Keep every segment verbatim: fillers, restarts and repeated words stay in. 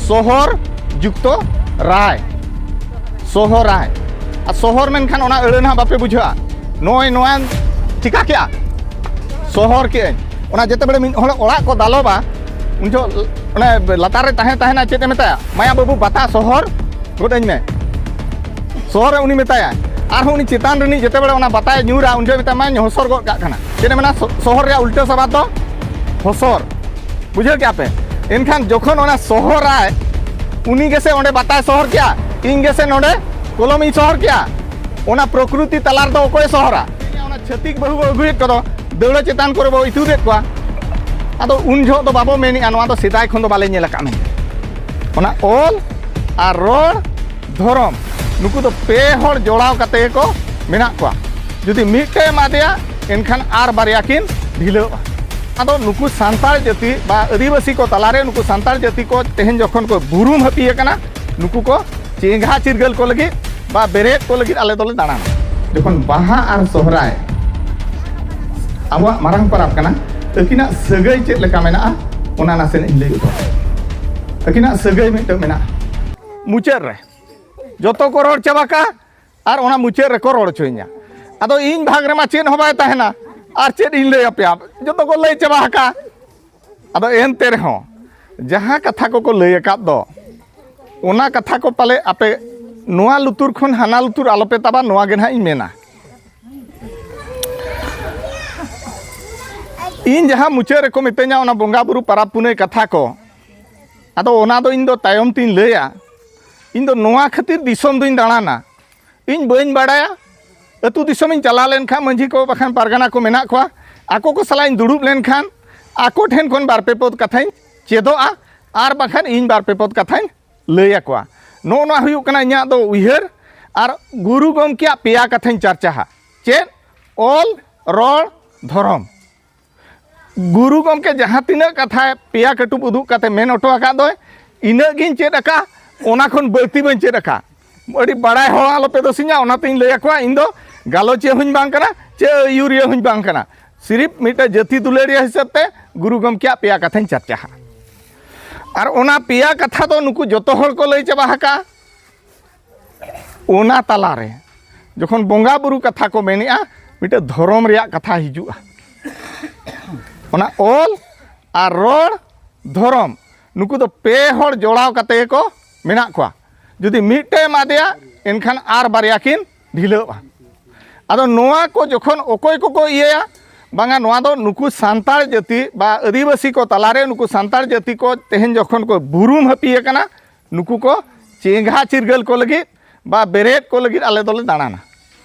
ᱥᱚᱦᱚᱨ ᱡᱩᱠᱛᱚ ᱨᱟᱭ᱾ ᱥᱚᱦᱚᱨᱟᱭ᱾ ᱟᱨ ᱥᱚᱦᱚᱨ ᱢᱮᱱᱠᱷᱟᱱ ᱚᱱᱟ ᱟᱹᱲᱟᱹ ᱱᱟᱦᱟᱜ ᱵᱟᱯᱮ ᱵᱩᱡᱷᱟᱹᱣᱟ᱾ ᱱᱚᱜᱼᱚᱭ ᱱᱚᱣᱟ ᱪᱤᱠᱟ ᱠᱮᱜᱼᱟ? ᱥᱚᱦᱚᱨ ᱠᱮᱜᱼᱟᱹᱧ᱾ ᱚᱱᱟ ᱡᱮᱛᱮ ᱵᱮᱲᱮ ᱢᱤᱫ ᱦᱚᱲ ᱚᱲᱟᱜ ᱠᱚ ᱫᱟᱞᱚᱵᱟ, ᱩᱱ ᱡᱚᱦᱚᱜ ᱚᱱᱮ ᱞᱟᱛᱟᱨ ᱨᱮ ᱛᱟᱦᱮᱸ ᱛᱟᱦᱮᱱᱟ, ᱪᱮᱫ ᱮ ᱢᱮᱛᱟᱭᱟ? "ᱢᱟᱭᱟ ᱵᱟᱹᱵᱩ, ᱵᱟᱛᱟ ᱥᱚᱦᱚᱨ ᱜᱚᱫ ᱟᱹᱧ ᱢᱮ᱾" ᱥᱚᱦᱚᱨ ᱨᱮ ᱩᱱᱤ ᱢᱮᱛᱟᱭᱟᱭ᱾ ᱟᱨᱦᱚᱸ ᱩᱱᱤ ᱪᱮᱛᱟᱱ ᱨᱤᱱᱤᱡ ᱡᱮᱛᱮ ᱵᱮᱲᱮ ᱚᱱᱟ ᱵᱟᱛᱟᱭ ᱧᱩᱨᱟ, ᱩᱱ ᱡᱚᱦᱚᱜ ᱢᱮᱛᱟᱭ, "ᱢᱟᱧ ᱦᱚᱥᱚᱨ ᱜᱚᱫ ᱠᱟᱜ ᱠᱟᱱᱟ᱾" ᱪᱮᱫ ᱮ ᱢᱮᱱᱟ? ᱥᱚ-, ᱥᱚᱦᱚᱨ ᱨᱮᱭᱟᱜ ᱩᱞᱴᱟᱹ ᱥᱟᱵᱟᱫ ᱫᱚ ᱦᱚᱥᱚᱨ᱾ ᱵᱩᱡᱷᱟᱹᱣ ᱠᱮᱜᱼᱟ ᱯᱮ? ᱮᱱᱠᱷᱟᱱ ᱡᱚᱠᱷᱚᱱ ᱚᱱᱟ ᱥᱚᱦᱚᱨᱟᱭ, ᱩᱱᱤ ᱜᱮᱥᱮ ᱚᱸᱰᱮ ᱵᱟᱛᱟᱭ ᱥᱚᱦᱚᱨ ᱠᱮᱜᱼᱟ, ᱤᱧ ᱜᱮᱥᱮ ᱱᱚᱰᱮ ᱠᱚᱞᱚᱢᱤᱧ ᱥᱚᱦᱚᱨ ᱠᱮᱜᱼᱟ᱾ ᱚᱱᱟ ᱯᱨᱚᱠᱨᱤᱛᱤ ᱛᱟᱞᱟ ᱨᱮᱫᱚ ᱚᱠᱚᱭᱮ ᱥᱚᱦᱚᱨᱟ? ᱚᱱᱟ ᱪᱷᱟᱹᱛᱤᱠ ᱵᱟᱹᱦᱩ ᱵᱚ ᱟᱹᱜᱩᱭᱮᱫ ᱠᱚᱫᱚ, ᱫᱟᱹᱣᱲᱟᱹ ᱪᱮᱛᱟᱱ ᱠᱚᱨᱮ ᱵᱚ ᱤᱛᱩᱫᱮᱫ ᱠᱚᱣᱟ᱾ ᱟᱫᱚ ᱩᱱ ᱡᱚᱦᱚᱜ ᱫᱚ ᱵᱟᱵᱚ ᱢᱮᱱᱮᱜᱼᱟ, "ᱱᱚᱣᱟ ᱫᱚ ᱥᱮᱫᱟᱭ ᱠᱷᱚᱱ ᱫᱚ ᱵᱟᱞᱮ ᱧᱮᱞ ᱟᱠᱟᱫ ᱢᱮᱱᱛᱮ᱾" ᱚᱱᱟ ᱚᱞ ᱟᱨ ᱨᱚᱲ, ᱫᱷᱚᱨᱚᱢ, ᱱᱩᱠᱩ ᱫᱚ ᱯᱮ ᱦᱚᱲ ᱡᱚᱲᱟᱣ ᱠᱟᱛᱮ ᱜᱮᱠᱚ ᱢᱮᱱᱟᱜ ᱠᱚᱣᱟ᱾ ᱡᱩᱫᱤ ᱢᱤᱫᱴᱮᱡ ᱮᱢᱟ ᱫᱮᱭᱟ, ᱮᱱᱠᱷᱟᱱ ᱟᱨ ᱵᱟᱨᱭᱟ ᱠᱤᱱ ᱰᱷᱤᱞᱟᱹᱜᱼᱟ᱾ ᱟᱫᱚ ᱱᱩᱠᱩ ᱥᱟᱱᱛᱟᱲ ᱡᱟᱹᱛᱤ ᱵᱟ ᱟᱹᱫᱤᱵᱟᱹᱥᱤ ᱠᱚ ᱛᱟᱞᱟᱨᱮ ᱱᱩᱠᱩ ᱥᱟᱱᱛᱟᱲ ᱡᱟᱹᱛᱤ ᱠᱚ ᱛᱮᱦᱮᱧ ᱡᱚᱠᱷᱚᱱ ᱠᱚ ᱵᱩᱨᱩᱢ ᱦᱟᱹᱯᱤ ᱟᱠᱟᱱᱟ, ᱱᱩᱠᱩ ᱠᱚ ᱪᱮᱸᱜᱷᱟ ᱪᱤᱨᱜᱟᱹᱞ ᱠᱚ ᱞᱟᱹᱜᱤᱫ ᱵᱟ ᱵᱮᱨᱮᱫ ᱠᱚ ᱞᱟᱹᱜᱤᱫ ᱟᱞᱮ ᱫᱚᱞᱮ ᱫᱟᱬᱟᱱᱟ᱾ ᱡᱚᱠᱷᱚᱱ ᱵᱟᱦᱟ ᱟᱨ ᱥᱚᱦᱨᱟᱭ ᱟᱵᱚᱣᱟᱜ ᱢᱟᱨᱟᱝ ᱯᱚᱨᱚᱵᱽ ᱠᱟᱱᱟ, ᱟᱹᱠᱤᱱᱟᱜ ᱥᱟᱹᱜᱟᱹᱭ ᱪᱮᱫ ᱞᱮᱠᱟ ᱢᱮᱱᱟᱜᱼᱟ, ᱚᱱᱟ ᱱᱟᱥᱮᱱᱟᱜ ᱤᱧ ᱞᱟᱹᱭ ᱩᱛᱟᱹᱨᱟ᱾ ᱟᱹᱠᱤᱱᱟᱜ ᱥᱟᱹᱜᱟᱹᱭ ᱢᱤᱫᱴᱟᱝ ᱢᱮᱱᱟᱜᱼᱟ᱾ ᱢᱩᱪᱟᱹᱫ ᱨᱮ ᱡᱚᱛᱚ ᱠᱚ ᱨᱚᱲ ᱪᱟᱵᱟ ᱠᱟᱜᱼᱟ ᱟᱨ ᱚᱱᱟ ᱢᱩᱪᱟᱹᱫ ᱨᱮᱠᱚ ᱨᱚᱲ ᱦᱚᱪᱚᱧᱟ᱾ ᱟᱫᱚ ᱤᱧ ᱵᱷᱟᱜᱽ ᱨᱮᱢᱟ ᱪᱮᱫ ᱦᱚᱸ ᱵᱟᱭ ᱛᱟᱦᱮᱱᱟ, ᱟᱨ ᱪᱮᱫ ᱤᱧ ᱞᱟᱹᱭ ᱟᱯᱮᱭᱟ, ᱡᱚᱛᱚ ᱠᱚ ᱞᱟᱹᱭ ᱪᱟᱵᱟ ᱟᱠᱟᱜᱼᱟ᱾ ᱟᱫᱚ ᱮᱱᱛᱮ ᱨᱮᱦᱚᱸ ᱡᱟᱦᱟᱸ ᱠᱟᱛᱷᱟ ᱠᱚᱠᱚ ᱞᱟᱹᱭ ᱟᱠᱟᱫ ᱫᱚ, ᱚᱱᱟ ᱠᱟᱛᱷᱟ ᱠᱚ ᱯᱟᱞᱮ ᱟᱯᱮ ᱱᱚᱣᱟ ᱞᱩᱛᱩᱨ ᱠᱷᱚᱱ ᱦᱟᱱᱟ ᱞᱩᱛᱩᱨ ᱟᱞᱚᱯᱮ ᱛᱟᱵᱟ, ᱱᱚᱣᱟ ᱜᱮ ᱱᱟᱦᱟᱜ ᱤᱧ ᱢᱮᱱᱟ᱾ ᱤᱧ ᱡᱟᱦᱟᱸ ᱢᱩᱪᱟᱹᱫ ᱨᱮᱠᱚ ᱢᱤᱛᱟᱹᱧᱟ ᱚᱱᱟ ᱵᱚᱸᱜᱟ ᱵᱩᱨᱩ ᱯᱟᱨᱟᱵᱽ ᱯᱩᱱᱟᱹᱭ ᱠᱟᱛᱷᱟ ᱠᱚ, ᱟᱫᱚ ᱚᱱᱟ ᱫᱚ ᱤᱧ ᱫᱚ ᱛᱟᱭᱚᱢ ᱛᱤᱧ ᱞᱟᱹᱭᱟ᱾ ᱤᱧ ᱫᱚ ᱱᱚᱣᱟ ᱠᱷᱟᱹᱛᱤᱨ ᱫᱤᱥᱚᱢ ᱫᱩᱧ ᱫᱟᱬᱟᱱᱟ, ᱤᱧ ᱵᱟᱹᱧ ᱵᱟᱲᱟᱭᱟ᱾ ᱟᱹᱛᱩ ᱫᱤᱥᱚᱢᱤᱧ ᱪᱟᱞᱟᱣ ᱞᱮᱱᱠᱷᱟᱱ ᱢᱟᱹᱡᱷᱤ ᱠᱚ ᱵᱟᱠᱷᱟᱱ ᱯᱟᱨᱜᱟᱱᱟ ᱠᱚ ᱢᱮᱱᱟᱜ ᱠᱚᱣᱟ, ᱟᱠᱚ ᱠᱚ ᱥᱟᱞᱟᱜ ᱤᱧ ᱫᱩᱲᱩᱵ ᱞᱮᱱᱠᱷᱟᱱ ᱟᱠᱚ ᱴᱷᱮᱱ ᱠᱷᱚᱱ ᱵᱟᱨ ᱯᱮ ᱯᱚᱫ ᱠᱟᱛᱷᱟᱧ ᱪᱮᱫᱚᱜᱼᱟ, ᱟᱨ ᱵᱟᱠᱷᱟᱱ ᱤᱧ ᱵᱟᱨ ᱯᱮ ᱯᱚᱫ ᱠᱟᱛᱷᱟᱧ ᱞᱟᱹᱭ ᱟᱠᱚᱣᱟ᱾ ᱱᱚᱜᱼᱚ ᱱᱚᱣᱟ ᱦᱩᱭᱩᱜ ᱠᱟᱱᱟ ᱤᱧᱟᱹᱜ ᱫᱚ ᱩᱭᱦᱟᱹᱨ᱾ ᱟᱨ ᱜᱩᱨᱩ ᱜᱚᱢᱠᱮᱭᱟᱜ ᱯᱮᱭᱟ ᱠᱟᱛᱷᱟᱧ ᱪᱟᱨᱪᱟᱦᱟ᱾ ᱪᱮᱫ? ᱚᱞ, ᱨᱚᱲ, ᱫᱷᱚᱨᱚᱢ᱾ ᱜᱩᱨᱩ ᱜᱚᱢᱠᱮ ᱡᱟᱦᱟᱸ ᱛᱤᱱᱟᱹᱜ ᱠᱟᱛᱷᱟ ᱯᱮᱭᱟ ᱠᱟᱹᱴᱩᱵ ᱩᱫᱩᱜ ᱠᱟᱛᱮ ᱢᱮᱱ ᱦᱚᱴᱚ ᱟᱠᱟᱫ ᱫᱚᱭ, ᱤᱱᱟᱹᱜ ᱜᱤᱧ ᱪᱮᱫ ᱟᱠᱟᱫᱼᱟ, ᱚᱱᱟ ᱠᱷᱚᱱ ᱵᱟᱹᱲᱛᱤ ᱵᱟᱹᱧ ᱪᱮᱫ ᱟᱠᱟᱫᱼᱟ᱾ ᱟᱹᱰᱤ ᱵᱟᱲᱟᱭ ᱦᱚᱲ ᱟᱞᱚᱯᱮ ᱫᱳᱥᱤᱧᱟ, ᱚᱱᱟᱛᱮᱧ ᱞᱟᱹᱭ ᱟᱠᱚᱣᱟ, ᱤᱧ ᱫᱚ ᱜᱟᱞᱚᱪᱤᱭᱟᱹ ᱦᱚᱸᱧ ᱵᱟᱝ ᱠᱟᱱᱟ, ᱪᱮ ᱟᱹᱭᱩᱨᱤᱭᱟᱹ ᱦᱚᱸᱧ ᱵᱟᱝ ᱠᱟᱱᱟ᱾ ᱥᱤᱨᱤᱯ ᱢᱤᱫᱴᱮᱱ ᱡᱟᱹᱛᱤ ᱫᱩᱞᱟᱹᱲᱤᱭᱟᱹ ᱦᱤᱥᱟᱹᱵ ᱛᱮ ᱜᱩᱨᱩ ᱜᱚᱢᱠᱮᱭᱟᱜ ᱯᱮᱭᱟ ᱠᱟᱛᱷᱟᱧ ᱪᱟᱨᱪᱟᱦᱟ᱾ ᱟᱨ ᱚᱱᱟ ᱯᱮᱭᱟ ᱠᱟᱛᱷᱟ ᱫᱚ ᱱᱩᱠᱩ ᱡᱚᱛᱚ ᱦᱚᱲ ᱠᱚ ᱞᱟᱹᱭ ᱪᱟᱵᱟ ᱟᱠᱟᱫᱼᱟ᱾ ᱚᱱᱟ ᱛᱟᱞᱟᱨᱮ ᱡᱚᱠᱷᱚᱱ ᱵᱚᱸᱜᱟ ᱵᱩᱨᱩ ᱠᱟᱛᱷᱟ ᱠᱚ ᱢᱮᱱᱮᱜᱼᱟ, ᱢᱤᱫᱴᱮᱱ ᱫᱷᱚᱨᱚᱢ ᱨᱮᱭᱟᱜ ᱠᱟᱛᱷᱟ ᱦᱤᱡᱩᱜᱼᱟ᱾ ᱚᱱᱟ ᱚᱞ ᱟᱨ ᱨᱚᱲ, ᱫᱷᱚᱨᱚᱢ, ᱱᱩᱠᱩ ᱫᱚ ᱯᱮ ᱦᱚᱲ ᱡᱚᱲᱟᱣ ᱠᱟᱛᱮ ᱜᱮᱠᱚ ᱢᱮᱱᱟᱜ ᱠᱚᱣᱟ᱾ ᱡᱩᱫᱤ ᱢᱤᱫᱴᱮᱱ ᱮᱢᱟ ᱫᱮᱭᱟ, ᱮᱱᱠᱷᱟᱱ ᱟᱨ ᱵᱟᱨᱭᱟ ᱠᱤᱱ ᱰᱷᱤᱞᱟᱹᱜᱼᱟ᱾ ᱟᱫᱚ ᱱᱚᱣᱟ ᱠᱚ ᱡᱚᱠᱷᱚᱱ ᱚᱠᱚᱭ ᱠᱚᱠᱚ ᱤᱭᱟᱹᱭᱟ, ᱵᱟᱝᱟ, ᱱᱚᱣᱟ ᱫᱚ ᱱᱩᱠᱩ ᱥᱟᱱᱛᱟᱲ ᱡᱟᱹᱛᱤ ᱵᱟ ᱟᱹᱫᱤᱵᱟᱹᱥᱤ ᱠᱚ ᱛᱟᱞᱟᱨᱮ, ᱱᱩᱠᱩ ᱥᱟᱱᱛᱟᱲ ᱡᱟᱹᱛᱤ ᱠᱚ ᱛᱮᱦᱮᱧ ᱡᱚᱠᱷᱚᱱ ᱠᱚ ᱵᱩᱨᱩᱢ ᱦᱟᱹᱯᱤ ᱟᱠᱟᱱᱟ, ᱱᱩᱠᱩ ᱠᱚ ᱪᱮᱸᱜᱷᱟ ᱪᱤᱨᱜᱟᱹᱞ ᱠᱚ ᱞᱟᱹᱜᱤᱫ ᱵᱟ ᱵᱮᱨᱮᱫ ᱠᱚ ᱞᱟᱹᱜᱤᱫ ᱟᱞᱮ ᱫᱚᱞᱮ ᱫᱟᱬᱟᱱᱟ᱾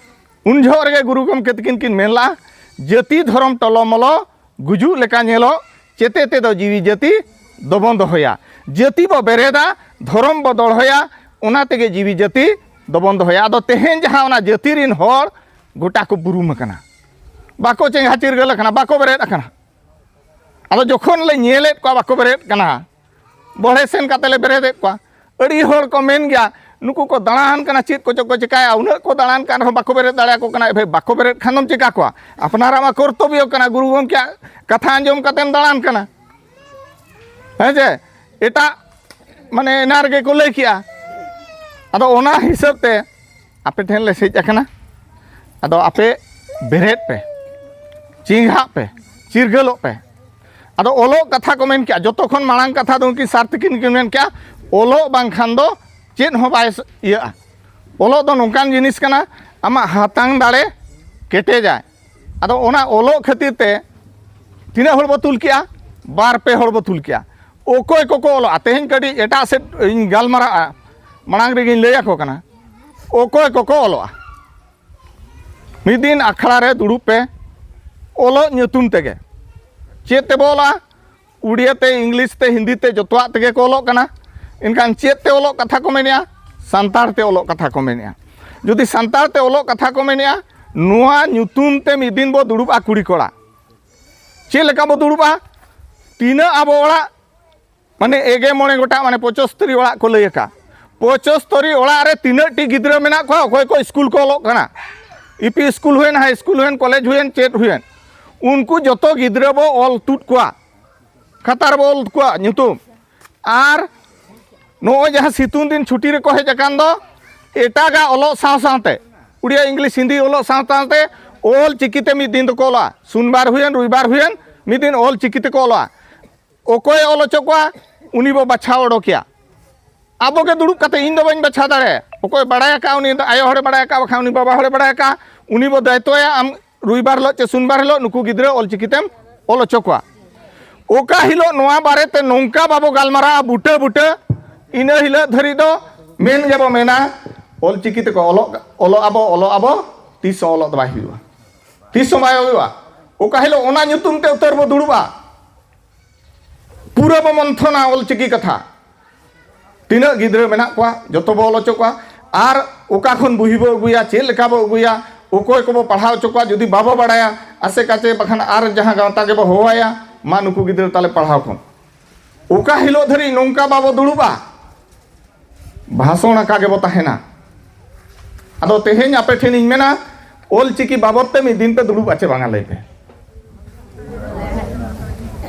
ᱩᱱ ᱡᱚᱦᱚᱜ ᱨᱮᱜᱮ ᱜᱩᱨᱩ ᱜᱚᱢᱠᱮ ᱛᱟᱹᱠᱤᱱ ᱠᱤᱱ ᱢᱮᱱ ᱞᱟᱜᱼᱟ, "ᱡᱟᱹᱛᱤ ᱫᱷᱚᱨᱚᱢ ᱴᱚᱞᱚᱢᱚᱞᱚ ᱜᱩᱡᱩᱜ ᱞᱮᱠᱟ ᱧᱮᱞᱚᱜ, ᱪᱮᱛᱮ ᱛᱮᱫᱚ ᱡᱤᱣᱤ ᱡᱟᱹᱛᱤ ᱫᱚᱵᱚᱱ ᱫᱚᱦᱚᱭᱟ᱾ ᱡᱟᱹᱛᱤ ᱵᱚ ᱵᱮᱨᱮᱫᱟ, ᱫᱷᱚᱨᱚᱢ ᱵᱚ ᱫᱚᱲᱦᱚᱭᱟ, ᱚᱱᱟ ᱛᱮᱜᱮ ᱡᱤᱣᱤ ᱡᱟᱹᱛᱤ ᱫᱚᱵᱚᱱ ᱫᱚᱦᱚᱭᱟ᱾" ᱟᱫᱚ ᱛᱮᱦᱮᱧ ᱡᱟᱦᱟᱸ ᱚᱱᱟ ᱡᱟᱹᱛᱤ ᱨᱤᱱ ᱦᱚᱲ ᱜᱚᱴᱟ ᱠᱚ ᱵᱩᱨᱩᱢ ᱟᱠᱟᱱᱟ, ᱵᱟᱠᱚ ᱪᱮᱸᱜᱷᱟ ᱪᱤᱨᱜᱟᱹᱞ ᱟᱠᱟᱱᱟ, ᱵᱟᱠᱚ ᱵᱮᱨᱮᱫ ᱟᱠᱟᱱᱟ᱾ ᱟᱫᱚ ᱡᱚᱠᱷᱚᱱ ᱞᱮ ᱧᱮᱞᱮᱫ ᱠᱚᱣᱟ ᱵᱟᱠᱚ ᱵᱮᱨᱮᱫ ᱠᱟᱱᱟ, ᱵᱚᱲᱦᱮ ᱥᱮᱱ ᱠᱟᱛᱮ ᱞᱮ ᱵᱮᱨᱮᱫᱮᱫ ᱠᱚᱣᱟ᱾ ᱟᱹᱰᱤ ᱦᱚᱲ ᱠᱚ ᱢᱮᱱ ᱜᱮᱭᱟ, "ᱱᱩᱠᱩ ᱠᱚ ᱫᱟᱬᱟᱱ ᱠᱟᱱᱟ, ᱪᱮᱫ ᱠᱚᱪᱚ ᱠᱚ ᱪᱮᱠᱟᱭᱟ, ᱩᱱᱟᱹᱜ ᱠᱚ ᱫᱟᱬᱟᱱ ᱠᱟᱱ ᱨᱮᱦᱚᱸ ᱵᱟᱠᱚ ᱵᱮᱨᱮᱫ ᱫᱟᱲᱮᱭᱟᱠᱚ ᱠᱟᱱᱟ᱾" ᱮ ᱵᱷᱟᱹᱭ, ᱵᱟᱠᱚ ᱵᱮᱨᱮᱫ ᱠᱷᱟᱱ ᱫᱚᱢ ᱪᱮᱠᱟ ᱠᱚᱣᱟ? ᱟᱯᱱᱟᱨᱟᱜ ᱢᱟ ᱠᱚᱨᱛᱚᱵᱽᱵᱚ ᱠᱟᱱᱟ, ᱜᱩᱨᱩ ᱜᱚᱢᱠᱮᱭᱟᱜ ᱠᱟᱛᱷᱟ ᱟᱸᱡᱚᱢ ᱠᱟᱛᱮᱢ ᱫᱟᱬᱟᱱ ᱠᱟᱱᱟ᱾ ᱦᱮᱸ ᱪᱮ? ᱮᱴᱟᱜ, ᱢᱟᱱᱮ, ᱮᱱᱟ ᱨᱮᱜᱮ ᱠᱚ ᱞᱟᱹᱭ ᱠᱮᱜᱼᱟ᱾ ᱟᱫᱚ ᱚᱱᱟ ᱦᱤᱥᱟᱹᱵ ᱛᱮ ᱟᱯᱮ ᱴᱷᱮᱱ ᱞᱮ ᱦᱮᱡ ᱟᱠᱟᱱᱟ᱾ ᱟᱫᱚ ᱟᱯᱮ ᱵᱮᱨᱮᱫ ᱯᱮ, ᱪᱮᱸᱜᱷᱟᱜ ᱯᱮ, ᱪᱤᱨᱜᱟᱹᱞᱚᱜ ᱯᱮ᱾ ᱟᱫᱚ ᱚᱞᱚᱜ ᱠᱟᱛᱷᱟ ᱠᱚ ᱢᱮᱱ ᱠᱮᱜᱼᱟ, ᱡᱚᱛᱚ ᱠᱷᱚᱱ ᱢᱟᱲᱟᱝ ᱠᱟᱛᱷᱟ ᱫᱚ ᱩᱱᱠᱤᱱ ᱥᱟᱨ ᱛᱟᱹᱠᱤᱱ ᱠᱤᱱ ᱢᱮᱱ ᱠᱮᱜᱼᱟ, ᱚᱞᱚᱜ ᱵᱟᱝᱠᱷᱟᱱ ᱫᱚ ᱪᱮᱫ ᱦᱚᱸ ᱵᱟᱭ ᱤᱭᱟᱹᱜᱼᱟ᱾ ᱚᱞᱚᱜ ᱫᱚ ᱱᱚᱝᱠᱟᱱ ᱡᱤᱱᱤᱥ ᱠᱟᱱᱟ, ᱟᱢᱟᱜ ᱦᱟᱛᱟᱝ ᱫᱟᱲᱮ ᱠᱮᱴᱮᱡᱟᱭ᱾ ᱟᱫᱚ ᱚᱱᱟ ᱚᱞᱚᱜ ᱠᱷᱟᱹᱛᱤᱨ ᱛᱮ ᱛᱤᱱᱟᱹᱜ ᱦᱚᱲ ᱵᱚ ᱛᱩᱞ ᱠᱮᱜᱼᱟ? ᱵᱟᱨ ᱯᱮ ᱦᱚᱲ ᱵᱚ ᱛᱩᱞ ᱠᱮᱜᱼᱟ᱾ ᱚᱠᱚᱭ ᱠᱚᱠᱚ ᱚᱞᱚᱜᱼᱟ? ᱛᱮᱦᱮᱧ ᱠᱟᱹᱴᱤᱡ ᱮᱴᱟᱜ ᱥᱮᱫ ᱤᱧ ᱜᱟᱞᱢᱟᱨᱟᱜᱼᱟ, ᱢᱟᱲᱟᱝ ᱨᱮᱜᱮᱧ ᱞᱟᱹᱭ ᱟᱠᱚ ᱠᱟᱱᱟ ᱚᱠᱚᱭ ᱠᱚᱠᱚ ᱚᱞᱚᱜᱼᱟ᱾ ᱢᱤᱫ ᱫᱤᱱ ᱟᱠᱷᱲᱟ ᱨᱮ ᱫᱩᱲᱩᱵ ᱯᱮ, ᱚᱞᱚᱜ ᱧᱩᱛᱩᱢ ᱛᱮᱜᱮ᱾ ᱪᱮᱫ ᱛᱮᱵᱚ ᱚᱞᱚᱜᱼᱟ? ᱩᱲᱤᱭᱟ ᱛᱮ, ᱤᱝᱞᱤᱥ ᱛᱮ, ᱦᱤᱱᱫᱤ ᱛᱮ, ᱡᱚᱛᱚᱣᱟᱜ ᱛᱮᱜᱮ ᱠᱚ ᱚᱞᱚᱜ ᱠᱟᱱᱟ᱾ ᱮᱱᱠᱷᱟᱱ ᱪᱮᱫ ᱛᱮ ᱚᱞᱚᱜ ᱠᱟᱛᱷᱟ ᱠᱚ ᱢᱮᱱᱮᱜᱼᱟ? ᱥᱟᱱᱛᱟᱲ ᱛᱮ ᱚᱞᱚᱜ ᱠᱟᱛᱷᱟ ᱠᱚ ᱢᱮᱱᱮᱜᱼᱟ᱾ ᱡᱩᱫᱤ ᱥᱟᱱᱛᱟᱲ ᱛᱮ ᱚᱞᱚᱜ ᱠᱟᱛᱷᱟ ᱠᱚ ᱢᱮᱱᱮᱜᱼᱟ, ᱱᱚᱣᱟ ᱧᱩᱛᱩᱢ ᱛᱮ ᱢᱤᱫ ᱫᱤᱱ ᱵᱚ ᱫᱩᱲᱩᱵᱼᱟ ᱠᱩᱲᱤ ᱠᱚᱲᱟ᱾ ᱪᱮᱫ ᱞᱮᱠᱟ ᱵᱚ ᱫᱩᱲᱩᱵᱼᱟ? ᱛᱤᱱᱟᱹᱜ ᱟᱵᱚ ᱚᱲᱟᱜ, ᱢᱟᱱᱮ, ᱮᱜᱮ ᱢᱚᱬᱮ ᱜᱚᱴᱟᱝ, ᱢᱟᱱᱮ, ᱯᱚᱸᱪᱚᱥᱛᱚᱨᱤ ᱚᱲᱟᱜ ᱠᱚ ᱞᱟᱹᱭ ᱟᱠᱟᱫ᱾ ᱯᱚᱸᱪᱚᱥᱛᱚᱨᱤ ᱚᱲᱟᱜ ᱨᱮ ᱛᱤᱱᱟᱹᱜ ᱴᱤ ᱜᱤᱫᱽᱨᱟᱹ ᱢᱮᱱᱟᱜ ᱠᱚᱣᱟ, ᱚᱠᱚᱭ ᱠᱚ ᱥᱠᱩᱞ ᱠᱚ ᱚᱞᱚᱜ ᱠᱟᱱᱟ, ᱤ ᱯᱤ ᱥᱠᱩᱞ ᱦᱩᱭᱮᱱ, ᱦᱟᱭ ᱥᱠᱩᱞ ᱦᱩᱭᱮᱱ, ᱠᱚᱞᱮᱡᱽ ᱦᱩᱭᱮᱱ, ᱪᱮᱫ ᱦᱩᱭᱮᱱ, ᱩᱱᱠᱩ ᱡᱚᱛᱚ ᱜᱤᱫᱽᱨᱟᱹ ᱵᱚ ᱚᱞ ᱛᱩᱫ ᱠᱚᱣᱟ, ᱠᱷᱟᱛᱟ ᱨᱮᱵᱚ ᱚᱞ ᱠᱚᱣᱟ ᱧᱩᱛᱩᱢ᱾ ᱟᱨ ᱱᱚᱜᱼᱚᱭ ᱡᱟᱦᱟᱸ ᱥᱤᱛᱩᱝ ᱫᱤᱱ ᱪᱷᱩᱴᱤ ᱨᱮᱠᱚ ᱦᱮᱡ ᱟᱠᱟᱱ ᱫᱚ, ᱮᱴᱟᱜᱟᱜ ᱚᱞᱚᱜ ᱥᱟᱶ ᱥᱟᱶᱛᱮ, ᱩᱲᱤᱭᱟ, ᱤᱝᱞᱤᱥ, ᱦᱤᱱᱫᱤ ᱚᱞᱚᱜ ᱥᱟᱶ ᱥᱟᱶᱛᱮ ᱚᱞ ᱪᱤᱠᱤᱛᱮ ᱢᱤᱫ ᱫᱤᱱ ᱫᱚᱠᱚ ᱚᱞᱚᱜᱼᱟ᱾ ᱥᱩᱱᱵᱟᱨ ᱦᱩᱭᱮᱱ, ᱨᱚᱵᱤᱵᱟᱨ ᱦᱩᱭᱮᱱ, ᱢᱤᱫ ᱫᱤᱱ ᱚᱞ ᱪᱤᱠᱤ ᱛᱮᱠᱚ ᱚᱞᱚᱜᱼᱟ᱾ ᱚᱠᱚᱭᱮ ᱚᱞ ᱦᱚᱪᱚ ᱠᱚᱣᱟ, ᱩᱱᱤ ᱵᱚ ᱵᱟᱪᱷᱟᱣ ᱚᱰᱚᱠᱮᱭᱟ᱾ ᱟᱵᱚ ᱜᱮ ᱫᱩᱲᱩᱵ ᱠᱟᱛᱮ, ᱤᱧ ᱫᱚ ᱵᱟᱹᱧ ᱵᱟᱪᱷᱟᱣ ᱫᱟᱲᱮᱭᱟᱜᱼᱟ᱾ ᱚᱠᱚᱭ ᱵᱟᱲᱟᱭ ᱟᱠᱟᱫ, ᱩᱱᱤ ᱫᱚ ᱟᱭᱳ ᱦᱚᱲᱮ ᱵᱟᱲᱟᱭ ᱟᱠᱟᱫ, ᱵᱟᱠᱷᱟᱱ ᱩᱱᱤ ᱵᱟᱵᱟ ᱦᱚᱲᱮ ᱵᱟᱲᱟᱭ ᱟᱠᱟᱫ, ᱩᱱᱤ ᱵᱚ ᱫᱟᱭᱤᱛᱛᱚᱭᱟ᱾ ᱟᱢ ᱨᱚᱵᱤᱵᱟᱨ ᱦᱤᱞᱳᱜ ᱪᱮ ᱥᱩᱱᱵᱟᱨ ᱦᱤᱞᱳᱜ ᱱᱩᱠᱩ ᱜᱤᱫᱽᱨᱟᱹ ᱚᱞ ᱪᱤᱠᱤ ᱛᱮᱢ ᱚᱞ ᱦᱚᱪᱚ ᱠᱚᱣᱟ᱾ ᱚᱠᱟ ᱦᱤᱞᱳᱜ ᱱᱚᱣᱟ ᱵᱟᱨᱮᱛᱮ ᱱᱚᱝᱠᱟ ᱵᱟᱵᱚ ᱜᱟᱞᱢᱟᱨᱟᱜᱼᱟ ᱵᱩᱴᱟᱹ ᱵᱩᱴᱟᱹ, ᱤᱱᱟᱹ ᱦᱤᱞᱳᱜ ᱫᱷᱟᱹᱨᱤᱡ ᱫᱚ ᱢᱮᱱ ᱜᱮᱵᱚ ᱢᱮᱱᱟ, ᱚᱞ ᱪᱤᱠᱤ ᱛᱮᱠᱚ ᱚᱞᱚᱜ, ᱚᱞᱚᱜ ᱟᱵᱚ, ᱚᱞᱚᱜ ᱟᱵᱚ, ᱛᱤᱥ ᱦᱚᱸ ᱚᱞᱚᱜ ᱫᱚ ᱵᱟᱭ ᱦᱩᱭᱩᱜᱼᱟ, ᱛᱤᱥ ᱦᱚᱸ ᱵᱟᱭ ᱦᱩᱭᱩᱜᱼᱟ᱾ ᱚᱠᱟ ᱦᱤᱞᱳᱜ ᱚᱱᱟ ᱧᱩᱛᱩᱢ ᱛᱮ ᱩᱛᱟᱹᱨ ᱵᱚ ᱫᱩᱲᱩᱵᱼᱟ, ᱯᱩᱨᱟᱹ ᱵᱚ ᱢᱚᱱᱛᱷᱚᱱᱟ ᱚᱞ ᱪᱤᱠᱤ ᱠᱟᱛᱷᱟ᱾ ᱛᱤᱱᱟᱹᱜ ᱜᱤᱫᱽᱨᱟᱹ ᱢᱮᱱᱟᱜ ᱠᱚᱣᱟ, ᱡᱚᱛᱚ ᱵᱚ ᱚᱞ ᱦᱚᱪᱚ ᱠᱚᱣᱟ᱾ ᱟᱨ ᱚᱠᱟ ᱠᱷᱚᱱ ᱵᱩᱦᱤ ᱵᱚ ᱟᱹᱜᱩᱭᱟ, ᱪᱮᱫ ᱞᱮᱠᱟ ᱵᱚ ᱟᱹᱜᱩᱭᱟ, ᱚᱠᱚᱭ ᱠᱚᱵᱚ ᱯᱟᱲᱦᱟᱣ ᱦᱚᱪᱚ ᱠᱚᱣᱟ, ᱡᱩᱫᱤ ᱵᱟᱵᱚ ᱵᱟᱲᱟᱭᱟ, ᱟᱥᱮ ᱠᱟᱪᱮ ᱵᱟᱠᱷᱟᱱ ᱟᱨ ᱡᱟᱦᱟᱸ ᱜᱟᱶᱛᱟ ᱜᱮᱵᱚ ᱦᱚᱦᱚᱣᱟᱭᱟ, ᱢᱟ ᱱᱩᱠᱩ ᱜᱤᱫᱽᱨᱟᱹ ᱛᱟᱞᱮ ᱯᱟᱲᱦᱟᱣ ᱠᱚᱢ᱾ ᱚᱠᱟ ᱦᱤᱞᱳᱜ ᱫᱷᱟᱹᱨᱤᱡ ᱱᱚᱝᱠᱟ ᱵᱟᱵᱚ ᱫᱩᱲᱩᱵᱼᱟ, ᱵᱷᱟᱥᱚᱬ ᱟᱠᱟ ᱜᱮᱵᱚ ᱛᱟᱦᱮᱱᱟ᱾ ᱟᱫᱚ ᱛᱮᱦᱮᱧ ᱟᱯᱮ ᱴᱷᱮᱱ ᱤᱧ ᱢᱮᱱᱟ, ᱚᱞ ᱪᱤᱠᱤ ᱵᱟᱵᱚᱫ ᱛᱮ ᱢᱤᱫ ᱫᱤᱱ ᱯᱮ ᱫᱩᱲᱩᱵᱼᱟ ᱪᱮ ᱵᱟᱝᱟ, ᱞᱟᱹᱭ ᱯᱮ᱾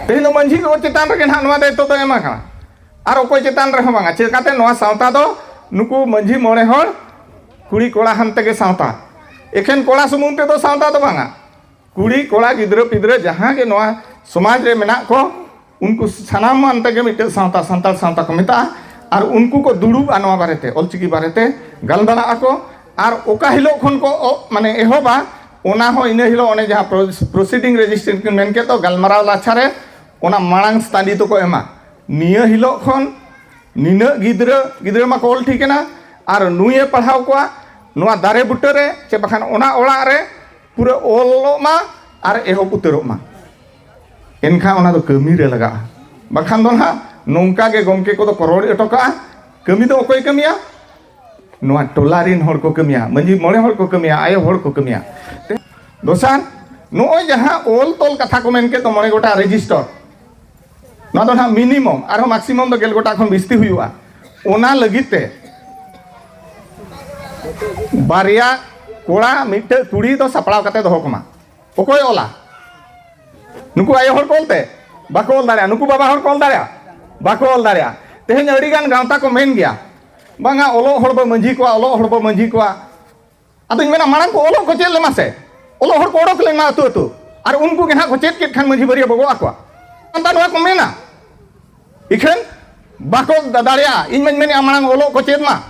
ᱛᱮᱦᱮᱧ ᱫᱚ ᱢᱟᱹᱡᱷᱤ ᱠᱚ ᱪᱮᱛᱟᱱ ᱨᱮᱜᱮ ᱱᱟᱦᱟᱜ ᱱᱚᱣᱟ ᱫᱟᱭᱤᱛᱛᱚ ᱫᱚ ᱮᱢ ᱟᱠᱟᱱᱟ, ᱟᱨ ᱚᱠᱚᱭ ᱪᱮᱛᱟᱱ ᱨᱮᱦᱚᱸ ᱵᱟᱝᱟ᱾ ᱪᱤᱠᱟᱹᱛᱮ ᱱᱚᱣᱟ ᱥᱟᱶᱛᱟ ᱫᱚ ᱱᱩᱠᱩ ᱢᱟᱹᱡᱷᱤ ᱢᱚᱬᱮ ᱦᱚᱲ, ᱠᱩᱲᱤ ᱠᱚᱲᱟ ᱦᱟᱱᱛᱮ ᱜᱮ ᱥᱟᱶᱛᱟ, ᱮᱠᱷᱮᱱ ᱠᱚᱲᱟ ᱥᱩᱢᱩᱝ ᱛᱮᱫᱚ ᱥᱟᱶᱛᱟ ᱫᱚ ᱵᱟᱝᱟ᱾ ᱠᱩᱲᱤ ᱠᱚᱲᱟ, ᱜᱤᱫᱽᱨᱟᱹ ᱯᱤᱫᱽᱨᱟᱹ ᱡᱟᱦᱟᱸ ᱜᱮ ᱱᱚᱣᱟ ᱥᱚᱢᱟᱡᱽ ᱨᱮ ᱢᱮᱱᱟᱜ ᱠᱚ, ᱩᱱᱠᱩ ᱥᱟᱱᱟᱢ ᱟᱱᱛᱮ ᱜᱮ ᱢᱤᱫᱴᱮᱱ ᱥᱟᱶᱛᱟ, ᱥᱟᱱᱛᱟᱲ ᱥᱟᱶᱛᱟ ᱠᱚ ᱢᱮᱛᱟᱜᱼᱟ᱾ ᱟᱨ ᱩᱱᱠᱩ ᱠᱚ ᱫᱩᱲᱩᱵᱼᱟ ᱱᱚᱣᱟ ᱵᱟᱨᱮᱛᱮ, ᱚᱞᱪᱤᱠᱤ ᱵᱟᱨᱮᱛᱮ ᱜᱟᱞᱢᱟᱨᱟᱜ ᱟᱠᱚ᱾ ᱟᱨ ᱚᱠᱟ ᱦᱤᱞᱳᱜ ᱠᱷᱚᱱ ᱠᱚ ᱚ-, ᱢᱟᱱᱮ ᱮᱦᱚᱵᱟ, ᱚᱱᱟ ᱦᱚᱸ ᱤᱱᱟᱹ ᱦᱤᱞᱳᱜ ᱚᱱᱮ ᱡᱟᱦᱟᱸ ᱯᱨᱚ-, proceeding registration ᱢᱮᱱ ᱠᱮᱫ ᱫᱚ, ᱜᱟᱞᱢᱟᱨᱟᱣ ᱞᱟᱪᱷᱟ ᱨᱮ ᱚᱱᱟ ᱢᱟᱲᱟᱝ ᱛᱟᱺᱰᱤ ᱫᱚᱠᱚ ᱮᱢᱟ᱾ ᱱᱤᱭᱟᱹ ᱦᱤᱞᱳᱜ ᱠᱷᱚᱱ ᱱᱤᱱᱟᱹᱜ ᱜᱤᱫᱽᱨᱟᱹ, ᱜᱤᱫᱽᱨᱟᱹ ᱢᱟᱠᱚ ᱚᱞ ᱴᱷᱤᱠ ᱮᱱᱟ, ᱟᱨ ᱱᱩᱭᱮ ᱯᱟᱲᱦᱟᱣ ᱠᱚᱣᱟ, ᱱᱚᱣᱟ ᱫᱟᱨᱮ ᱵᱩᱴᱟᱹ ᱨᱮ ᱪᱮ ᱵᱟᱠᱷᱟᱱ ᱚᱱᱟ ᱚᱲᱟᱜ ᱨᱮ ᱯᱩᱨᱟᱹ ᱚᱞᱚᱜ ᱢᱟ ᱟᱨ ᱮᱦᱚᱵ ᱩᱛᱟᱹᱨᱚᱜ ᱢᱟ᱾ ᱮᱱᱠᱷᱟᱱ ᱚᱱᱟ ᱫᱚ ᱠᱟᱹᱢᱤ ᱨᱮ ᱞᱟᱜᱟᱜᱼᱟ᱾ ᱵᱟᱠᱷᱟᱱ ᱫᱚ ᱱᱟᱦᱟᱜ ᱱᱚᱝᱠᱟ ᱜᱮ ᱜᱚᱢᱠᱮ ᱠᱚᱫᱚ ᱠᱚ ᱨᱚᱲ ᱦᱚᱴᱚ ᱠᱟᱜᱼᱟ, ᱠᱟᱹᱢᱤ ᱫᱚ ᱚᱠᱚᱭ ᱠᱟᱹᱢᱤᱭᱟ? ᱱᱚᱣᱟ ᱴᱚᱞᱟ ᱨᱤᱱ ᱦᱚᱲ ᱠᱚ ᱠᱟᱹᱢᱤᱭᱟ, ᱢᱟᱹᱡᱷᱤ ᱢᱚᱬᱮ ᱦᱚᱲ ᱠᱚ ᱠᱟᱹᱢᱤᱭᱟ, ᱟᱭᱳ ᱦᱚᱲ ᱠᱚ ᱠᱟᱹᱢᱤᱭᱟ᱾ ᱫᱚᱥᱟᱨ, ᱱᱚᱜᱼᱚᱭ ᱡᱟᱦᱟᱸ ᱚᱞ ᱛᱚᱞ ᱠᱟᱛᱷᱟ ᱠᱚ ᱢᱮᱱ ᱠᱮᱫ ᱫᱚ ᱢᱚᱬᱮ ᱜᱚᱴᱟᱝ ᱨᱮᱡᱤᱥᱴᱟᱨ, ᱱᱚᱣᱟ ᱫᱚ ᱱᱟᱦᱟᱜ ᱢᱤᱱᱤᱢᱟᱢ, ᱟᱨᱦᱚᱸ ᱢᱟᱠᱥᱤᱢᱟᱢ ᱫᱚ ᱜᱮᱞ ᱜᱚᱴᱟᱝ ᱠᱷᱚᱱ ᱵᱤᱥᱛᱤ ᱦᱩᱭᱩᱜᱼᱟ᱾ ᱚᱱᱟ ᱞᱟᱹᱜᱤᱫ ᱛᱮ ᱵᱟᱨᱭᱟ ᱠᱚᱲᱟ, ᱢᱤᱫᱴᱟᱹᱝ ᱠᱩᱲᱤ ᱫᱚ ᱥᱟᱯᱲᱟᱣ ᱠᱟᱛᱮ ᱫᱚᱦᱚ ᱠᱚᱢᱟ᱾ ᱚᱠᱚᱭ ᱚᱞᱟ? ᱱᱩᱠᱩ ᱟᱭᱳ ᱦᱚᱲ ᱠᱚ ᱚᱞ ᱛᱮ? ᱵᱟᱠᱚ ᱚᱞ ᱫᱟᱲᱮᱭᱟᱜᱼᱟ᱾ ᱱᱩᱠᱩ ᱵᱟᱵᱟ ᱦᱚᱲ ᱠᱚ ᱚᱞ ᱫᱟᱲᱮᱭᱟᱜᱼᱟ? ᱵᱟᱠᱚ ᱚᱞ ᱫᱟᱲᱮᱭᱟᱜᱼᱟ᱾ ᱛᱮᱦᱮᱧ ᱟᱹᱰᱤ ᱜᱟᱱ ᱜᱟᱶᱛᱟ ᱠᱚ ᱢᱮᱱ ᱜᱮᱭᱟ, "ᱵᱟᱝᱟ, ᱚᱞᱚᱜ ᱦᱚᱲ ᱵᱚ ᱢᱟᱹᱡᱷᱤ ᱠᱚᱣᱟ, ᱚᱞᱚᱜ ᱦᱚᱲ ᱵᱚ ᱢᱟᱹᱡᱷᱤ ᱠᱚᱣᱟ᱾" ᱟᱫᱚᱧ ᱢᱮᱱᱟ, ᱢᱟᱲᱟᱝ ᱠᱚ ᱚᱞᱚᱜ ᱠᱚ ᱪᱮᱫ ᱞᱮᱢᱟ ᱥᱮ, ᱚᱞᱚᱜ ᱦᱚᱲ ᱠᱚ ᱚᱰᱚᱠ ᱞᱮᱱ ᱢᱟ ᱟᱹᱛᱩ ᱟᱹᱛᱩ, ᱟᱨ ᱩᱱᱠᱩ ᱜᱮ ᱱᱟᱦᱟᱜ ᱠᱚ ᱪᱮᱫ ᱠᱮᱫ ᱠᱷᱟᱱ ᱢᱟᱹᱡᱷᱤ ᱵᱟᱹᱨᱭᱟᱹ ᱵᱚᱜᱚᱜ ᱟᱠᱚᱣᱟ᱾ ᱟᱫᱚ ᱱᱚᱣᱟ ᱠᱚ ᱢᱮᱱᱟ, ᱤᱠᱷᱟᱹᱱ ᱵᱟᱠᱚ ᱫᱟ-, ᱫᱟᱲᱮᱭᱟᱜᱼᱟ᱾ ᱤᱧ ᱢᱟᱧ ᱢᱮᱱᱮᱫᱼᱟ, ᱢᱟᱲᱟᱝ ᱚᱞᱚᱜ ᱠᱚ ᱪᱮᱫ ᱢᱟ,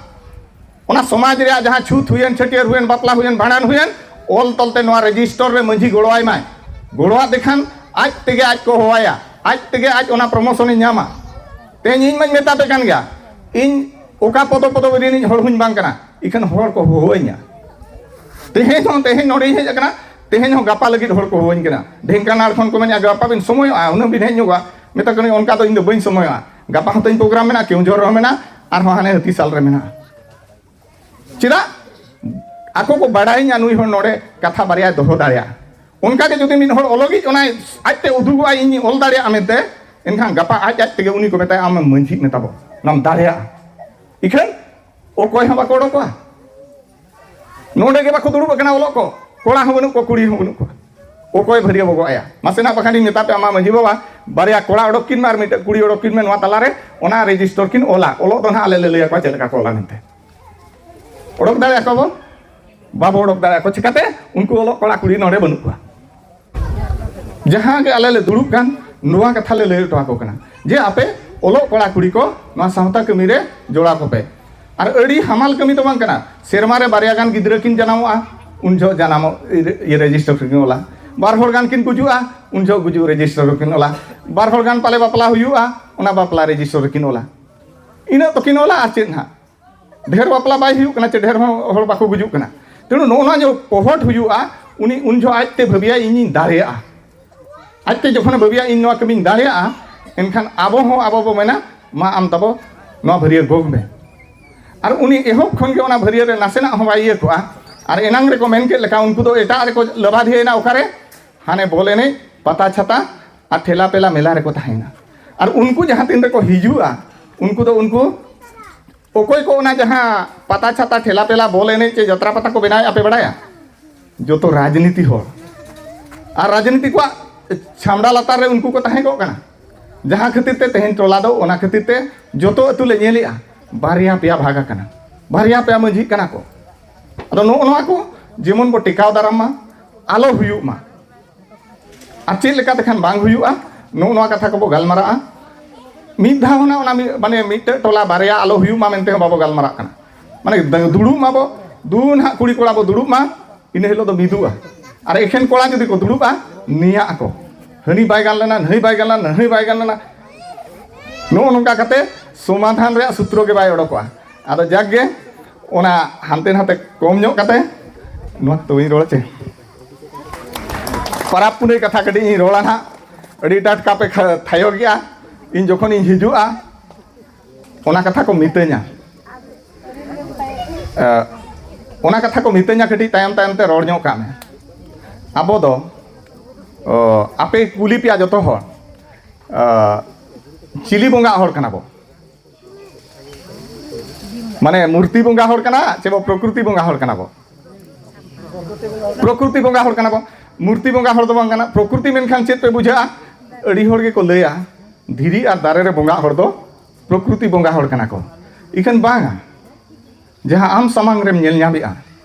ᱚᱱᱟ ᱥᱚᱢᱟᱡᱽ ᱨᱮᱭᱟᱜ ᱡᱟᱦᱟᱸ ᱪᱷᱩᱛ ᱦᱩᱭᱮᱱ, ᱪᱷᱟᱹᱴᱭᱟᱹᱨ ᱦᱩᱭᱮᱱ, ᱵᱟᱯᱞᱟ ᱦᱩᱭᱮᱱ, ᱵᱷᱟᱸᱰᱟᱱ ᱦᱩᱭᱮᱱ, ᱚᱞ ᱛᱚᱞ ᱛᱮ ᱱᱚᱣᱟ ᱨᱮᱡᱤᱥᱴᱚᱨ ᱨᱮ ᱢᱟᱹᱡᱷᱤ ᱜᱚᱲᱚᱣᱟᱭ ᱢᱟᱭ᱾ ᱜᱚᱲᱚᱣᱟᱫ ᱛᱮᱠᱷᱟᱱ ᱟᱡ ᱛᱮᱜᱮ ᱟᱡ ᱠᱚ ᱦᱚᱦᱚᱣᱟᱭᱟ, ᱟᱡ ᱛᱮᱜᱮ ᱟᱡ ᱚᱱᱟ ᱯᱨᱚᱢᱳᱥᱚᱱᱮ ᱧᱟᱢᱟ᱾ ᱛᱮᱦᱮᱧ ᱤᱧ ᱢᱟᱧ ᱢᱮᱛᱟ ᱯᱮ ᱠᱟᱱ ᱜᱮᱭᱟ, ᱤᱧ ᱚᱠᱟ ᱯᱚᱫᱚ ᱯᱚᱫᱚᱵᱤ ᱨᱤᱱᱤᱡ ᱦᱚᱲ ᱦᱚᱸᱧ ᱵᱟᱝ ᱠᱟᱱᱟ, ᱤᱠᱷᱟᱹᱱ ᱦᱚᱲ ᱠᱚ ᱦᱚᱦᱚᱣᱟᱹᱧᱟ᱾ ᱛᱮᱦᱮᱧ ᱦᱚᱸ, ᱛᱮᱦᱮᱧ ᱱᱚᱰᱮᱧ ᱦᱮᱡ ᱟᱠᱟᱱᱟ, ᱛᱮᱦᱮᱧ ᱦᱚᱸ ᱜᱟᱯᱟ ᱞᱟᱹᱜᱤᱫ ᱦᱚᱲ ᱠᱚ ᱦᱚᱦᱚᱣᱟᱹᱧ ᱠᱟᱱᱟ᱾ ᱰᱷᱮᱝᱠᱟᱱᱟᱲ ᱠᱷᱚᱱ ᱠᱚ ᱢᱮᱱᱮᱫᱼᱟ, "ᱜᱟᱯᱟ ᱵᱤᱱ ᱥᱚᱢᱚᱭᱚᱜᱼᱟ, ᱩᱱᱟᱹᱜ ᱵᱤᱱ ᱦᱮᱡ ᱧᱚᱜᱚᱜᱼᱟ?" ᱢᱮᱛᱟ ᱠᱚ ᱠᱟᱹᱱᱟᱹᱧ, "ᱚᱱᱠᱟ ᱫᱚ ᱤᱧ ᱫᱚ ᱵᱟᱹᱧ ᱥᱚᱢᱚᱭᱚᱜᱼᱟ, ᱜᱟᱯᱟ ᱦᱚᱸ ᱛᱟᱹᱧ ᱯᱨᱳᱜᱨᱟᱢ ᱢᱮᱱᱟᱜᱼᱟ, ᱠᱮᱣᱡᱷᱚᱨ ᱨᱮᱦᱚᱸ ᱢᱮᱱᱟᱜᱼᱟ, ᱟᱨᱦᱚᱸ ᱦᱟᱱᱮ ᱦᱟᱹᱛᱤᱥᱟᱞ ᱨᱮ ᱢᱮᱱᱟᱜᱼᱟ᱾" ᱪᱮᱫᱟᱜ? ᱟᱠᱚ ᱠᱚ ᱵᱟᱲᱟᱭᱤᱧᱟ ᱱᱩᱭ ᱦᱚᱲ ᱱᱚᱰᱮ ᱠᱟᱛᱷᱟ ᱵᱟᱨᱭᱟᱭ ᱫᱚᱦᱚ ᱫᱟᱲᱮᱭᱟᱜᱼᱟ᱾ ᱚᱱᱠᱟ ᱜᱮ ᱡᱩᱫᱤ ᱢᱤᱫ ᱦᱚᱲ ᱚᱞᱚᱜᱤᱡ ᱚᱱᱟᱭ ᱟᱡᱛᱮ ᱩᱫᱩᱜᱚᱜᱼᱟ, "ᱤᱧᱤᱧ ᱚᱞ ᱫᱟᱲᱮᱭᱟᱜᱼᱟ" ᱢᱮᱱᱛᱮ, ᱮᱱᱠᱷᱟᱱ ᱜᱟᱯᱟ ᱟᱡ ᱟᱡ ᱛᱮᱜᱮ ᱩᱱᱤ ᱠᱚ ᱢᱮᱛᱟᱭᱟ, "ᱟᱢᱮᱢ ᱢᱟᱹᱡᱷᱤᱜ ᱢᱮ ᱛᱟᱵᱚ, ᱚᱱᱟᱢ ᱫᱟᱲᱮᱭᱟᱜᱼᱟ᱾" ᱤᱠᱷᱟᱹᱱ ᱚᱠᱚᱭ ᱦᱚᱸ ᱵᱟᱠᱚ ᱚᱰᱚᱠᱚᱜᱼᱟ᱾ ᱱᱚᱰᱮ ᱜᱮ ᱵᱟᱠᱚ ᱫᱩᱲᱩᱵ ᱟᱠᱟᱱᱟ ᱚᱞᱚᱜ ᱠᱚ, ᱠᱚᱲᱟ ᱦᱚᱸ ᱵᱟᱹᱱᱩᱜ ᱠᱚᱣᱟ, ᱠᱩᱲᱤ ᱦᱚᱸ ᱵᱟᱹᱱᱩᱜ ᱠᱚᱣᱟ, ᱚᱠᱚᱭ ᱵᱷᱟᱹᱨᱭᱟᱹ ᱵᱚᱜᱚᱜ ᱟᱭᱟ? ᱢᱟᱥᱮᱱᱟᱜ ᱵᱟᱠᱷᱟᱱ ᱤᱧ ᱢᱮᱛᱟ ᱯᱮᱭᱟ, ᱢᱟ ᱢᱟᱹᱡᱷᱤ ᱵᱟᱵᱟ, ᱵᱟᱨᱭᱟ ᱠᱚᱲᱟ ᱚᱰᱚᱠ ᱠᱤᱱ ᱢᱮ ᱟᱨ ᱢᱤᱫᱴᱮᱱ ᱠᱩᱲᱤ ᱚᱰᱚᱠ ᱠᱤᱱ ᱢᱮ, ᱱᱚᱣᱟ ᱛᱟᱞᱟᱨᱮ ᱚᱱᱟ ᱨᱮᱡᱤᱥᱴᱚᱨ ᱠᱤᱱ ᱚᱞᱟ᱾ ᱚᱞᱚᱜ ᱫᱚ ᱱᱟᱦᱟᱜ ᱟᱞᱮ ᱞᱮ ᱞᱟᱹᱭ ᱟᱠᱚᱣᱟ ᱪᱮᱫ ᱞᱮᱠᱟ ᱠᱚ ᱚᱞᱟ ᱢᱮᱱᱛᱮ᱾ ᱚᱰᱚᱠ ᱫᱟᱲᱮᱭᱟᱠᱚ ᱵᱚᱱ? ᱵᱟᱵᱚ ᱚᱰᱚᱠ ᱫᱟᱲᱮᱭᱟᱠᱚ᱾ ᱪᱤᱠᱟᱹᱛᱮ? ᱩᱱᱠᱩ ᱚᱞᱚᱜ ᱠᱚᱲᱟ ᱠᱩᱲᱤ ᱱᱚᱰᱮ ᱵᱟᱹᱱᱩᱜ ᱠᱚᱣᱟ᱾ ᱡᱟᱦᱟᱸ ᱜᱮ ᱟᱞᱮ ᱞᱮ ᱫᱩᱲᱩᱵ ᱠᱟᱱ, ᱱᱚᱣᱟ ᱠᱟᱛᱷᱟ ᱞᱮ ᱞᱟᱹᱭ ᱦᱚᱴᱚ ᱟᱠᱚ ᱠᱟᱱᱟ ᱡᱮ ᱟᱯᱮ ᱚᱞᱚᱜ ᱠᱚᱲᱟ ᱠᱩᱲᱤ ᱠᱚ ᱱᱚᱣᱟ ᱥᱟᱶᱛᱟ ᱠᱟᱹᱢᱤ ᱨᱮ ᱡᱚᱲᱟᱣ ᱠᱚᱯᱮ᱾ ᱟᱨ ᱟᱹᱰᱤ ᱦᱟᱢᱟᱞ ᱠᱟᱹᱢᱤ ᱫᱚ ᱵᱟᱝ ᱠᱟᱱᱟ᱾ ᱥᱮᱨᱢᱟ ᱨᱮ ᱵᱟᱨᱭᱟ ᱜᱟᱱ ᱜᱤᱫᱽᱨᱟᱹ ᱠᱤᱱ ᱡᱟᱱᱟᱢᱚᱜᱼᱟ, ᱩᱱ ᱡᱚᱦᱚᱜ ᱡᱟᱱᱟᱢᱚᱜ ᱤᱭᱟᱹ ᱨᱮᱡᱤᱥᱴᱟᱨ ᱠᱤᱱ ᱚᱞᱟ᱾ ᱵᱟᱨ ᱦᱚᱲ ᱜᱟᱱ ᱠᱤᱱ ᱜᱩᱡᱩᱜᱼᱟ, ᱩᱱ ᱡᱚᱦᱚᱜ ᱜᱩᱡᱩᱜ ᱨᱮᱡᱤᱥᱴᱟᱨ ᱠᱤᱱ ᱚᱞᱟ᱾ ᱵᱟᱨ ᱦᱚᱲ ᱜᱟᱱ ᱯᱟᱞᱮ ᱵᱟᱯᱞᱟ ᱦᱩᱭᱩᱜᱼᱟ, ᱚᱱᱟ ᱵᱟᱯᱞᱟ ᱨᱮᱡᱤᱥᱴᱟᱨ ᱠᱤᱱ ᱚᱞᱟ᱾ ᱤᱱᱟᱹᱜ ᱛᱚᱠᱤᱱ ᱚᱞᱟ, ᱟᱨ ᱪᱮᱫ ᱱᱟᱦᱟᱜ? ᱰᱷᱮᱨ ᱵᱟᱯᱞᱟ ᱵᱟᱭ ᱦᱩᱭᱩᱜ ᱠᱟᱱᱟ, ᱪᱮ ᱰᱷᱮᱨ ᱦᱚᱸ ᱦᱚᱲ ᱵᱟᱠᱚ ᱜᱩᱡᱩᱜ ᱠᱟᱱᱟ᱾ ᱛᱮᱬᱩ ᱱᱚᱜᱼᱚ ᱱᱚᱣᱟ ᱡᱮ ᱯᱚᱦᱚᱴ ᱦᱩᱭᱩᱜᱼᱟ, ᱩᱱᱤ ᱩᱱ ᱡᱚᱦᱚᱜ ᱟᱡᱛᱮ ᱵᱷᱟᱹᱵᱤᱭᱟ, "ᱤᱧᱤᱧ ᱫᱟᱲᱮᱭᱟᱜᱼᱟ᱾" ᱟᱡᱛᱮ ᱡᱚᱠᱷᱚᱱᱮ ᱵᱷᱟᱹᱵᱤᱭᱟ, "ᱤᱧ ᱱᱚᱣᱟ ᱠᱟᱹᱢᱤᱧ ᱫᱟᱲᱮᱭᱟᱜᱼᱟ", ᱮᱱᱠᱷᱟᱱ ᱟᱵᱚ ᱦᱚᱸ ᱟᱵᱚ ᱵᱚ ᱢᱮᱱᱟ, "ᱢᱟ ᱟᱢ ᱛᱟᱵᱚ ᱱᱚᱣᱟ ᱵᱷᱟᱹᱨᱭᱟᱹ ᱜᱚᱜᱽ ᱢᱮ᱾" ᱟᱨ ᱩᱱᱤ ᱮᱦᱚᱵ ᱠᱷᱚᱱ ᱜᱮ ᱚᱱᱟ ᱵᱷᱟᱹᱨᱭᱟᱹ ᱨᱮ ᱱᱟᱥᱮᱱᱟᱜ ᱦᱚᱸ ᱵᱟᱭ ᱤᱭᱟᱹ ᱠᱚᱜᱼᱟ᱾ ᱟᱨ ᱮᱱᱟᱝ ᱨᱮᱠᱚ ᱢᱮᱱ ᱠᱮᱫ ᱞᱮᱠᱟ, ᱩᱱᱠᱩ ᱫᱚ ᱮᱴᱟᱜ ᱨᱮᱠᱚ ᱞᱟᱵᱟᱫᱷᱤᱭᱟᱹᱭᱮᱱᱟ᱾ ᱚᱠᱟᱨᱮ? ᱦᱟᱱᱮ ᱵᱚᱞ ᱮᱱᱮᱡ, ᱯᱟᱛᱟ ᱪᱷᱟᱛᱟ ᱟᱨ ᱴᱷᱮᱞᱟ ᱯᱮᱞᱟ ᱢᱮᱞᱟ ᱨᱮᱠᱚ ᱛᱟᱦᱮᱸᱭᱮᱱᱟ᱾ ᱟᱨ ᱩᱱᱠᱩ ᱡᱟᱦᱟᱸ ᱛᱤᱱ ᱨᱮᱠᱚ ᱦᱤᱡᱩᱜᱼᱟ, ᱩᱱᱠᱩ ᱫᱚ ᱩᱱᱠᱩ ᱚᱠᱚᱭ ᱠᱚ ᱚᱱᱟ ᱡᱟᱦᱟᱸ ᱯᱟᱛᱟ ᱪᱷᱟᱛᱟ, ᱴᱷᱮᱞᱟ ᱯᱮᱞᱟ, ᱵᱚᱞ ᱮᱱᱮᱡ ᱪᱮ ᱡᱟᱛᱨᱟ ᱯᱟᱛᱟ ᱠᱚ ᱵᱮᱱᱟᱣᱮᱫᱼᱟ ᱯᱮ ᱵᱟᱲᱟᱭᱟ? ᱡᱚᱛᱚ ᱨᱟᱡᱽᱱᱤᱛᱤ ᱦᱚᱲ᱾ ᱟᱨ ᱨᱟᱡᱽᱱᱤᱛᱤ ᱠᱚᱣᱟᱜ ᱪᱷᱟᱢᱰᱟ ᱞᱟᱛᱟᱨ ᱨᱮ ᱩᱱᱠᱩ ᱠᱚ ᱛᱟᱦᱮᱸ ᱠᱚᱜ ᱠᱟᱱᱟ᱾ ᱡᱟᱦᱟᱸ ᱠᱷᱟᱹᱛᱤᱨ ᱛᱮ ᱛᱮᱦᱮᱧ ᱴᱚᱞᱟ ᱫᱚ, ᱚᱱᱟ ᱠᱷᱟᱹᱛᱤᱨ ᱛᱮ ᱡᱚᱛᱚ ᱟᱹᱛᱩ ᱞᱮ ᱧᱮᱞᱮᱜᱼᱟ, ᱵᱟᱨᱭᱟ ᱯᱮᱭᱟ ᱵᱷᱟᱜᱽ ᱟᱠᱟᱱᱟ, ᱵᱟᱨᱭᱟ ᱯᱮᱭᱟ ᱢᱟᱹᱡᱷᱤᱜ ᱠᱟᱱᱟ ᱠᱚ᱾ ᱟᱫᱚ ᱱᱚᱜᱼᱚ ᱱᱚᱣᱟ ᱠᱚ ᱡᱮᱢᱚᱱ ᱵᱚ ᱴᱮᱠᱟᱣ ᱫᱟᱨᱟᱢ ᱢᱟ, ᱟᱞᱚ ᱦᱩᱭᱩᱜ ᱢᱟ᱾ ᱟᱨ ᱪᱮᱫ ᱞᱮᱠᱟ ᱛᱮᱠᱷᱟᱱ ᱵᱟᱝ ᱦᱩᱭᱩᱜᱼᱟ, ᱱᱚᱜᱼᱚ ᱱᱚᱣᱟ ᱠᱟᱛᱷᱟ ᱠᱚᱵᱚ ᱜᱟᱞᱢᱟᱨᱟᱜᱼᱟ᱾ ᱢᱤᱫ ᱫᱷᱟᱣ ᱦᱚᱸ ᱚᱱᱟ ᱢᱤᱫ, ᱢᱟᱱᱮ ᱢᱤᱫᱴᱮᱡ ᱴᱚᱞᱟ ᱵᱟᱨᱭᱟ ᱟᱞᱚ ᱦᱩᱭᱩᱜ ᱢᱟ ᱢᱮᱱᱛᱮ ᱦᱚᱸ ᱵᱟᱵᱚ ᱜᱟᱞᱢᱟᱨᱟᱜ ᱠᱟᱱᱟ᱾ ᱢᱟᱱᱮ ᱫᱩᱲᱩᱵ ᱢᱟᱵᱚ, ᱫᱩ ᱱᱟᱦᱟᱜ ᱠᱩᱲᱤ ᱠᱚᱲᱟ ᱵᱚ ᱫᱩᱲᱩᱵ ᱢᱟ, ᱤᱱᱟᱹ ᱦᱤᱞᱳᱜ ᱫᱚ ᱢᱤᱫᱩᱜᱼᱟ᱾ ᱟᱨ ᱮᱠᱷᱮᱱ ᱠᱚᱲᱟ ᱡᱩᱫᱤ ᱠᱚ ᱫᱩᱲᱩᱵᱼᱟ, ᱱᱤᱭᱟᱜ ᱟᱠᱚ, ᱦᱟᱹᱱᱤ ᱵᱟᱭ ᱜᱟᱱ ᱞᱮᱱᱟ, ᱱᱟᱹᱭ ᱵᱟᱭ ᱜᱟᱱ ᱞᱮᱱᱟ, ᱱᱟᱹᱭ ᱵᱟᱭ ᱜᱟᱱ ᱞᱮᱱᱟ᱾ ᱱᱚᱜᱼᱚ ᱱᱚᱝᱠᱟ ᱠᱟᱛᱮ ᱥᱚᱢᱟᱫᱷᱟᱱ ᱨᱮᱭᱟᱜ ᱥᱩᱛᱨᱚ ᱜᱮ ᱵᱟᱭ ᱚᱰᱚᱠᱚᱜᱼᱟ᱾ ᱟᱫᱚ ᱡᱟᱠ ᱜᱮ, ᱚᱱᱟ ᱦᱟᱱᱛᱮ ᱱᱟᱛᱮ ᱠᱚᱢ ᱧᱚᱜ ᱠᱟᱛᱮ, ᱱᱚᱣᱟ ᱛᱚ ᱵᱟᱹᱧ ᱨᱚᱲᱟ ᱪᱮ᱾ ᱯᱟᱨᱟᱵᱽ ᱯᱩᱱᱟᱹᱭ ᱠᱟᱛᱷᱟ ᱠᱟᱹᱴᱤᱡ ᱤᱧ ᱨᱚᱲᱟ ᱱᱟᱦᱟᱜ᱾ ᱟᱹᱰᱤ ᱴᱟᱴᱠᱟ ᱯᱮ ᱠᱷᱟ-, ᱛᱷᱟᱭᱚ ᱜᱮᱭᱟ᱾ ᱤᱧ ᱡᱚᱠᱷᱚᱱᱤᱧ ᱦᱤᱡᱩᱜᱼᱟ, ᱚᱱᱟ ᱠᱟᱛᱷᱟ ᱠᱚ ᱢᱤᱛᱟᱹᱧᱟ᱾ ᱮ, ᱚᱱᱟ ᱠᱟᱛᱷᱟ ᱠᱚ ᱢᱤᱛᱟᱹᱧᱟ, ᱠᱟᱹᱴᱤᱡ ᱛᱟᱭᱚᱢ ᱛᱟᱭᱚᱢ ᱛᱮ ᱨᱚᱲ ᱧᱚᱜ ᱠᱟᱜ ᱢᱮ᱾ ᱟᱵᱚ ᱫᱚ, ᱚ, ᱟᱯᱮ ᱠᱩᱞᱤ ᱯᱮᱭᱟ ᱡᱚᱛᱚ ᱦᱚᱲ, ᱮ, ᱪᱤᱞᱤ ᱵᱚᱸᱜᱟ ᱦᱚᱲ ᱠᱟᱱᱟ ᱵᱚ? ᱢᱟᱱᱮ ᱢᱩᱨᱛᱤ ᱵᱚᱸᱜᱟ ᱦᱚᱲ ᱠᱟᱱᱟ ᱪᱮ ᱵᱚ ᱯᱨᱚᱠᱨᱤᱛᱤ ᱵᱚᱸᱜᱟ ᱦᱚᱲ ᱠᱟᱱᱟ ᱵᱚ? ᱯᱨᱚᱠᱨᱤᱛᱤ ᱵᱚᱸᱜᱟ ᱦᱚᱲ ᱠᱟᱱᱟ ᱵᱚ᱾ ᱢᱩᱨᱛᱤ ᱵᱚᱸᱜᱟ ᱦᱚᱲ ᱫᱚ ᱵᱟᱝ ᱠᱟᱱᱟ᱾ ᱯᱨᱚᱠᱨᱤᱛᱤ ᱢᱮᱱᱠᱷᱟᱱ ᱪᱮᱫ ᱯᱮ ᱵᱩᱡᱷᱟᱹᱜᱼᱟ? ᱟᱹᱰᱤ ᱦᱚᱲ ᱜᱮᱠᱚ ᱞᱟᱹᱭᱟ, ᱫᱷᱤᱨᱤ ᱟᱨ ᱫᱟᱨᱮ ᱨᱮ ᱵᱚᱸᱜᱟ ᱦᱚᱲ ᱫᱚ ᱯᱨᱚᱠᱨᱤᱛᱤ ᱵᱚᱸᱜᱟ ᱦᱚᱲ ᱠᱟᱱᱟ ᱠᱚ᱾ ᱤᱠᱷᱟᱹᱱ ᱵᱟᱝᱟ, ᱡᱟᱦᱟᱸ ᱟᱢ ᱥᱟᱢᱟᱝ ᱨᱮᱢ ᱧᱮᱞ ᱧᱟᱢᱮᱜᱼᱟ,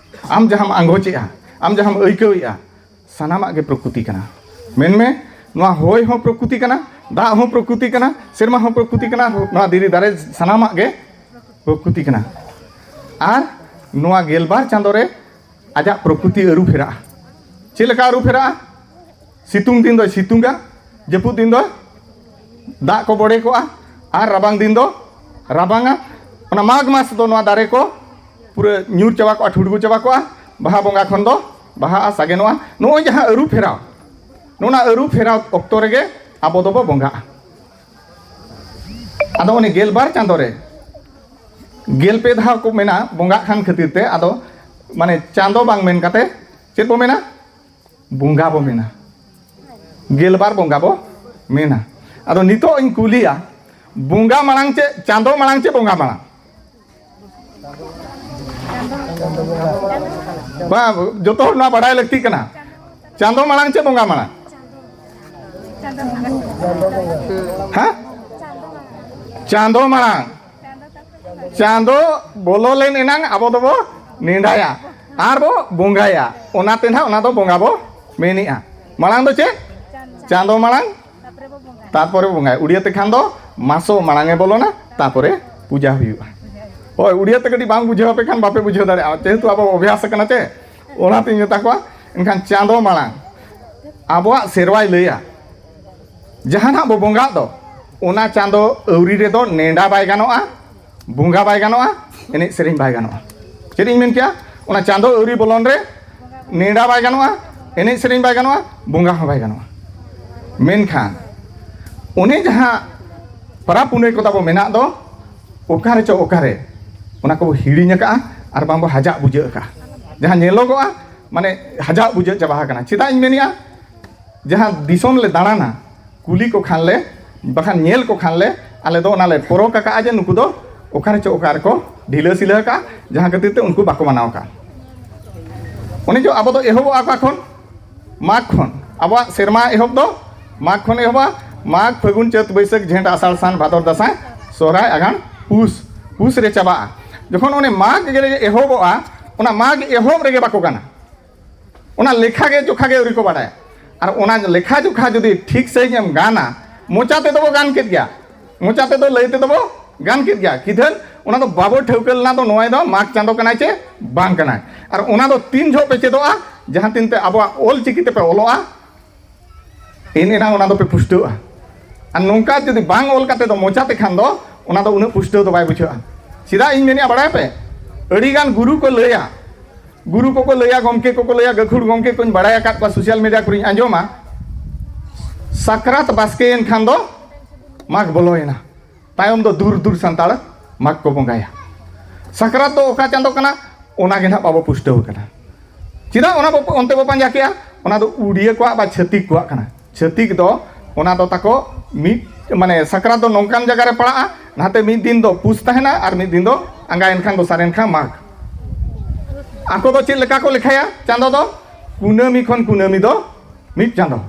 ᱟᱢ ᱡᱟᱦᱟᱸᱢ ᱟᱸᱜᱚᱪᱮᱜᱼᱟ, ᱟᱢ ᱡᱟᱦᱟᱸᱢ ᱟᱹᱭᱠᱟᱹᱣᱮᱜᱼᱟ, ᱥᱟᱱᱟᱢᱟᱜ ᱜᱮ ᱯᱨᱚᱠᱨᱤᱛᱤ ᱠᱟᱱᱟ᱾ ᱢᱮᱱᱢᱮ, ᱱᱚᱣᱟ ᱦᱚᱭ ᱦᱚᱸ ᱯᱨᱚᱠᱨᱤᱛᱤ ᱠᱟᱱᱟ, ᱫᱟᱜ ᱦᱚᱸ ᱯᱨᱚᱠᱨᱤᱛᱤ ᱠᱟᱱᱟ, ᱥᱮᱨᱢᱟ ᱦᱚᱸ ᱯᱨᱚᱠᱨᱤᱛᱤ ᱠᱟᱱᱟ, ᱱᱚᱣᱟ ᱫᱷᱤᱨᱤ ᱫᱟᱨᱮ ᱥᱟᱱᱟᱢᱟᱜ ᱜᱮ ᱯᱨᱚᱠᱨᱤᱛᱤ ᱠᱟᱱᱟ᱾ ᱟᱨ ᱱᱚᱣᱟ ᱜᱮᱞᱵᱟᱨ ᱪᱟᱸᱫᱳ ᱨᱮ ᱟᱡᱟᱜ ᱯᱨᱚᱠᱨᱤᱛᱤ ᱟᱹᱨᱩ ᱯᱷᱮᱨᱟᱜᱼᱟ᱾ ᱪᱮᱫ ᱞᱮᱠᱟ ᱟᱹᱨᱩ ᱯᱷᱮᱨᱟᱜᱼᱟ? ᱥᱤᱛᱩᱝ ᱫᱤᱱ ᱫᱚᱭ ᱥᱤᱛᱩᱝᱟ, ᱡᱟᱹᱯᱩᱫ ᱫᱤᱱ ᱫᱚ ᱫᱟᱜ ᱠᱚ ᱵᱚᱰᱮ ᱠᱚᱜᱼᱟ, ᱟᱨ ᱨᱟᱵᱟᱝ ᱫᱤᱱ ᱫᱚ ᱨᱟᱵᱟᱝᱟ᱾ ᱚᱱᱟ ᱢᱟᱜᱽ ᱢᱟᱥ ᱫᱚ ᱱᱚᱣᱟ ᱫᱟᱨᱮ ᱠᱚ ᱯᱩᱨᱟᱹ ᱧᱩᱨ ᱪᱟᱵᱟ ᱠᱚᱜᱼᱟ, ᱴᱷᱩᱲᱜᱩ ᱪᱟᱵᱟ ᱠᱚᱜᱼᱟ᱾ ᱵᱟᱦᱟ ᱵᱚᱸᱜᱟ ᱠᱷᱚᱱ ᱫᱚ ᱵᱟᱦᱟᱜᱼᱟ, ᱥᱟᱜᱮᱱᱚᱜᱼᱟ᱾ ᱱᱚᱜᱼᱚᱭ ᱡᱟᱦᱟᱸ ᱟᱹᱨᱩ ᱯᱷᱮᱨᱟᱣ, ᱱᱚᱜᱼᱚ ᱱᱟ ᱟᱹᱨᱩ ᱯᱷᱮᱨᱟᱣ ᱚᱠᱛᱚ ᱨᱮᱜᱮ ᱟᱵᱚ ᱫᱚᱵᱚ ᱵᱚᱸᱜᱟᱜᱼᱟ᱾ ᱟᱫᱚ ᱩᱱᱤ ᱜᱮᱞᱵᱟᱨ ᱪᱟᱸᱫᱳ ᱨᱮ ᱜᱮᱞ ᱯᱮ ᱫᱷᱟᱣ ᱠᱚ ᱢᱮᱱᱟ ᱵᱚᱸᱜᱟᱜ ᱠᱟᱱ ᱠᱷᱟᱹᱛᱤᱨ ᱛᱮ, ᱟᱫᱚ ᱢᱟᱱᱮ ᱪᱟᱸᱫᱳ ᱵᱟᱝ ᱢᱮᱱ ᱠᱟᱛᱮ ᱪᱮᱫ ᱵᱚ ᱢᱮᱱᱟ? ᱵᱚᱸᱜᱟ ᱵᱚ ᱢᱮᱱᱟ᱾ ᱜᱮᱞᱵᱟᱨ ᱵᱚᱸᱜᱟ ᱵᱚ ᱢᱮᱱᱟ᱾ ᱟᱫᱚ ᱱᱤᱛᱚᱜ ᱤᱧ ᱠᱩᱞᱤᱭᱟ, ᱵᱚᱸᱜᱟ ᱢᱟᱲᱟᱝ ᱪᱮ ᱪᱟᱸᱫᱳ ᱢᱟᱲᱟᱝ ᱪᱮ ᱵᱚᱸᱜᱟ ᱢᱟᱲᱟᱝ? ᱵᱟᱝ, ᱡᱚᱛᱚ ᱦᱚᱲ ᱱᱚᱣᱟ ᱵᱟᱰᱟᱭ ᱞᱟᱹᱠᱛᱤ ᱠᱟᱱᱟ᱾ ᱪᱟᱸᱫᱳ ᱢᱟᱲᱟᱝ ᱪᱮ ᱵᱚᱸᱜᱟ ᱢᱟᱲᱟᱝ? ᱦᱮᱸ? ᱪᱟᱸᱫᱚ ᱢᱟᱲᱟᱝ᱾ ᱪᱟᱸᱫᱚ ᱵᱚᱞᱚ ᱞᱮᱱ ᱮᱱᱟᱝ ᱟᱵᱚ ᱫᱚᱵᱚ ᱱᱮᱰᱟᱭᱟ ᱟᱨ ᱵᱚ ᱵᱚᱸᱜᱟᱭᱟ᱾ ᱚᱱᱟᱛᱮ ᱱᱟᱦᱟᱜ ᱚᱱᱟ ᱫᱚ ᱵᱚᱸᱜᱟ ᱵᱚ ᱢᱮᱱᱮᱜᱼᱟ᱾ ᱢᱟᱲᱟᱝ ᱫᱚ ᱪᱮᱫ? ᱪᱟᱸᱫᱚ ᱢᱟᱲᱟᱝ, ᱛᱟᱨᱯᱚᱨᱮ ᱵᱚᱸᱜᱟᱭ᱾ ᱩᱲᱤᱭᱟᱹ ᱛᱮᱠᱷᱟᱱ ᱫᱚ ᱢᱟᱥᱚ ᱢᱟᱲᱟᱝ ᱮ ᱵᱚᱞᱚᱱᱟ, ᱛᱟᱨᱯᱚᱨᱮ ᱯᱩᱡᱟ ᱦᱩᱭᱩᱜᱼᱟ᱾ ᱦᱳᱭ, ᱩᱲᱤᱭᱟᱹ ᱛᱮ ᱠᱟᱹᱴᱤᱡ ᱵᱟᱝ ᱵᱩᱡᱷᱟᱹᱣ ᱟᱯᱮ ᱠᱷᱟᱱ ᱵᱟᱯᱮ ᱵᱩᱡᱷᱟᱹᱣ ᱫᱟᱲᱮᱭᱟᱜᱼᱟ, ᱡᱮᱦᱮᱛᱩ ᱟᱵᱚ ᱚᱵᱷᱭᱟᱥ ᱟᱠᱟᱱᱟ ᱪᱮ, ᱚᱱᱟᱛᱤᱧ ᱢᱮᱛᱟ ᱠᱚᱣᱟ᱾ ᱮᱱᱠᱷᱟᱱ ᱪᱟᱸᱫᱚ ᱢᱟᱲᱟᱝ ᱟᱵᱚᱣᱟᱜ ᱥᱮᱨᱣᱟᱭ ᱞᱟᱹᱭᱟ, ᱡᱟᱦᱟᱱᱟᱜ ᱵᱚ ᱵᱚᱸᱜᱟᱜ ᱫᱚ, ᱚᱱᱟ ᱪᱟᱸᱫᱚ ᱟᱹᱣᱨᱤ ᱨᱮᱫᱚ ᱱᱮᱰᱟ ᱵᱟᱭ ᱜᱟᱱᱚᱜᱼᱟ, ᱵᱚᱸᱜᱟ ᱵᱟᱭ ᱜᱟᱱᱚᱜᱼᱟ, ᱮᱱᱮᱡ ᱥᱮᱨᱮᱧ ᱵᱟᱭ ᱜᱟᱱᱚᱜᱼᱟ᱾ ᱪᱮᱫ ᱤᱧ ᱢᱮᱱ ᱠᱮᱜᱼᱟ? ᱚᱱᱟ ᱪᱟᱸᱫᱚ ᱟᱹᱣᱨᱤ ᱵᱚᱞᱚᱱ ᱨᱮ ᱱᱮᱰᱟ ᱵᱟᱭ ᱜᱟᱱᱚᱜᱼᱟ, ᱮᱱᱮᱡ ᱥᱮᱨᱮᱧ ᱵᱟᱭ ᱜᱟᱱᱚᱜᱼᱟ, ᱵᱚᱸᱜᱟ ᱦᱚᱸ ᱵᱟᱭ ᱜᱟᱱᱚᱜᱼᱟ᱾ ᱢᱮᱱᱠᱷᱟᱱ ᱚᱱᱮ ᱡᱟᱦᱟᱸ ᱯᱟᱨᱟᱵᱽ ᱯᱩᱱᱟᱹᱭ ᱠᱚ ᱛᱟᱵᱚ ᱢᱮᱱᱟᱜ ᱫᱚ, ᱚᱠᱟᱨᱮ ᱪᱚ ᱚᱠᱟᱨᱮ ᱚᱱᱟ ᱠᱚᱵᱚ ᱦᱤᱲᱤᱧ ᱟᱠᱟᱜᱼᱟ ᱟᱨ ᱵᱟᱝᱵᱚ ᱦᱟᱡᱟᱜ ᱵᱩᱡᱷᱟᱹᱜ ᱟᱠᱟᱜᱼᱟ᱾ ᱡᱟᱦᱟᱸ ᱧᱮᱞᱚᱜᱚᱜᱼᱟ, ᱢᱟᱱᱮ ᱦᱟᱡᱟᱜ ᱵᱩᱡᱷᱟᱹᱜ ᱪᱟᱵᱟ ᱟᱠᱟᱱᱟ᱾ ᱪᱮᱫᱟᱜ ᱤᱧ ᱢᱮᱱᱮᱜᱼᱟ? ᱡᱟᱦᱟᱸ ᱫᱤᱥᱚᱢ ᱞᱮ ᱫᱟᱬᱟᱱᱟ, ᱠᱩᱞᱤ ᱠᱚ ᱠᱷᱟᱱ ᱞᱮ, ᱵᱟᱠᱷᱟᱱ ᱧᱮᱞ ᱠᱚ ᱠᱷᱟᱱ ᱞᱮ, ᱟᱞᱮ ᱫᱚ ᱚᱱᱟ ᱞᱮ ᱯᱚᱨᱚᱠ ᱟᱠᱟᱜᱼᱟ ᱡᱮ ᱱᱩᱠᱩ ᱫᱚ ᱚᱠᱟᱨᱮ ᱪᱚ ᱚᱠᱟ ᱨᱮᱠᱚ ᱰᱷᱤᱞᱟᱹ ᱥᱤᱞᱟᱹ ᱟᱠᱟᱜᱼᱟ, ᱡᱟᱦᱟᱸ ᱠᱷᱟᱹᱛᱤᱨ ᱛᱮ ᱩᱱᱠᱩ ᱵᱟᱠᱚ ᱢᱟᱱᱟᱣ ᱟᱠᱟᱜᱼᱟ᱾ ᱚᱱᱮ ᱡᱮ ᱟᱵᱚ ᱫᱚ ᱮᱦᱚᱵᱚᱜᱼᱟ ᱚᱠᱟ ᱠᱷᱚᱱ? ᱢᱟᱜᱽ ᱠᱷᱚᱱ᱾ ᱟᱵᱚᱣᱟᱜ ᱥᱮᱨᱢᱟ ᱮᱦᱚᱵ ᱫᱚ ᱢᱟᱜᱽ ᱠᱷᱚᱱ ᱮᱦᱚᱵᱟ᱾ ᱢᱟᱜᱽ, ᱯᱷᱟᱹᱜᱩᱱ, ᱪᱟᱹᱛ, ᱵᱟᱹᱭᱥᱟᱹᱠᱷ, ᱡᱷᱮᱸᱴ, ᱟᱥᱟᱲ, ᱥᱟᱱ, ᱵᱷᱟᱫᱚᱨ, ᱫᱟᱸᱥᱟᱭ, ᱥᱚᱦᱨᱟᱭ, ᱟᱜᱷᱟᱬ, ᱯᱩᱥ᱾ ᱯᱩᱥ ᱨᱮ ᱪᱟᱵᱟᱜᱼᱟ᱾ ᱡᱚᱠᱷᱚᱱ ᱚᱱᱮ ᱢᱟᱜᱽ ᱜᱮ ᱮᱦᱚᱵᱚᱜᱼᱟ, ᱚᱱᱟ ᱢᱟᱜᱽ ᱮᱦᱚᱵ ᱨᱮᱜᱮ ᱵᱟᱠᱚ ᱜᱟᱱᱟ᱾ ᱚᱱᱟ ᱞᱮᱠᱷᱟ ᱜᱮ ᱡᱚᱠᱷᱟ ᱜᱮ ᱟᱹᱣᱨᱤ ᱠᱚ ᱵᱟᱰᱟᱭᱟ᱾ ᱟᱨ ᱚᱱᱟ ᱞᱮᱠᱷᱟ ᱡᱚᱠᱷᱟ ᱡᱩᱫᱤ ᱴᱷᱤᱠ ᱥᱟᱺᱦᱤᱡ ᱮᱢ ᱜᱟᱱᱟ, ᱢᱚᱪᱟ ᱛᱮᱫᱚ ᱵᱚ ᱜᱟᱱ ᱠᱮᱫ ᱜᱮᱭᱟ, ᱢᱚᱪᱟ ᱛᱮᱫᱚ ᱞᱟᱹᱭ ᱛᱮᱫᱚ ᱵᱚ ᱜᱟᱱ ᱠᱮᱫ ᱜᱮᱭᱟ᱾ ᱠᱤᱫᱷᱟᱹᱱ ᱚᱱᱟ ᱫᱚ ᱵᱟᱵᱚ ᱴᱷᱟᱹᱣᱠᱟᱹ ᱞᱮᱱᱟ ᱫᱚ ᱱᱚᱣᱟ ᱫᱚ ᱢᱟᱜᱽ ᱪᱟᱸᱫᱚ ᱠᱟᱱᱟᱭ ᱪᱮ ᱵᱟᱝ ᱠᱟᱱᱟᱭ᱾ ᱟᱨ ᱚᱱᱟ ᱫᱚ ᱛᱤᱱ ᱡᱚᱦᱚᱜ ᱯᱮ ᱪᱮᱫᱚᱜᱼᱟ, ᱡᱟᱦᱟᱸ ᱛᱤᱱ ᱛᱮ ᱟᱵᱚᱣᱟᱜ ᱚᱞ ᱪᱤᱠᱤ ᱛᱮᱯᱮ ᱚᱞᱚᱜᱼᱟ, ᱮᱱ ᱮᱱᱟᱝ ᱚᱱᱟ ᱫᱚᱯᱮ ᱯᱩᱥᱴᱟᱹᱣᱼᱟ᱾ ᱟᱨ ᱱᱚᱝᱠᱟ ᱡᱩᱫᱤ ᱵᱟᱝ ᱚᱞ ᱠᱟᱛᱮ ᱫᱚ ᱢᱚᱪᱟ ᱛᱮᱠᱷᱟᱱ ᱫᱚ ᱚᱱᱟ ᱫᱚ ᱩᱱᱟᱹᱜ ᱯᱩᱥᱴᱟᱹᱣ ᱫᱚ ᱵᱟᱭ ᱵᱩᱡᱷᱟᱹᱜᱼᱟ᱾ ᱪᱮᱫᱟᱜ ᱤᱧ ᱢᱮᱱᱮᱫᱼᱟ ᱵᱟᱲᱟᱭᱟᱯᱮ? ᱟᱹᱰᱤᱜᱟᱱ ᱜᱩᱨᱩ ᱠᱚ ᱞᱟᱹᱭᱟ, ᱜᱩᱨᱩ ᱠᱚᱠᱚ ᱞᱟᱹᱭᱟ, ᱜᱚᱢᱠᱮ ᱠᱚᱠᱚ ᱞᱟᱹᱭᱟ, ᱜᱟᱹᱠᱷᱩᱲ ᱜᱚᱢᱠᱮ ᱠᱚᱧ ᱵᱟᱲᱟᱭ ᱟᱠᱟᱫ ᱠᱚᱣᱟ, ᱥᱳᱥᱟᱞ ᱢᱤᱰᱤᱭᱟ ᱠᱚᱨᱮᱧ ᱟᱸᱡᱚᱢᱟ, ᱥᱟᱠᱨᱟᱛ ᱵᱟᱥᱠᱮᱭᱮᱱ ᱠᱷᱟᱱ ᱫᱚ ᱢᱟᱜᱽ ᱵᱚᱞᱚᱭᱮᱱᱟ, ᱛᱟᱭᱚᱢ ᱫᱚ ᱫᱩᱨ ᱫᱩᱨ ᱥᱟᱱᱛᱟᱲ ᱢᱟᱜᱽ ᱠᱚ ᱵᱚᱸᱜᱟᱭᱟ᱾ ᱥᱟᱠᱨᱟᱛ ᱫᱚ ᱚᱠᱟ ᱪᱟᱸᱫᱚ ᱠᱟᱱᱟ, ᱚᱱᱟ ᱜᱮ ᱱᱟᱦᱟᱜ ᱵᱟᱵᱚ ᱯᱩᱥᱴᱟᱹᱣ ᱠᱟᱱᱟ᱾ ᱪᱮᱫᱟᱜ ᱚᱱᱟ ᱵᱚ, ᱚᱱᱛᱮ ᱵᱚ ᱯᱟᱸᱡᱟ ᱠᱮᱜᱼᱟ? ᱚᱱᱟ ᱫᱚ ᱩᱰᱤᱭᱟᱹ ᱠᱚᱣᱟᱜ ᱵᱟ ᱪᱷᱟᱹᱛᱤᱠ ᱠᱚᱣᱟᱜ ᱠᱟᱱᱟ᱾ ᱪᱷᱟᱹᱛᱤᱠ ᱫᱚ ᱚᱱᱟ ᱫᱚ ᱛᱟᱠᱚ ᱢᱤᱫ, ᱢᱟᱱᱮ ᱥᱟᱠᱨᱟᱛ ᱫᱚ ᱱᱚᱝᱠᱟᱱ ᱡᱟᱭᱜᱟ ᱨᱮ ᱯᱟᱲᱟᱜᱼᱟ, ᱱᱟᱛᱮ ᱢᱤᱫ ᱫᱤᱱ ᱫᱚ ᱯᱩᱥ ᱛᱟᱦᱮᱱᱟ ᱟᱨ ᱢᱤᱫ ᱫᱤᱱ ᱫᱚ ᱟᱸᱜᱟᱭᱮᱱ ᱠᱷᱟᱱ, ᱫᱚᱥᱟᱨᱮᱱ ᱠᱷᱟᱱ ᱢᱟᱜᱽ᱾ ᱟᱠᱚ ᱫᱚ ᱪᱮᱫ ᱞᱮᱠᱟ ᱠᱚ ᱞᱮᱠᱷᱟᱭᱟ ᱪᱟᱸᱫᱚ ᱫᱚ? ᱠᱩᱱᱟᱹᱢᱤ ᱠᱷᱚᱱ ᱠᱩᱱᱟᱹᱢᱤ ᱫᱚ ᱢᱤᱫ ᱪᱟᱸᱫᱚ᱾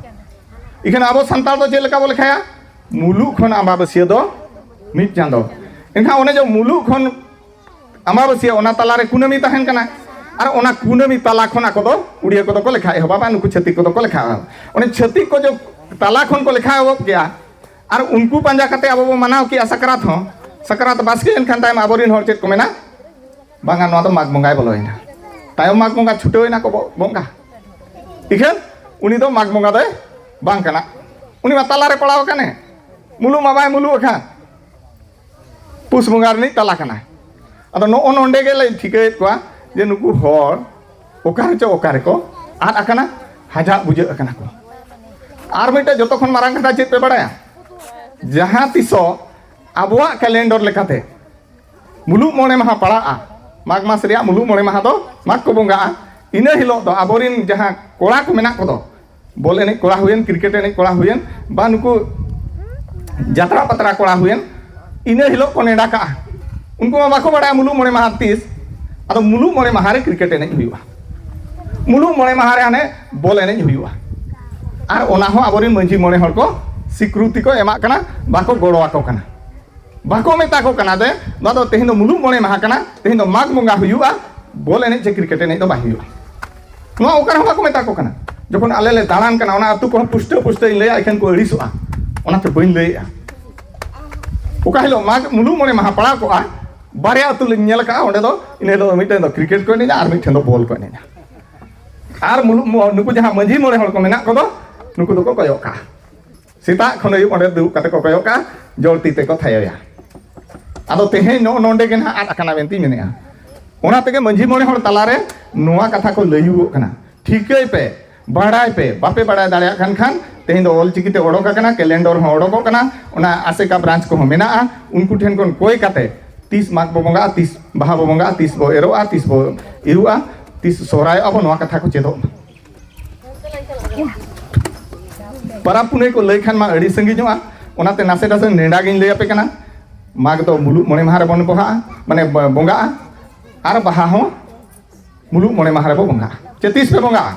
ᱤᱠᱷᱟᱹᱱ ᱟᱵᱚ ᱥᱟᱱᱛᱟᱲ ᱫᱚ ᱪᱮᱫ ᱞᱮᱠᱟ ᱵᱚ ᱞᱮᱠᱷᱟᱭᱟ? ᱢᱩᱞᱩᱜ ᱠᱷᱚᱱ ᱟᱢᱵᱟᱵᱟᱹᱥᱭᱟᱹ ᱫᱚ ᱢᱤᱫ ᱪᱟᱸᱫᱚ᱾ ᱮᱱᱠᱷᱟᱱ ᱚᱱᱮ ᱡᱮ ᱢᱩᱞᱩᱜ ᱠᱷᱚᱱ ᱟᱢᱵᱟᱵᱟᱹᱥᱭᱟᱹ, ᱚᱱᱟ ᱛᱟᱞᱟᱨᱮ ᱠᱩᱱᱟᱹᱢᱤ ᱛᱟᱦᱮᱱ ᱠᱟᱱᱟ᱾ ᱟᱨ ᱚᱱᱟ ᱠᱩᱱᱟᱹᱢᱤ ᱛᱟᱞᱟ ᱠᱷᱚᱱ ᱟᱠᱚ ᱫᱚ ᱩᱲᱤᱭᱟᱹ ᱠᱚᱫᱚ ᱠᱚ ᱞᱮᱠᱷᱟ ᱮᱦᱚᱵᱟ, ᱵᱟ ᱱᱩᱠᱩ ᱪᱷᱟᱹᱛᱤᱠ ᱠᱚᱫᱚ ᱠᱚ ᱞᱮᱠᱷᱟ ᱮᱦᱚᱵᱟ᱾ ᱚᱱᱮ ᱪᱷᱟᱹᱛᱤᱠ ᱠᱚ ᱡᱚ ᱛᱟᱞᱟ ᱠᱷᱚᱱ ᱠᱚ ᱞᱮᱠᱷᱟ ᱮᱦᱚᱵ ᱠᱮᱜᱼᱟ᱾ ᱟᱨ ᱩᱱᱠᱩ ᱯᱟᱸᱡᱟ ᱠᱟᱛᱮ ᱟᱵᱚ ᱵᱚ ᱢᱟᱱᱟᱣ ᱠᱮᱜᱼᱟ ᱥᱟᱠᱨᱟᱛ ᱦᱚᱸ᱾ ᱥᱟᱠᱨᱟᱛ ᱵᱟᱥᱠᱮ ᱮᱱᱠᱷᱟᱱ ᱛᱟᱭᱚᱢ ᱟᱵᱚᱨᱮᱱ ᱦᱚᱲ ᱪᱮᱫ ᱠᱚ ᱢᱮᱱᱟ? ᱵᱟᱝᱟ, ᱱᱚᱣᱟ ᱫᱚ ᱢᱟᱜᱽ ᱵᱚᱸᱜᱟᱭ ᱵᱚᱞᱚᱭᱮᱱᱟ᱾ ᱛᱟᱭᱚᱢ ᱢᱟᱜᱽ ᱵᱚᱸᱜᱟ ᱪᱷᱩᱴᱟᱹᱣ ᱮᱱᱟ ᱠᱚ ᱵᱚ-, ᱵᱚᱸᱜᱟ᱾ ᱤᱠᱷᱟᱹᱱ ᱩᱱᱤ ᱫᱚ ᱢᱟᱜᱽ ᱵᱚᱸᱜᱟ ᱫᱚᱭ ᱵᱟᱝ ᱠᱟᱱᱟ᱾ ᱩᱱᱤ ᱢᱟ ᱛᱟᱞᱟᱨᱮ ᱯᱟᱲᱟᱣ ᱟᱠᱟᱱᱮ᱾ ᱢᱩᱞᱩᱜ ᱢᱟ ᱵᱟᱭ ᱢᱩᱞᱩᱜ ᱟᱠᱟᱱ᱾ ᱯᱩᱥ ᱵᱚᱸᱜᱟ ᱨᱤᱱᱤᱡ ᱛᱟᱞᱟ ᱠᱟᱱᱟ᱾ ᱟᱫᱚ ᱱᱚᱜᱼᱚ ᱱᱚᱰᱮ ᱜᱮ ᱞᱮ ᱴᱷᱤᱠᱟᱹᱭᱮᱫ ᱠᱚᱣᱟ ᱡᱮ ᱱᱩᱠᱩ ᱦᱚᱲ ᱚᱠᱟ ᱨᱮᱪᱚ ᱚᱠᱟ ᱨᱮᱠᱚ ᱟᱫ ᱟᱠᱟᱱᱟ, ᱦᱟᱡᱟᱜ ᱵᱩᱡᱷᱟᱹᱜ ᱟᱠᱟᱱᱟ ᱠᱚ᱾ ᱟᱨ ᱢᱤᱫᱴᱮᱡ ᱡᱚᱛᱚ ᱠᱷᱚᱱ ᱢᱟᱨᱟᱝ ᱠᱟᱛᱷᱟ ᱪᱮᱫ ᱯᱮ ᱵᱟᱲᱟᱭᱟ? ᱡᱟᱦᱟᱸ ᱛᱤᱥᱚᱜ ᱟᱵᱚᱣᱟᱜ ᱠᱮᱞᱮᱱᱰᱚᱨ ᱞᱮᱠᱟᱛᱮ ᱢᱩᱞᱩᱜ ᱢᱚᱬᱮ ᱢᱟᱦᱟ ᱯᱟᱲᱟᱜᱼᱟ, ᱢᱟᱜᱽ ᱢᱟᱥ ᱨᱮᱭᱟᱜ ᱢᱩᱞᱩᱜ ᱢᱚᱬᱮ ᱢᱟᱦᱟ ᱫᱚ ᱢᱟᱜᱽ ᱠᱚ ᱵᱚᱸᱜᱟᱜᱼᱟ᱾ ᱤᱱᱟᱹ ᱦᱤᱞᱳᱜ ᱫᱚ ᱟᱵᱚᱨᱮᱱ ᱡᱟᱦᱟᱸ ᱠᱚᱲᱟ ᱠᱚ ᱢᱮᱱᱟᱜ ᱠᱚᱫᱚ, ᱵᱚᱞ ᱮᱱᱮᱡ ᱠᱚᱲᱟ ᱦᱩᱭᱮᱱ, ᱠᱨᱤᱠᱮᱴ ᱮᱱᱮᱡ ᱠᱚᱲᱟ ᱦᱩᱭᱮᱱ, ᱵᱟ ᱱᱩᱠᱩ ᱡᱟᱛᱨᱟ ᱯᱟᱛᱨᱟ ᱠᱚᱲᱟ ᱦᱩᱭᱮᱱ, ᱤᱱᱟᱹ ᱦᱤᱞᱳᱜ ᱠᱚ ᱱᱮᱰᱟ ᱠᱟᱜᱼᱟ᱾ ᱩᱱᱠᱩ ᱢᱟ ᱵᱟᱠᱚ ᱵᱟᱲᱟᱭᱟ ᱢᱩᱞᱩᱜ ᱢᱚᱬᱮ ᱢᱟᱦᱟ ᱛᱤᱥ᱾ ᱟᱫᱚ ᱢᱩᱞᱩᱜ ᱢᱚᱬᱮ ᱢᱟᱦᱟ ᱨᱮ ᱠᱨᱤᱠᱮᱴ ᱮᱱᱮᱡ ᱦᱩᱭᱩᱜᱼᱟ, ᱢᱩᱞᱩᱜ ᱢᱚᱬᱮ ᱢᱟᱦᱟ ᱨᱮ ᱦᱟᱱᱮ ᱵᱚᱞ ᱮᱱᱮᱡ ᱦᱩᱭᱩᱜᱼᱟ᱾ ᱟᱨ ᱚᱱᱟ ᱦᱚᱸ ᱟᱵᱚᱨᱮᱱ ᱢᱟᱹᱡᱷᱤ ᱢᱚᱬᱮ ᱦᱚᱲ ᱠᱚ ᱥᱤᱠᱨᱩᱛᱤ ᱠᱚ ᱮᱢᱟᱜ ᱠᱟᱱᱟ, ᱵᱟᱠᱚ ᱜᱚᱲᱚ ᱟᱠᱚ ᱠᱟᱱᱟ, ᱵᱟᱠᱚ ᱢᱮᱛᱟ ᱠᱚ ᱠᱟᱱᱟ ᱡᱮ ᱱᱚᱣᱟ ᱫᱚ ᱛᱮᱦᱮᱧ ᱫᱚ ᱢᱩᱞᱩᱜ ᱢᱚᱬᱮ ᱢᱟᱦᱟ ᱠᱟᱱᱟ, ᱛᱮᱦᱮᱧ ᱫᱚ ᱢᱟᱜᱽ ᱵᱚᱸᱜᱟ ᱦᱩᱭᱩᱜᱼᱟ, ᱵᱚᱞ ᱮᱱᱮᱡ ᱪᱮ ᱠᱨᱤᱠᱮᱴ ᱮᱱᱮᱡ ᱫᱚ ᱵᱟᱭ ᱦᱩᱭᱩᱜᱼᱟ᱾ ᱱᱚᱣᱟ ᱚᱠᱟ ᱨᱮᱦᱚᱸ ᱵᱟᱠᱚ ᱢᱮᱛᱟ ᱠᱚ ᱠᱟᱱᱟ᱾ ᱡᱚᱠᱷᱚᱱ ᱟᱞᱮ ᱞᱮ ᱫᱟᱬᱟᱱ ᱠᱟᱱᱟ, ᱚᱱᱟ ᱟᱹᱛᱩ ᱠᱚᱦᱚᱸ ᱯᱩᱥᱴᱟᱹ ᱯᱩᱥᱴᱟᱹᱧ ᱞᱟᱹᱭᱟ, ᱮᱱᱠᱷᱟᱱ ᱠᱚ ᱟᱹᱲᱤᱥᱚᱜᱼᱟ, ᱚᱱᱟᱛᱮ ᱵᱟᱹᱧ ᱞᱟᱹᱭᱮᱜᱼᱟ᱾ ᱚᱠᱟ ᱦᱤᱞᱳᱜ ᱢᱟᱜᱽ ᱢᱩᱞᱩᱜ ᱢᱚᱬᱮ ᱢᱟᱦᱟ ᱯᱟᱲᱟᱣ ᱠᱚᱜᱼᱟ, ᱵᱟᱨᱭᱟ ᱟᱹᱛᱩ ᱞᱤᱧ ᱧᱮᱞ ᱟᱠᱟᱫᱼᱟ, ᱚᱸᱰᱮ ᱫᱚ ᱤᱱᱟᱹ ᱦᱤᱞᱳᱜ ᱢᱤᱫᱴᱮᱱ ᱫᱚ ᱠᱨᱤᱠᱮᱴ ᱠᱚ ᱮᱱᱮᱡᱟ ᱟᱨ ᱢᱤᱫᱴᱷᱮᱱ ᱫᱚ ᱵᱚᱞ ᱠᱚ ᱮᱱᱮᱡᱟ᱾ ᱟᱨ ᱢᱩᱞᱩᱜ ᱢᱚ-, ᱱᱩᱠᱩ ᱡᱟᱦᱟᱸ ᱢᱟᱹᱡᱷᱤ ᱢᱚᱬᱮ ᱦᱚᱲ ᱠᱚ ᱢᱮᱱᱟᱜ ᱠᱚᱫᱚ, ᱱᱩᱠᱩ ᱫᱚᱠᱚ ᱠᱚᱭᱚᱜ ᱠᱟᱜᱼᱟ᱾ ᱥᱮᱛᱟᱜ ᱠᱷᱚᱱ ᱟᱹᱭᱩᱵ ᱚᱸᱰᱮ ᱫᱩᱲᱩᱵ ᱠᱟᱛᱮ ᱠᱚ ᱠᱚᱭᱚᱜ ᱠᱟᱜᱼᱟ, ᱡᱚᱲ ᱛᱤ ᱛᱮᱠᱚ ᱛᱷᱟᱭᱚᱭᱟ᱾ ᱟᱫᱚ ᱛᱮᱦᱮᱧ ᱱᱚᱜᱼᱚ ᱱᱚᱰᱮ ᱜᱮ ᱱᱟᱦᱟᱜ ᱟᱫ ᱟᱠᱟᱱᱟ ᱢᱮᱱᱛᱮᱧ ᱢᱮᱱᱮᱫᱼᱟ᱾ ᱚᱱᱟ ᱛᱮᱜᱮ ᱢᱟᱹᱡᱷᱤ ᱢᱚᱬᱮ ᱦᱚᱲ ᱛᱟᱞᱟᱨᱮ ᱱᱚᱣᱟ ᱠᱟᱛᱷᱟ ᱠᱚ ᱞᱟᱹᱭᱩᱜᱚᱜ ᱠᱟᱱᱟ, ᱴᱷᱤᱠᱟᱹᱭ ᱯᱮ, ᱵᱟᱲᱟᱭ ᱯᱮ᱾ ᱵᱟᱯᱮ ᱵᱟᱲᱟᱭ ᱫᱟᱲᱮᱭᱟᱜ ᱠᱟᱱ ᱠᱷᱟᱱ ᱛᱮᱦᱮᱧ ᱫᱚ ᱚᱞ ᱪᱤᱠᱤᱛᱮ ᱚᱰᱚᱠ ᱟᱠᱟᱱᱟ, ᱠᱮᱞᱮᱱᱰᱚᱨ ᱦᱚᱸ ᱚᱰᱚᱠᱚᱜ ᱠᱟᱱᱟ, ᱚᱱᱟ ᱟᱥᱮᱠᱟ ᱵᱨᱟᱱᱪ ᱠᱚᱦᱚᱸ ᱢᱮᱱᱟᱜᱼᱟ, ᱩᱱᱠᱩ ᱴᱷᱮᱱ ᱠᱷᱚᱱ ᱠᱚᱭ ᱠᱟᱛᱮ ᱛᱤᱥ ᱢᱟᱜᱽ ᱵᱚ ᱵᱚᱸᱜᱟᱜᱼᱟ, ᱛᱤᱥ ᱵᱟᱦᱟ ᱵᱚ ᱵᱚᱸᱜᱟᱜᱼᱟ, ᱛᱤᱥ ᱵᱚ ᱮᱨᱚᱜᱼᱟ, ᱛᱤᱥ ᱵᱚ ᱤᱨᱩᱜᱼᱟ, ᱛᱤᱥ ᱥᱚᱦᱨᱟᱭᱚᱜᱼᱟ ᱵᱚ, ᱱᱚᱣᱟ ᱠᱟᱛᱷᱟ ᱠᱚ ᱪᱮᱫᱚᱜ ᱢᱟ᱾ ᱯᱟᱨᱟᱵᱽ ᱯᱩᱱᱟᱹᱭ ᱠᱚ ᱞᱟᱹᱭ ᱠᱷᱟᱱ ᱢᱟ ᱟᱹᱰᱤ ᱥᱟᱺᱜᱤᱧᱚᱜᱼᱟ, ᱚᱱᱟᱛᱮ ᱱᱟᱥᱮ ᱱᱟᱥᱮ ᱱᱮᱰᱟ ᱜᱤᱧ ᱞᱟᱹᱭ ᱟᱯᱮ ᱠᱟᱱᱟ᱾ ᱢᱟᱜᱽ ᱫᱚ ᱢᱩᱞᱩᱜ ᱢᱚᱬᱮ ᱢᱟᱦᱟ ᱨᱮᱵᱚᱱ ᱵᱚᱦᱟᱜᱼᱟ, ᱢᱟᱱᱮ ᱵᱚ-, ᱵᱚᱸᱜᱟᱜᱼᱟ, ᱟᱨ ᱵᱟᱦᱟ ᱦᱚᱸ ᱢᱩᱞᱩᱜ ᱢᱚᱬᱮ ᱢᱟᱦᱟ ᱨᱮᱵᱚ ᱵᱚᱸᱜᱟᱜᱼᱟ᱾ ᱪᱮ ᱛᱤᱥ ᱯᱮ ᱵᱚᱸᱜᱟᱜᱼᱟ?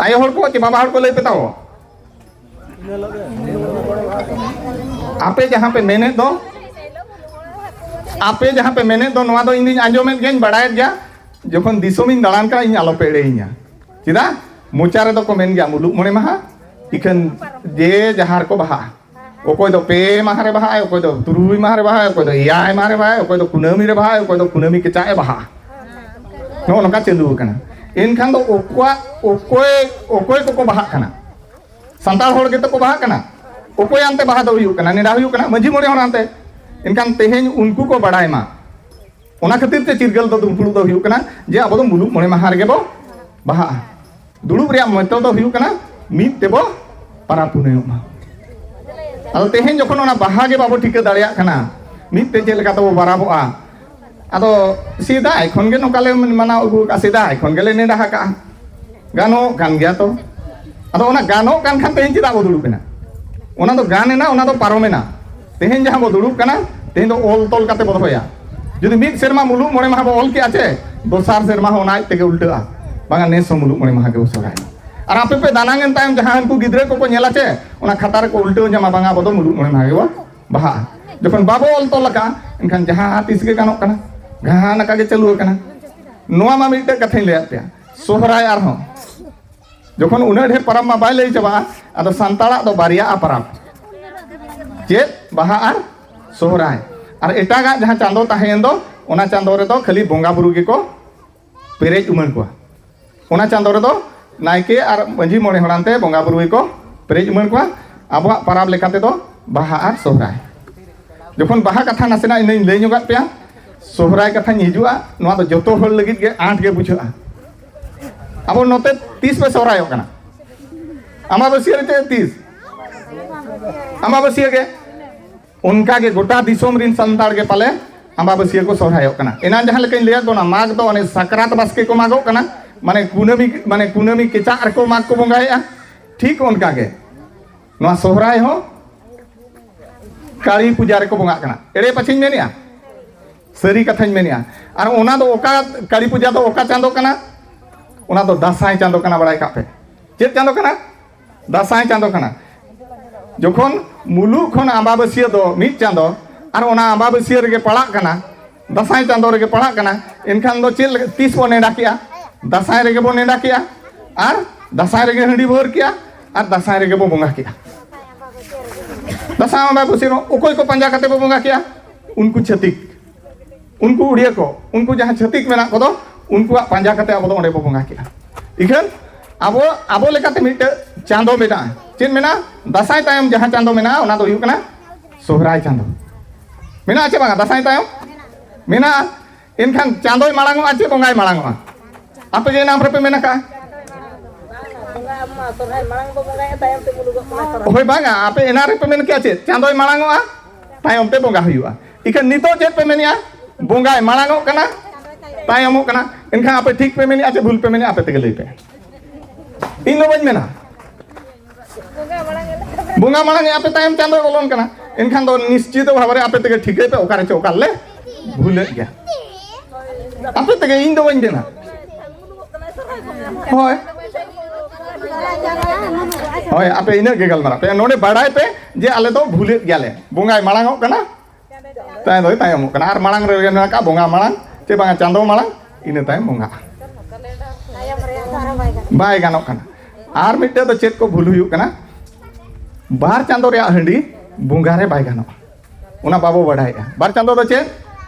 ᱟᱭᱳ ᱦᱚᱲ ᱠᱚ ᱪᱮ ᱵᱟᱵᱟ ᱦᱚᱲ ᱠᱚ ᱞᱟᱹᱭ ᱯᱮ ᱛᱟᱵᱚ᱾ ᱟᱯᱮ ᱡᱟᱦᱟᱸ ᱯᱮ ᱢᱮᱱᱮᱫ ᱫᱚ, ᱟᱯᱮ ᱡᱟᱦᱟᱸ ᱯᱮ ᱢᱮᱱᱮᱫ ᱫᱚ, ᱱᱚᱣᱟ ᱫᱚ ᱤᱧ ᱫᱩᱧ ᱟᱸᱡᱚᱢᱮᱫ ᱜᱮᱭᱟᱧ, ᱵᱟᱲᱟᱭᱮᱫ ᱜᱮᱭᱟ᱾ ᱡᱚᱠᱷᱚᱱ ᱫᱤᱥᱚᱢᱤᱧ ᱫᱟᱬᱟᱱ ᱠᱟᱱᱟ, ᱤᱧ ᱟᱞᱚ ᱯᱮ ᱮᱲᱮᱭᱤᱧᱟ᱾ ᱪᱮᱫᱟᱜ? ᱢᱚᱪᱟ ᱨᱮᱫᱚ ᱠᱚ ᱢᱮᱱ ᱜᱮᱭᱟ ᱢᱩᱞᱩᱜ ᱢᱚᱬᱮ ᱢᱟᱦᱟ, ᱤᱠᱷᱟᱹᱱ ᱡᱮ ᱡᱟᱦᱟᱸ ᱨᱮᱠᱚ ᱵᱟᱦᱟᱜᱼᱟ, ᱚᱠᱚᱭ ᱫᱚ ᱯᱮ ᱢᱟᱦᱟ ᱨᱮ ᱵᱟᱦᱟᱜᱼᱟᱭ, ᱚᱠᱚᱭ ᱫᱚ ᱛᱩᱨᱩᱭ ᱢᱟᱦᱟ ᱨᱮ ᱵᱟᱦᱟᱜᱼᱟᱭ, ᱚᱠᱚᱭ ᱫᱚ ᱮᱭᱟᱭ ᱢᱟᱦᱟ ᱨᱮ ᱵᱟᱦᱟᱜᱼᱟᱭ, ᱚᱠᱚᱭ ᱫᱚ ᱠᱩᱱᱟᱹᱢᱤ ᱨᱮ ᱵᱟᱦᱟᱜᱼᱟᱭ, ᱚᱠᱚᱭ ᱫᱚ ᱠᱩᱱᱟᱹᱢᱤ ᱠᱮᱪᱟᱜ ᱮ ᱵᱟᱦᱟᱜᱼᱟ᱾ ᱱᱚᱜᱼᱚ ᱱᱚᱝᱠᱟ ᱪᱟᱹᱞᱩ ᱟᱠᱟᱱᱟ᱾ ᱮᱱᱠᱷᱟᱱ ᱫᱚ ᱚᱠᱚᱭ, ᱚᱠᱚᱭ, ᱚᱠᱚᱭ ᱠᱚᱠᱚ ᱵᱟᱦᱟᱜ ᱠᱟᱱᱟ? ᱥᱟᱱᱛᱟᱲ ᱦᱚᱲ ᱜᱮᱛᱚ ᱠᱚ ᱵᱟᱦᱟᱜ ᱠᱟᱱᱟ᱾ ᱚᱠᱚᱭ ᱟᱱᱛᱮ ᱵᱟᱦᱟ ᱫᱚ ᱦᱩᱭᱩᱜ ᱠᱟᱱᱟ? ᱱᱮᱰᱟ ᱦᱩᱭᱩᱜ ᱠᱟᱱᱟ ᱢᱟᱹᱡᱷᱤ ᱢᱚᱬᱮ ᱦᱚᱲ ᱟᱱᱛᱮ᱾ ᱮᱱᱠᱷᱟᱱ ᱛᱮᱦᱮᱧ ᱩᱱᱠᱩ ᱠᱚ ᱵᱟᱲᱟᱭ ᱢᱟ᱾ ᱚᱱᱟ ᱠᱷᱟᱹᱛᱤᱨ ᱛᱮ ᱪᱤᱨᱜᱟᱹᱞ ᱫᱚ ᱫᱩᱯᱲᱩᱵ ᱫᱚ ᱦᱩᱭᱩᱜ ᱠᱟᱱᱟ ᱡᱮ ᱟᱵᱚ ᱫᱚ ᱢᱩᱞᱩᱜ ᱢᱚᱬᱮ ᱢᱟᱦᱟ ᱨᱮᱜᱮ ᱵᱚ ᱵᱟᱦᱟᱜᱼᱟ᱾ ᱫᱩᱲᱩᱵ ᱨᱮᱭᱟᱜ ᱢᱚᱛᱞᱚᱵ ᱫᱚ ᱦᱩᱭᱩᱜ ᱠᱟᱱᱟ ᱢᱤᱫ ᱛᱮᱵᱚ ᱯᱟᱨᱟᱵᱽ ᱯᱩᱱᱟᱹᱭᱚᱜ ᱢᱟ᱾ ᱟᱫᱚ ᱛᱮᱦᱮᱧ ᱡᱚᱠᱷᱚᱱ ᱚᱱᱟ ᱵᱟᱦᱟ ᱜᱮ ᱵᱟᱵᱚ ᱴᱷᱤᱠᱟᱹ ᱫᱟᱲᱮᱭᱟᱜ ᱠᱟᱱᱟ, ᱢᱤᱫ ᱛᱮ ᱪᱮᱫ ᱞᱮᱠᱟ ᱛᱮᱵᱚ ᱯᱟᱨᱟᱵᱚᱜᱼᱟ? ᱟᱫᱚ ᱥᱮᱫᱟᱭ ᱠᱷᱚᱱ ᱜᱮ ᱱᱚᱝᱠᱟ ᱞᱮ ᱢᱟᱱᱟᱣ ᱟᱹᱜᱩ ᱟᱠᱟᱫᱼᱟ, ᱥᱮᱫᱟᱭ ᱠᱷᱚᱱ ᱜᱮᱞᱮ ᱱᱮᱰᱟ ᱟᱠᱟᱫᱼᱟ, ᱜᱟᱱᱚᱜ ᱠᱟᱱ ᱜᱮᱭᱟ ᱛᱚ᱾ ᱟᱫᱚ ᱚᱱᱟ ᱜᱟᱱᱚᱜ ᱠᱟᱱ ᱠᱷᱟᱱ ᱛᱮᱦᱮᱧ ᱪᱮᱫᱟᱜ ᱵᱚ ᱫᱩᱲᱩᱵ ᱮᱱᱟ? ᱚᱱᱟ ᱫᱚ ᱜᱟᱱ ᱮᱱᱟ, ᱚᱱᱟ ᱫᱚ ᱯᱟᱨᱚᱢ ᱮᱱᱟ᱾ ᱛᱮᱦᱮᱧ ᱡᱟᱦᱟᱸ ᱵᱚ ᱫᱩᱲᱩᱵ ᱠᱟᱱᱟ, ᱛᱮᱦᱮᱧ ᱫᱚ ᱚᱞ ᱛᱚᱞ ᱠᱟᱛᱮ ᱵᱚ ᱫᱚᱦᱚᱭᱟ᱾ ᱡᱩᱫᱤ ᱢᱤᱫ ᱥᱮᱨᱢᱟ ᱢᱩᱞᱩᱜ ᱢᱚᱬᱮ ᱢᱟᱦᱟ ᱵᱚ ᱚᱞ ᱠᱮᱜᱼᱟ ᱪᱮ, ᱫᱚᱥᱟᱨ ᱥᱮᱨᱢᱟ ᱦᱚᱸ ᱚᱱᱟ ᱟᱡ ᱛᱮᱜᱮ ᱩᱞᱴᱟᱹᱜᱼᱟ, ᱵᱟᱝᱟ ᱱᱮᱥ ᱦᱚᱸ ᱢᱩᱞᱩᱜ ᱢᱚᱬᱮ ᱢᱟᱦᱟ ᱜᱮᱵᱚ ᱥᱚᱨᱦᱟᱭ ᱮᱱᱟ᱾ ᱟᱨ ᱟᱯᱮ ᱯᱮ ᱫᱟᱱᱟᱝ ᱮᱱ ᱛᱟᱭᱚᱢ ᱡᱟᱦᱟᱸ ᱩᱱᱠᱩ ᱜᱤᱫᱽᱨᱟᱹ ᱠᱚᱠᱚ ᱧᱮᱞᱟ ᱪᱮ, ᱚᱱᱟ ᱠᱷᱟᱛᱟ ᱨᱮᱠᱚ ᱩᱞᱴᱟᱹᱣ ᱧᱟᱢᱟ, ᱵᱟᱝᱟ ᱟᱵᱚ ᱫᱚ ᱢᱩᱞᱩᱜ ᱢᱚᱬᱮ ᱢᱟᱦᱟ ᱜᱮᱵᱚ ᱵᱟᱦᱟᱜᱼᱟ᱾ ᱡᱚᱠᱷᱚᱱ ᱵᱟᱵᱚ ᱚᱞ ᱛᱚᱞ ᱟᱠᱟᱫᱼᱟ, ᱮᱱᱠᱷᱟᱱ ᱡᱟᱦᱟᱸ ᱛᱤᱥ ᱜᱮ ᱜᱟᱱᱚᱜ ᱠᱟᱱᱟ, ᱡᱟᱦᱟᱸ ᱱᱟᱠᱟ ᱜᱮ ᱪᱟᱹᱞᱩ ᱟᱠᱟᱱᱟ᱾ ᱱᱚᱣᱟ ᱢᱟ ᱢᱤᱫᱴᱮᱡ ᱠᱟᱛᱷᱟᱧ ᱞᱟᱹᱭᱟᱫ ᱯᱮᱭᱟ᱾ ᱥᱚᱦᱨᱟᱭ ᱟᱨᱦᱚᱸ ᱡᱚᱠᱷᱚᱱ ᱩᱱᱟᱹᱜ ᱰᱷᱮᱨ ᱯᱟᱨᱟᱵᱽ ᱢᱟ ᱵᱟᱭ ᱞᱟᱹᱭ ᱪᱟᱵᱟᱜᱼᱟ, ᱟᱫᱚ ᱥᱟᱱᱛᱟᱲᱟᱜ ᱫᱚ ᱵᱟᱨᱭᱟᱜᱼᱟ ᱯᱟᱨᱟᱵᱽ, ᱪᱮᱫ? ᱵᱟᱦᱟ ᱟᱨ ᱥᱚᱦᱨᱟᱭ᱾ ᱟᱨ ᱮᱴᱟᱜᱟᱜ ᱡᱟᱦᱟᱸ ᱪᱟᱸᱫᱚ ᱛᱟᱦᱮᱸᱭᱮᱱ ᱫᱚ, ᱚᱱᱟ ᱪᱟᱸᱫᱚ ᱨᱮᱫᱚ ᱠᱷᱟᱹᱞᱤ ᱵᱚᱸᱜᱟ ᱵᱩᱨᱩ ᱜᱮᱠᱚ ᱯᱮᱨᱮᱡ ᱩᱢᱟᱹᱲ ᱠᱚᱣᱟ᱾ ᱚᱱᱟ ᱪᱟᱸᱫᱚ ᱨᱮᱫᱚ ᱱᱟᱭᱠᱮ ᱟᱨ ᱢᱟᱹᱡᱷᱤ ᱢᱚᱬᱮ ᱦᱚᱲ ᱟᱱᱛᱮ ᱵᱚᱸᱜᱟ ᱵᱩᱨᱩ ᱜᱮᱠᱚ ᱯᱮᱨᱮᱡ ᱩᱢᱟᱹᱲ ᱠᱚᱣᱟ᱾ ᱟᱵᱚᱣᱟᱜ ᱯᱟᱨᱟᱵᱽ ᱞᱮᱠᱟ ᱛᱮᱫᱚ ᱵᱟᱦᱟ ᱟᱨ ᱥᱚᱦᱨᱟᱭ᱾ ᱡᱚᱠᱷᱚᱱ ᱵᱟᱦᱟ ᱠᱟᱛᱷᱟ ᱱᱟᱥᱮᱱᱟᱜ ᱤᱧ ᱞᱟᱹᱭ ᱧᱚᱜᱟᱫ ᱯᱮᱭᱟ, ᱥᱚᱦᱨᱟᱭ ᱠᱟᱛᱷᱟᱧ ᱦᱤᱡᱩᱜᱼᱟ, ᱱᱚᱣᱟ ᱫᱚ ᱡᱚᱛᱚ ᱦᱚᱲ ᱞᱟᱹᱜᱤᱫ ᱜᱮ ᱟᱸᱴ ᱜᱮ ᱵᱩᱡᱷᱟᱹᱜᱼᱟ᱾ ᱟᱵᱚ ᱱᱚᱛᱮ ᱛᱤᱥ ᱯᱮ ᱥᱚᱦᱨᱟᱭᱚᱜ ᱠᱟᱱᱟ? ᱟᱢᱵᱟᱵᱟᱹᱥᱭᱟᱹ ᱨᱮ ᱪᱮ ᱛᱤᱥ? ᱟᱢᱵᱟᱵᱟᱹᱥᱭᱟᱹ ᱜᱮ᱾ ᱚᱱᱠᱟ ᱜᱮ ᱜᱚᱴᱟ ᱫᱤᱥᱚᱢ ᱨᱤᱱ ᱥᱟᱱᱛᱟᱲ ᱜᱮ ᱯᱟᱞᱮ ᱟᱢᱵᱟᱵᱟᱹᱥᱭᱟᱹ ᱠᱚ ᱥᱚᱦᱨᱟᱭᱚᱜ ᱠᱟᱱᱟ᱾ ᱮᱱᱟᱱ ᱡᱟᱦᱟᱸ ᱞᱮᱠᱟᱧ ᱞᱟᱹᱭᱟᱫ ᱵᱚᱱᱟ, ᱢᱟᱜᱽ ᱫᱚ ᱚᱱᱮ ᱥᱟᱠᱨᱟᱛ ᱵᱟᱥᱠᱮ ᱠᱚ ᱢᱟᱜᱚᱜ ᱠᱟᱱᱟ, ᱢᱟᱱᱮ ᱠᱩᱱᱟᱹᱢᱤ, ᱢᱟᱱᱮ ᱠᱩᱱᱟᱹᱢᱤ ᱠᱮᱪᱟᱜ ᱨᱮᱠᱚ ᱢᱟᱜᱽ ᱠᱚ ᱵᱚᱸᱜᱟᱭᱮᱫᱼᱟ᱾ ᱴᱷᱤᱠ ᱚᱱᱠᱟ ᱜᱮ ᱱᱚᱣᱟ ᱥᱚᱦᱨᱟᱭ ᱦᱚᱸ ᱠᱟᱹᱞᱤ ᱯᱩᱡᱟ ᱨᱮᱠᱚ ᱵᱚᱸᱜᱟᱜ ᱠᱟᱱᱟ᱾ ᱮᱲᱮ ᱯᱟᱪᱷᱮᱧ ᱢᱮᱱᱮᱜᱼᱟ? ᱥᱟᱹᱨᱤ ᱠᱟᱛᱷᱟᱧ ᱢᱮᱱᱮᱜᱼᱟ᱾ ᱟᱨ ᱚᱱᱟ ᱫᱚ ᱚᱠᱟ ᱠᱟᱹᱞᱤ ᱯᱩᱡᱟ ᱫᱚ ᱚᱠᱟ ᱪᱟᱸᱫᱚ ᱠᱟᱱᱟ? ᱚᱱᱟ ᱫᱚ ᱫᱟᱸᱥᱟᱭ ᱪᱟᱸᱫᱚ ᱠᱟᱱᱟ, ᱵᱟᱲᱟᱭ ᱠᱟᱜ ᱯᱮ᱾ ᱪᱮᱫ ᱪᱟᱸᱫᱚ ᱠᱟᱱᱟ? ᱫᱟᱸᱥᱟᱭ ᱪᱟᱸᱫᱚ ᱠᱟᱱᱟ᱾ ᱡᱚᱠᱷᱚᱱ ᱢᱩᱞᱩᱜ ᱠᱷᱚᱱ ᱟᱢᱵᱟᱵᱟᱹᱥᱭᱟᱹ ᱫᱚ ᱢᱤᱫ ᱪᱟᱸᱫᱚ, ᱟᱨ ᱚᱱᱟ ᱟᱢᱵᱟᱵᱟᱹᱥᱭᱟᱹ ᱨᱮᱜᱮ ᱯᱟᱲᱟᱜ ᱠᱟᱱᱟ, ᱫᱟᱸᱥᱟᱭ ᱪᱟᱸᱫᱚ ᱨᱮᱜᱮ ᱯᱟᱲᱟᱜ ᱠᱟᱱᱟ, ᱮᱱᱠᱷᱟᱱ ᱫᱚ ᱪᱮᱫ ᱞᱮᱠᱟ, ᱛᱤᱥ ᱵᱚ ᱱᱮᱰᱟ ᱠᱮᱜᱼᱟ? ᱫᱟᱸᱥᱟᱭ ᱨᱮᱜᱮ ᱵᱚ ᱱᱮᱰᱟ ᱠᱮᱜᱼᱟ, ᱟᱨ ᱫᱟᱸᱥᱟᱭ ᱨᱮᱜᱮ ᱦᱟᱺᱰᱤ ᱵᱷᱟᱹᱨ ᱠᱮᱜᱼᱟ, ᱟᱨ ᱫᱟᱸᱥᱟᱭ ᱨᱮᱜᱮ ᱵᱚ ᱵᱚᱸᱜᱟ ᱠᱮᱜᱼᱟ᱾ ᱫᱟᱸᱥᱟᱭ ᱟᱢᱵᱟᱵᱟᱹᱥᱭᱟᱹ ᱨᱮ ᱚᱠᱚᱭ ᱠᱚ ᱯᱟᱸᱡᱟ ᱠᱟᱛᱮ ᱵᱚ ᱵᱚᱸᱜᱟ ᱠᱮᱜᱼᱟ? ᱩᱱᱠᱩ ᱪᱷᱟᱹᱛᱤᱠ, ᱩᱱᱠᱩ ᱩᱲᱤᱭᱟᱹ ᱠᱚ, ᱩᱱᱠᱩ ᱡᱟᱦᱟᱸ ᱪᱷᱟᱹᱛᱤᱠ ᱢᱮᱱᱟᱜ ᱠᱚᱫᱚ, ᱩᱱᱠᱩᱣᱟᱜ ᱯᱟᱸᱡᱟ ᱠᱟᱛᱮ ᱟᱵᱚ ᱫᱚ ᱚᱸᱰᱮ ᱵᱚ ᱵᱚᱸᱜᱟ ᱠᱮᱜᱼᱟ᱾ ᱤᱠᱷᱟᱹᱱ ᱟᱵᱚ, ᱟᱵᱚ ᱞᱮᱠᱟᱛᱮ ᱢᱤᱫᱴᱟᱹᱝ ᱪᱟᱸᱫᱚ ᱢᱮᱱᱟᱜᱼᱟ᱾ ᱪᱮᱫ ᱢᱮᱱᱟᱜᱼᱟ? ᱫᱟᱸᱥᱟᱭ ᱛᱟᱭᱚᱢ ᱡᱟᱦᱟᱸ ᱪᱟᱸᱫᱚ ᱢᱮᱱᱟᱜᱼᱟ, ᱚᱱᱟ ᱫᱚ ᱦᱩᱭᱩᱜ ᱠᱟᱱᱟ ᱥᱚᱦᱨᱟᱭ ᱪᱟᱸᱫᱚ᱾ ᱢᱮᱱᱟᱜᱼᱟ ᱪᱮ ᱵᱟᱝᱟ ᱫᱟᱸᱥᱟᱭ ᱛᱟᱭᱚᱢ? ᱢᱮᱱᱟᱜᱼᱟ᱾ ᱮᱱᱠᱷᱟᱱ ᱪᱟᱸᱫᱚᱭ ᱢᱟᱲᱟᱝ ᱚᱜᱼᱟ ᱪᱮ ᱵᱚᱸᱜᱟᱭ ᱢᱟᱲᱟᱝ ᱚᱜᱼᱟ? ᱟᱯᱮ ᱜᱮ ᱮᱱᱟᱢ ᱨᱮᱯᱮ ᱢᱮᱱ ᱟᱠᱟᱜᱼᱟ᱾ ᱵᱚᱸᱜᱟ ᱢᱟ ᱥᱚᱨᱦᱟᱭ ᱢᱟᱲᱟᱝ ᱵᱚ ᱵᱚᱸᱜᱟᱭᱟ, ᱛᱟᱭᱚᱢ ᱛᱮ ᱢᱩᱞᱩᱜᱚᱜ ᱠᱟᱱᱟ ᱥᱚᱨᱦᱟᱭ᱾ ᱦᱳᱭ, ᱵᱟᱝᱟ, ᱟᱯᱮ ᱮᱱᱟᱝ ᱨᱮᱯᱮ ᱢᱮᱱ ᱠᱮᱜᱼᱟ ᱪᱮᱫ? ᱪᱟᱸᱫᱚᱭ ᱢᱟᱲᱟᱝ ᱚᱜᱼᱟ, ᱛᱟᱭᱚᱢ ᱛᱮ ᱵᱚᱸᱜᱟ ᱦᱩᱭᱩᱜᱼᱟ᱾ ᱤᱠᱷᱟᱹᱱ ᱱᱤᱛᱚᱜ ᱪᱮᱫ ᱯᱮ ᱢᱮᱱᱮᱜᱼᱟ? ᱵᱚᱸᱜᱟᱭ ᱢᱟᱲᱟᱝ ᱚᱜ ᱠᱟᱱᱟ, ᱛᱟᱭᱚᱢᱚᱜ ᱠᱟᱱᱟ᱾ ᱮᱱᱠᱷᱟᱱ ᱟᱯᱮ ᱴᱷᱤᱠ ᱯᱮ ᱢᱮᱱᱮᱜᱼᱟ ᱪᱮ ᱵᱷᱩᱞ ᱯᱮ ᱢᱮᱱᱮᱜᱼᱟ? ᱟᱯᱮ ᱛᱮᱜᱮ ᱞᱟᱹᱭ ᱯᱮ᱾ ᱤᱧ ᱫᱚ ᱵᱟᱹᱧ ᱢᱮᱱᱟ᱾ ᱵᱚᱸᱜᱟ ᱢᱟᱲᱟᱝ ᱮ ᱟᱯᱮ ᱛᱟᱭᱚᱢ ᱪᱟᱸᱫᱚᱭ ᱵᱚᱞᱚᱱ ᱠᱟᱱᱟ᱾ ᱮᱱᱠᱷᱟᱱ ᱫᱚ ᱱᱤᱥᱪᱤᱛ ᱵᱷᱟᱵᱽ ᱨᱮ ᱟᱯᱮ ᱛᱮᱜᱮ ᱴᱷᱤᱠᱟᱹᱭ ᱯᱮ, ᱚᱠᱟᱨᱮ ᱪᱚ ᱚᱠᱟ ᱨᱮᱞᱮ ᱵᱷᱩᱞᱮᱫ ᱜᱮᱭᱟ᱾ ᱟᱯᱮ ᱛᱮᱜᱮ, ᱤᱧ ᱫᱚ ᱵᱟᱹᱧ ᱢᱮᱱᱟ᱾ ᱦᱳᱭ᱾ ᱦᱳᱭ, ᱟᱯᱮ ᱤᱱᱟᱹᱜ ᱜᱮ ᱜᱟᱞᱢᱟᱨᱟᱣ ᱯᱮ᱾ ᱱᱚᱰᱮ ᱵᱟᱲᱟᱭ ᱯᱮ ᱡᱮ ᱟᱞᱮ ᱫᱚ ᱵᱷᱩᱞᱮᱫ ᱜᱮᱭᱟᱞᱮ᱾ ᱵᱚᱸᱜᱟᱭ ᱢᱟᱲᱟᱝ ᱚᱜ ᱠᱟᱱᱟ, ᱛᱟᱭᱚᱢ ᱫᱚᱭ ᱛᱟᱭᱚᱢᱚᱜ ᱠᱟᱱᱟ᱾ ᱟᱨ ᱢᱟᱲᱟᱝ ᱨᱮ ᱢᱮᱱᱟᱜ ᱠᱟᱜᱼᱟ ᱵᱚᱸᱜᱟ ᱢᱟᱲᱟᱝ, ᱪᱮ ᱵᱟᱝᱟ ᱪᱟᱸᱫᱚ ᱢᱟᱲᱟᱝ, ᱤᱱᱟᱹ ᱛᱟᱭᱚᱢ ᱵᱚᱸᱜᱟ᱾ ᱵᱟᱭ ᱜᱟᱱᱚᱜ ᱠᱟᱱᱟ᱾ ᱟᱨ ᱢᱤᱫᱴᱮᱡ ᱫᱚ ᱪᱮᱫ ᱠᱚ ᱵᱷᱩᱞ ᱦᱩᱭᱩᱜ ᱠᱟᱱᱟ? ᱵᱟᱨ ᱪᱟᱸᱫᱚ ᱨᱮᱭᱟᱜ ᱦᱟᱺᱰᱤ ᱵᱚᱸᱜᱟ ᱨᱮ ᱵᱟᱭ ᱜᱟᱱᱚᱜᱼᱟ᱾ ᱚᱱᱟ ᱵᱟᱵᱚ ᱵᱟᱲᱟᱭᱮᱫᱼᱟ᱾ ᱵᱟᱨ ᱪᱟᱸᱫᱚ ᱫᱚ ᱪᱮᱫ?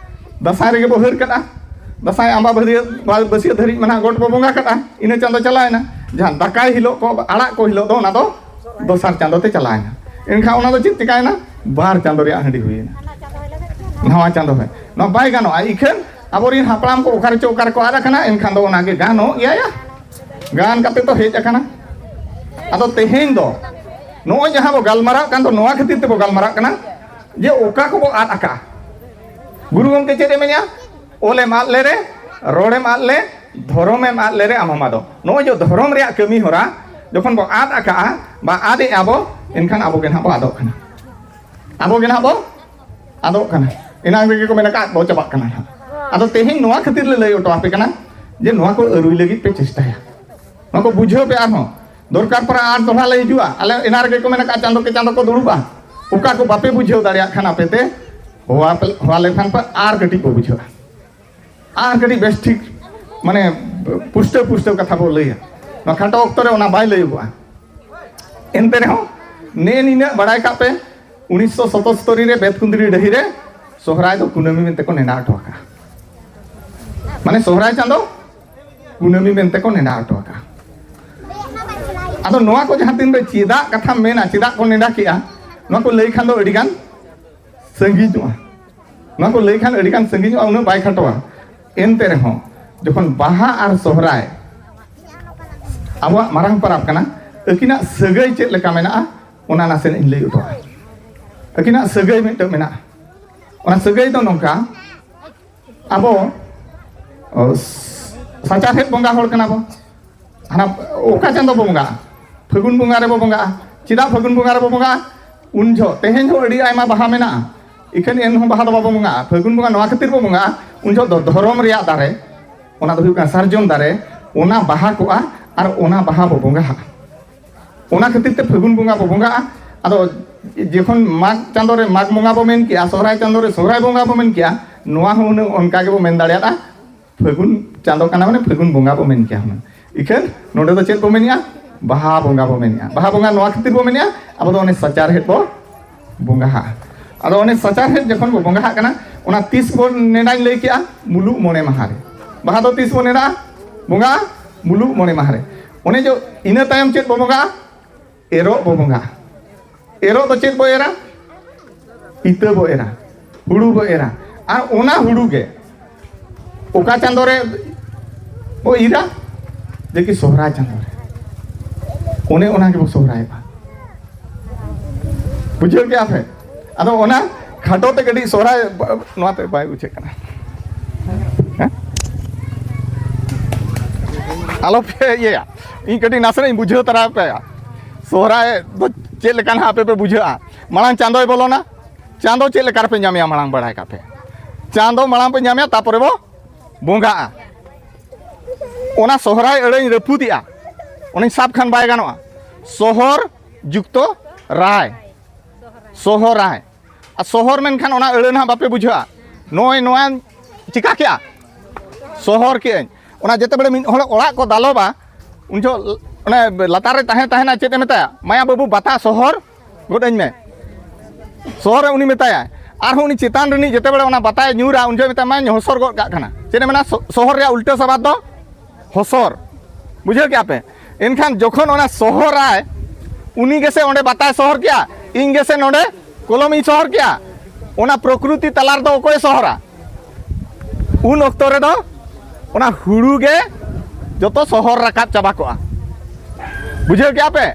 ᱫᱟᱸᱥᱟᱭ ᱨᱮᱜᱮ ᱵᱚ ᱦᱟᱹᱨ ᱠᱟᱫᱼᱟ᱾ ᱫᱟᱸᱥᱟᱭ ᱟᱢᱵᱟ ᱵᱟᱹᱥᱭᱟᱹ, ᱵᱟᱹᱥᱭᱟᱹ ᱫᱷᱟᱹᱨᱤᱡ ᱢᱟ ᱱᱟᱦᱟᱜ ᱜᱚᱴ ᱵᱚ ᱵᱚᱸᱜᱟ ᱠᱟᱫᱼᱟ᱾ ᱤᱱᱟᱹ ᱪᱟᱸᱫᱚ ᱪᱟᱞᱟᱣᱮᱱᱟ᱾ ᱡᱟᱦᱟᱸ ᱫᱟᱠᱟᱭ ᱦᱤᱞᱳᱜ ᱠᱚ ᱟᱲᱟᱜ ᱠᱚ ᱦᱤᱞᱳᱜ ᱫᱚ ᱚᱱᱟ ᱫᱚ ᱫᱚᱥᱟᱨ ᱪᱟᱸᱫᱚ ᱛᱮ ᱪᱟᱞᱟᱣᱮᱱᱟ᱾ ᱮᱱᱠᱷᱟᱱ ᱚᱱᱟ ᱫᱚ ᱪᱮᱫ ᱪᱤᱠᱟᱭᱮᱱᱟ? ᱵᱟᱨ ᱪᱟᱸᱫᱚ ᱨᱮᱭᱟᱜ ᱦᱟᱺᱰᱤ ᱦᱩᱭᱮᱱᱟ᱾ ᱱᱟᱣᱟ ᱪᱟᱸᱫᱚ ᱦᱮᱡ, ᱱᱚᱣᱟ ᱵᱟᱭ ᱜᱟᱱᱚᱜᱼᱟ᱾ ᱤᱠᱷᱟᱹᱱ ᱟᱵᱚᱨᱮᱱ ᱦᱟᱯᱲᱟᱢ ᱠᱚ ᱚᱠᱟ ᱨᱮᱪᱚ ᱚᱠᱟ ᱨᱮᱠᱚ ᱟᱫ ᱟᱠᱟᱱᱟ, ᱮᱱᱠᱷᱟᱱ ᱫᱚ ᱚᱱᱟᱜᱮ ᱜᱟᱱᱚᱜ ᱜᱮᱭᱟ᱾ ᱜᱟᱱ ᱠᱟᱛᱮ ᱫᱚ ᱦᱮᱡ ᱟᱠᱟᱱᱟ᱾ ᱟᱫᱚ ᱛᱮᱦᱮᱧ ᱫᱚ ᱱᱚᱜᱼᱚᱭ ᱡᱟᱦᱟᱸ ᱵᱚ ᱜᱟᱞᱢᱟᱨᱟᱜ ᱠᱟᱱ ᱫᱚ, ᱱᱚᱣᱟ ᱠᱷᱟᱹᱛᱤᱨ ᱛᱮᱵᱚ ᱜᱟᱞᱢᱟᱨᱟᱜ ᱠᱟᱱᱟ ᱡᱮ ᱚᱠᱟ ᱠᱚᱵᱚ ᱟᱫ ᱟᱠᱟᱜᱼᱟ᱾ ᱜᱩᱨᱩ ᱜᱚᱢᱠᱮ ᱪᱮᱫ ᱮ ᱢᱮᱱᱮᱜᱼᱟ? ᱚᱞᱮᱢ ᱟᱫ ᱞᱮᱨᱮ, ᱨᱚᱲᱮᱢ ᱟᱫ ᱞᱮ, ᱫᱷᱚᱨᱚᱢᱮᱢ ᱟᱫ ᱞᱮᱨᱮ, ᱟᱢ ᱦᱚᱢ ᱟᱫᱚᱜ᱾ ᱱᱚᱜᱼᱚᱭ ᱡᱮ ᱫᱷᱚᱨᱚᱢ ᱨᱮᱭᱟᱜ ᱠᱟᱹᱢᱤ ᱦᱚᱨᱟ ᱡᱚᱠᱷᱚᱱ ᱵᱚ ᱟᱫ ᱟᱠᱟᱜᱼᱟ, ᱵᱟ ᱟᱫᱮᱜᱼᱟ ᱵᱚ, ᱮᱱᱠᱷᱟᱱ ᱟᱵᱚ ᱜᱮ ᱱᱟᱦᱟᱜ ᱵᱚ ᱟᱫᱚᱜ ᱠᱟᱱᱟ᱾ ᱟᱵᱚ ᱜᱮ ᱱᱟᱦᱟᱜ ᱵᱚ ᱟᱫᱚᱜ ᱠᱟᱱᱟ᱾ ᱮᱱᱟᱝ ᱨᱮᱜᱮ ᱠᱚ ᱢᱮᱱ ᱟᱠᱟᱫ ᱵᱚ ᱪᱟᱵᱟᱜ ᱠᱟᱱᱟ ᱱᱟᱦᱟᱜ᱾ ᱟᱫᱚ ᱛᱮᱦᱮᱧ ᱱᱚᱣᱟ ᱠᱷᱟᱹᱛᱤᱨ ᱞᱮ ᱞᱟᱹᱭ ᱦᱚᱴᱚ ᱟᱯᱮ ᱠᱟᱱᱟ ᱡᱮ ᱱᱚᱣᱟ ᱠᱚ ᱟᱹᱨᱩᱭ ᱞᱟᱹᱜᱤᱫ ᱯᱮ ᱪᱮᱥᱴᱟᱭᱟ᱾ ᱱᱚᱣᱟ ᱠᱚ ᱵᱩᱡᱷᱟᱹᱣ ᱯᱮ ᱟᱨᱦᱚᱸ᱾ ᱫᱚᱨᱠᱟᱨ ᱯᱟᱲᱟᱜᱼᱟ, ᱟᱨ ᱫᱚᱦᱲᱟ ᱞᱮ ᱦᱤᱡᱩᱜᱼᱟ᱾ ᱟᱞᱮ ᱮᱱᱟ ᱨᱮᱜᱮ ᱠᱚ ᱢᱮᱱ ᱟᱠᱟᱫ, ᱪᱟᱸᱫᱚ ᱠᱮ ᱪᱟᱸᱫᱚ ᱠᱚ ᱫᱩᱲᱩᱵᱼᱟ᱾ ᱚᱠᱟ ᱠᱚ ᱵᱟᱯᱮ ᱵᱩᱡᱷᱟᱹᱣ ᱫᱟᱲᱮᱭᱟᱜ ᱠᱷᱟᱱ ᱟᱯᱮ ᱛᱮ ᱦᱚᱦᱚ ᱟᱯᱮ, ᱦᱚᱦᱚ ᱞᱮᱠᱷᱟᱱ ᱯᱮ ᱟᱨ ᱠᱟᱹᱴᱤᱡ ᱵᱚ ᱵᱩᱡᱷᱟᱹᱣᱟ, ᱟᱨ ᱠᱟᱹᱴᱤᱡ ᱵᱮᱥ ᱴᱷᱤᱠ, ᱢᱟᱱᱮ, ᱯᱩᱥᱴᱟᱹᱣ ᱯᱩᱥᱴᱟᱹᱣ ᱠᱟᱛᱷᱟ ᱵᱚ ᱞᱟᱹᱭᱟ᱾ ᱱᱚᱣᱟ ᱠᱷᱟᱴᱚ ᱚᱠᱛᱚ ᱨᱮ ᱚᱱᱟ ᱵᱟᱭ ᱞᱟᱹᱭᱚᱜᱚᱜᱼᱟ᱾ ᱮᱱᱛᱮ ᱨᱮᱦᱚᱸ ᱱᱮᱜᱼᱮ ᱱᱤᱱᱟᱹᱜ ᱵᱟᱲᱟᱭ ᱠᱟᱜ ᱯᱮ, ᱩᱱᱤᱥᱥᱚ ᱥᱚᱛᱚᱥᱛᱚᱨᱤ ᱨᱮ ᱵᱮᱛᱠᱩᱸᱫᱽᱨᱤ ᱰᱟᱹᱦᱤ ᱨᱮ ᱥᱚᱦᱨᱟᱭ ᱫᱚ ᱠᱩᱱᱟᱹᱢᱤ ᱢᱮᱱᱛᱮ ᱠᱚ ᱱᱮᱰᱟ ᱦᱚᱴᱚ ᱟᱠᱟᱫᱼᱟ᱾ ᱢᱟᱱᱮ, ᱥᱚᱦᱨᱟᱭ ᱪᱟᱸᱫᱚ ᱠᱩᱱᱟᱹᱢᱤ ᱢᱮᱱᱛᱮ ᱠᱚ ᱱᱮᱰᱟ ᱦᱚᱴᱚ ᱟᱠᱟᱫᱼᱟ᱾ ᱟᱫᱚ ᱱᱚᱣᱟ ᱠᱚ ᱡᱟᱦᱟᱸ ᱛᱤᱱ ᱨᱮ ᱪᱮᱫᱟᱜ ᱠᱟᱛᱷᱟᱢ ᱢᱮᱱᱟ, ᱪᱮᱫᱟᱜ ᱠᱚ ᱱᱮᱰᱟ ᱠᱮᱜᱼᱟ, ᱱᱚᱣᱟ ᱠᱚ ᱞᱟᱹᱭ ᱠᱷᱟᱱ ᱫᱚ ᱟᱹᱰᱤ ᱜᱟᱱ ᱥᱟᱺᱜᱤᱧᱚᱜᱼᱟ᱾ ᱱᱚᱣᱟ ᱠᱚ ᱞᱟᱹᱭ ᱠᱷᱟᱱ ᱟᱹᱰᱤ ᱜᱟᱱ ᱥᱟᱺᱜᱤᱧᱚᱜᱼᱟ, ᱩᱱᱟᱹᱜ ᱵᱟᱭ ᱠᱷᱟᱴᱚᱜᱼᱟ᱾ ᱮᱱᱛᱮ ᱨᱮᱦᱚᱸ, ᱡᱚᱠᱷᱚᱱ ᱵᱟᱦᱟ ᱟᱨ ᱥᱚᱦᱨᱟᱭ ᱟᱵᱚᱣᱟᱜ ᱢᱟᱨᱟᱝ ᱯᱚᱨᱚᱵᱽ ᱠᱟᱱᱟ, ᱟᱹᱠᱤᱱᱟᱜ ᱥᱟᱹᱜᱟᱹᱭ ᱪᱮᱫ ᱞᱮᱠᱟ ᱢᱮᱱᱟᱜᱼᱟ, ᱚᱱᱟ ᱱᱟᱥᱮ ᱤᱧ ᱞᱟᱹᱭ ᱦᱚᱴᱚ ᱠᱟᱜᱼᱟ᱾ ᱟᱹᱠᱤᱱᱟᱜ ᱥᱟᱹᱜᱟᱹᱭ ᱢᱤᱫᱴᱟᱝ ᱢᱮᱱᱟᱜᱼᱟ᱾ ᱚᱱᱟ ᱥᱟᱹᱜᱟᱹᱭ ᱫᱚ ᱱᱚᱝᱠᱟ, ᱟᱵᱚ, ᱚ, ᱥᱟᱪᱟᱨᱦᱮᱫ ᱵᱚᱸᱜᱟ ᱦᱚᱲ ᱠᱟᱱᱟ ᱵᱚ᱾ ᱦᱟᱱᱟ ᱚᱠᱟ ᱪᱟᱸᱫᱚ ᱵᱚ ᱵᱚᱸᱜᱟᱜᱼᱟ? ᱯᱷᱟᱹᱜᱩᱱ ᱵᱚᱸᱜᱟ ᱨᱮᱵᱚ ᱵᱚᱸᱜᱟᱜᱼᱟ᱾ ᱪᱮᱫᱟᱜ ᱯᱷᱟᱹᱜᱩᱱ ᱵᱚᱸᱜᱟ ᱨᱮᱵᱚ ᱵᱚᱸᱜᱟᱜᱼᱟ? ᱩᱱ ᱡᱚᱦᱚᱜ, ᱛᱮᱦᱮᱧ ᱦᱚᱸ ᱟᱹᱰᱤ ᱟᱭᱢᱟ ᱵᱟᱦᱟ ᱢᱮᱱᱟᱜᱼᱟ, ᱤᱠᱷᱟᱹᱱ ᱮᱱᱦᱚᱸ ᱵᱟᱦᱟ ᱫᱚ ᱵᱟᱵᱚ ᱵᱚᱸᱜᱟᱜᱼᱟ᱾ ᱯᱷᱟᱹᱜᱩᱱ ᱵᱚᱸᱜᱟ ᱱᱚᱣᱟ ᱠᱷᱟᱹᱛᱤᱨ ᱵᱚ ᱵᱚᱸᱜᱟᱜᱼᱟ, ᱩᱱ ᱡᱚᱦᱚᱜ ᱫᱚ ᱫᱷᱚᱨᱚᱢ ᱨᱮᱭᱟᱜ ᱫᱟᱨᱮ, ᱚᱱᱟ ᱫᱚ ᱦᱩᱭᱩᱜ ᱠᱟᱱᱟ ᱥᱟᱨᱡᱚᱢ ᱫᱟᱨᱮ, ᱚᱱᱟ ᱵᱟᱦᱟ ᱠᱚᱜᱼᱟ ᱟᱨ ᱚᱱᱟ ᱵᱟᱦᱟ ᱵᱚ ᱵᱚᱸᱜᱟᱜᱼᱟ᱾ ᱚᱱᱟ ᱠᱷᱟᱹᱛᱤᱨ ᱛᱮ ᱯᱷᱟᱹᱜᱩᱱ ᱵᱚᱸᱜᱟ ᱵᱚ ᱵᱚᱸᱜᱟᱜᱼᱟ᱾ ᱟᱫᱚ ᱡᱚᱠᱷᱚᱱ ᱢᱟᱜᱽ ᱪᱟᱸᱫᱚ ᱨᱮ ᱢᱟᱜᱽ ᱵᱚᱸᱜᱟ ᱵᱚ ᱢᱮᱱ ᱠᱮᱜᱼᱟ, ᱥᱚᱦᱨᱟᱭ ᱪᱟᱸᱫᱚ ᱨᱮ ᱥᱚᱦᱨᱟᱭ ᱵᱚᱸᱜᱟ ᱵᱚ ᱢᱮᱱ ᱠᱮᱜᱼᱟ, ᱱᱚᱣᱟ ᱦᱚᱸ ᱦᱩᱱᱟᱹᱝ ᱚᱱᱠᱟ ᱜᱮᱵᱚ ᱢᱮᱱ ᱫᱟᱲᱮᱭᱟᱜᱼᱟ, ᱯᱷᱟᱹᱜᱩᱱ ᱪᱟᱸᱫᱚ ᱠᱟᱱᱟ, ᱢᱟᱱᱮ ᱯᱷᱟᱹᱜᱩᱱ ᱵᱚᱸᱜᱟ ᱵᱚ ᱢᱮᱱ ᱠᱮᱜᱼᱟ ᱦᱩᱱᱟᱹᱝ᱾ ᱤᱠᱷᱟᱹᱱ ᱱᱚᱰᱮ ᱫᱚ ᱪᱮᱫ ᱵᱚ ᱢᱮᱱᱮᱜᱼᱟ? ᱵᱟᱦᱟ ᱵᱚᱸᱜᱟ ᱵᱚ ᱢᱮᱱᱮᱜᱼᱟ᱾ ᱵᱟᱦᱟ ᱵᱚᱸᱜᱟ ᱱᱚᱣᱟ ᱠᱷᱟᱹᱛᱤᱨ ᱵᱚ ᱢᱮᱱᱮᱜᱼᱟ, ᱟᱵᱚ ᱫᱚ ᱚᱱᱮ ᱥᱟᱪᱟᱨᱦᱮᱫ ᱵᱚ ᱵᱚᱸᱜᱟᱜᱼᱟ᱾ ᱟᱫᱚ ᱚᱱᱮ ᱥᱟᱪᱟᱨᱦᱮᱫ ᱡᱚᱠᱷᱚᱱ ᱵᱚ ᱵᱚᱸᱜᱟᱜ ᱠᱟᱱᱟ, ᱚᱱᱟ ᱛᱤᱥ ᱵᱚ ᱱᱮᱰᱟᱧ ᱞᱟᱹᱭ ᱠᱮᱜᱼᱟ? ᱢᱩᱞᱩᱜ ᱢᱚᱬᱮ ᱢᱟᱦᱟ ᱨᱮ᱾ ᱵᱟᱦᱟ ᱫᱚ ᱛᱤᱥ ᱵᱚ ᱱᱮᱰᱟᱜᱼᱟ? ᱵᱚᱸᱜᱟᱜᱼᱟ ᱢᱩᱞᱩᱜ ᱢᱚᱬᱮ ᱢᱟᱦᱟ ᱨᱮ᱾ ᱚᱱᱮ ᱡᱚ ᱤᱱᱟᱹ ᱛᱟᱭᱚᱢ ᱪᱮᱫ ᱵᱚ ᱵᱚᱸᱜᱟᱜᱼᱟ? ᱮᱨᱚᱜ ᱵᱚ ᱵᱚᱸᱜᱟᱜᱼᱟ᱾ ᱮᱨᱚᱜ ᱫᱚ ᱪᱮᱫ ᱵᱚ ᱮᱨᱟ? ᱤᱛᱟᱹ ᱵᱚ ᱮᱨᱟ, ᱦᱩᱲᱩ ᱵᱚ ᱮᱨᱟ᱾ ᱟᱨ ᱚᱱᱟ ᱦᱩᱲᱩ ᱜᱮ ᱚᱠᱟ ᱪᱟᱸᱫᱚ ᱨᱮ ᱵᱚ ᱤᱨᱟ? ᱡᱮ ᱠᱤ ᱥᱚᱦᱨᱟᱭ ᱪᱟᱸᱫᱚ ᱨᱮ᱾ ᱚᱱᱮ ᱚᱱᱟ ᱜᱮᱵᱚ ᱥᱚᱦᱨᱟᱭᱚᱜᱼᱟ᱾ ᱵᱩᱡᱷᱟᱹᱣ ᱠᱮᱜᱼᱟ ᱯᱮ? ᱟᱫᱚ ᱚᱱᱟ ᱠᱷᱟᱴᱚ ᱛᱮ ᱠᱟᱹᱴᱤᱡ ᱥᱚᱦᱨᱟᱭ ᱵᱟ-, ᱱᱚᱣᱟ ᱛᱮ ᱵᱟᱭ ᱵᱩᱡᱷᱟᱹᱜ ᱠᱟᱱᱟ᱾ ᱦᱮᱸ? ᱟᱞᱚ ᱯᱮ ᱤᱭᱟᱹᱭᱟ, ᱤᱧ ᱠᱟᱹᱴᱤᱡ ᱱᱟᱥᱮᱱᱟᱜ ᱤᱧ ᱵᱩᱡᱷᱟᱹᱣ ᱛᱟᱨᱟ ᱯᱮᱭᱟ᱾ ᱥᱚᱦᱨᱟᱭ ᱫᱚ ᱪᱮᱫ ᱞᱮᱠᱟ ᱱᱟᱦᱟᱜ ᱟᱯᱮ ᱯᱮ ᱵᱩᱡᱷᱟᱹᱜᱼᱟ? ᱢᱟᱲᱟᱝ ᱪᱟᱸᱫᱚᱭ ᱵᱚᱞᱚᱱᱟ, ᱪᱟᱸᱫᱚ ᱪᱮᱫ ᱞᱮᱠᱟ ᱨᱮᱯᱮ ᱧᱟᱢᱮᱭᱟ ᱢᱟᱲᱟᱝ ᱵᱟᱲᱟᱭ ᱠᱟᱜ ᱯᱮ᱾ ᱪᱟᱸᱫᱚ ᱢᱟᱲᱟᱝ ᱯᱮ ᱧᱟᱢᱮᱭᱟ, ᱛᱟᱯᱚᱨᱮ ᱵᱚ ᱵᱚᱸᱜᱟᱜᱼᱟ᱾ ᱚᱱᱟ ᱥᱚᱦᱨᱟᱭ ᱟᱹᱲᱟᱹᱧ ᱨᱟᱹᱯᱩᱫᱮᱜᱼᱟ᱾ ᱚᱱᱟᱧ ᱥᱟᱵ ᱠᱷᱟᱱ ᱵᱟᱭ ᱜᱟᱱᱚᱜᱼᱟ᱾ ᱥᱚᱦᱚᱨ ᱡᱩᱠᱛᱚ ᱨᱟᱭ, ᱥᱚᱦᱚᱨᱟᱭ᱾ ᱟᱨ ᱥᱚᱦᱚᱨ ᱢᱮᱱᱠᱷᱟᱱ ᱚᱱᱟ ᱟᱹᱲᱟᱹ ᱱᱟᱦᱟᱜ ᱵᱟᱯᱮ ᱵᱩᱡᱷᱟᱹᱜᱼᱟ᱾ ᱱᱚᱜᱼᱚᱭ ᱱᱚᱣᱟ ᱪᱤᱠᱟ ᱠᱮᱜᱼᱟ? ᱥᱚᱦᱚᱨ ᱠᱮᱜᱼᱟᱹᱧ᱾ ᱚᱱᱟ ᱡᱮᱛᱮ ᱵᱮᱲᱮ ᱢᱤᱫ ᱦᱚᱲ ᱚᱲᱟᱜ ᱠᱚ ᱫᱟᱞᱚᱵᱟ, ᱩᱱ ᱡᱚᱦᱚᱜ ᱚᱱᱮ ᱞᱟᱛᱟᱨ ᱨᱮ ᱛᱟᱦᱮᱸ ᱛᱟᱦᱮᱱᱟ, ᱪᱮᱫ ᱮ ᱢᱮᱛᱟᱭᱟ? "ᱢᱟᱭᱟ ᱵᱟᱹᱵᱩ, ᱵᱟᱛᱟ ᱥᱚᱦᱚᱨ ᱜᱚᱫ ᱟᱹᱧ ᱢᱮ, ᱥᱚᱦᱚᱨ ᱨᱮ", ᱩᱱᱤ ᱢᱮᱛᱟᱭᱟᱭ᱾ ᱟᱨᱦᱚᱸ ᱩᱱᱤ ᱪᱮᱛᱟᱱ ᱨᱤᱱᱤᱡ ᱡᱮᱛᱮ ᱵᱮᱲᱮ ᱚᱱᱟ ᱵᱟᱛᱟᱭ ᱧᱩᱨᱟ, ᱩᱱ ᱡᱚᱦᱚᱜ ᱢᱮᱛᱟᱭᱟ, "ᱢᱟᱧ ᱦᱚᱥᱚᱨ ᱜᱚᱫ ᱠᱟᱜ ᱠᱟᱱᱟ", ᱪᱮᱫ ᱮ ᱢᱮᱱᱟ? ᱥᱚ-, ᱥᱚᱦᱚᱨ ᱨᱮᱭᱟᱜ ᱩᱞᱴᱟᱹ ᱥᱟᱵᱟᱫ ᱫᱚ ᱦᱚᱥᱚᱨ᱾ ᱵᱩᱡᱷᱟᱹᱣ ᱠᱮᱜᱼᱟ ᱯᱮ? ᱮᱱᱠᱷᱟᱱ ᱡᱚᱠᱷᱚᱱ ᱚᱱᱟ ᱥᱚᱦᱚᱨᱟᱭ, ᱩᱱᱤ ᱜᱮᱥᱮ ᱚᱸᱰᱮ ᱵᱟᱛᱟᱭ ᱥᱚᱦᱚᱨ ᱠᱮᱜᱼᱟ, ᱤᱧ ᱜᱮᱥᱮ ᱱᱚᱰᱮ ᱠᱚᱞᱚᱢ ᱤᱧ ᱥᱚᱦᱚᱨ ᱠᱮᱜᱼᱟ᱾ ᱚᱱᱟ ᱯᱨᱚᱠᱨᱤᱛᱤ ᱛᱟᱞᱟ ᱨᱮᱫᱚ ᱚᱠᱚᱭ ᱥᱚᱦᱚᱨᱟ? ᱩᱱ ᱚᱠᱛᱚ ᱨᱮᱫᱚ ᱚᱱᱟ ᱦᱩᱲᱩ ᱜᱮ ᱡᱚᱛᱚ ᱥᱚᱦᱚᱨ ᱨᱟᱠᱟᱵ ᱪᱟᱵᱟ ᱠᱚᱜᱼᱟ᱾ ᱵᱩᱡᱷᱟᱹᱣ ᱠᱮᱜᱼᱟ ᱯᱮ?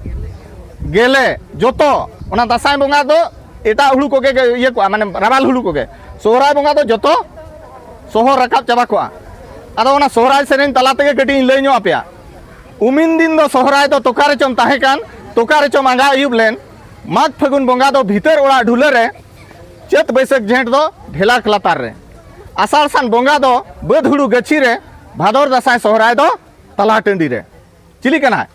ᱜᱮᱞᱮ ᱡᱚᱛᱚ, ᱚᱱᱟ ᱫᱟᱸᱥᱟᱭ ᱵᱚᱸᱜᱟ ᱫᱚ ᱮᱴᱟᱜ ᱦᱩᱲᱩ ᱠᱚᱜᱮ ᱜᱮ ᱤᱭᱟᱹ ᱠᱚᱜᱼᱟ, ᱢᱟᱱᱮ ᱨᱟᱣᱟᱞ ᱦᱩᱲᱩ ᱠᱚᱜᱮ᱾ ᱥᱚᱦᱨᱟᱭ ᱵᱚᱸᱜᱟ ᱫᱚ ᱡᱚᱛᱚ ᱥᱚᱦᱚᱨ ᱨᱟᱠᱟᱵ ᱪᱟᱵᱟ ᱠᱚᱜᱼᱟ᱾ ᱟᱫᱚ ᱚᱱᱟ ᱥᱚᱦᱨᱟᱭ ᱥᱮᱨᱮᱧ ᱛᱟᱞᱟ ᱛᱮᱜᱮ ᱠᱟᱹᱴᱤᱡ ᱤᱧ ᱞᱟᱹᱭ ᱧᱚᱜ ᱟᱯᱮᱭᱟ᱾ ᱩᱢᱤᱱ ᱫᱤᱱ ᱫᱚ ᱥᱚᱦᱨᱟᱭ ᱫᱚ ᱛᱚᱠᱟ ᱨᱮᱪᱚᱢ ᱛᱟᱦᱮᱸ ᱠᱟᱱ, ᱛᱚᱠᱟ ᱨᱮᱪᱚᱢ ᱟᱸᱜᱟ ᱟᱹᱭᱩᱵ ᱞᱮᱱ᱾ ᱢᱟᱜᱽ ᱯᱷᱟᱹᱜᱩᱱ ᱵᱚᱸᱜᱟ ᱫᱚ ᱵᱷᱤᱛᱟᱹᱨ ᱚᱲᱟᱜ ᱰᱷᱩᱞᱟᱹ ᱨᱮ, ᱪᱟᱹᱛ ᱵᱟᱹᱭᱥᱟᱹᱠᱷ ᱡᱷᱮᱸᱴ ᱫᱚ ᱰᱷᱮᱞᱟᱠ ᱞᱟᱛᱟᱨ ᱨᱮ᱾ ᱟᱥᱟᱲ ᱥᱟᱱ ᱵᱚᱸᱜᱟ ᱫᱚ ᱵᱟᱹᱫᱽ ᱦᱩᱲᱩ ᱜᱟᱹᱪᱷᱤ ᱨᱮ, ᱵᱷᱟᱫᱚᱨ ᱫᱟᱸᱥᱟᱭ ᱥᱚᱦᱨᱟᱭ ᱫᱚ ᱛᱟᱞᱟ ᱴᱟᱺᱰᱤ ᱨᱮ᱾ ᱪᱤᱞᱤ ᱠᱟᱱᱟᱭ?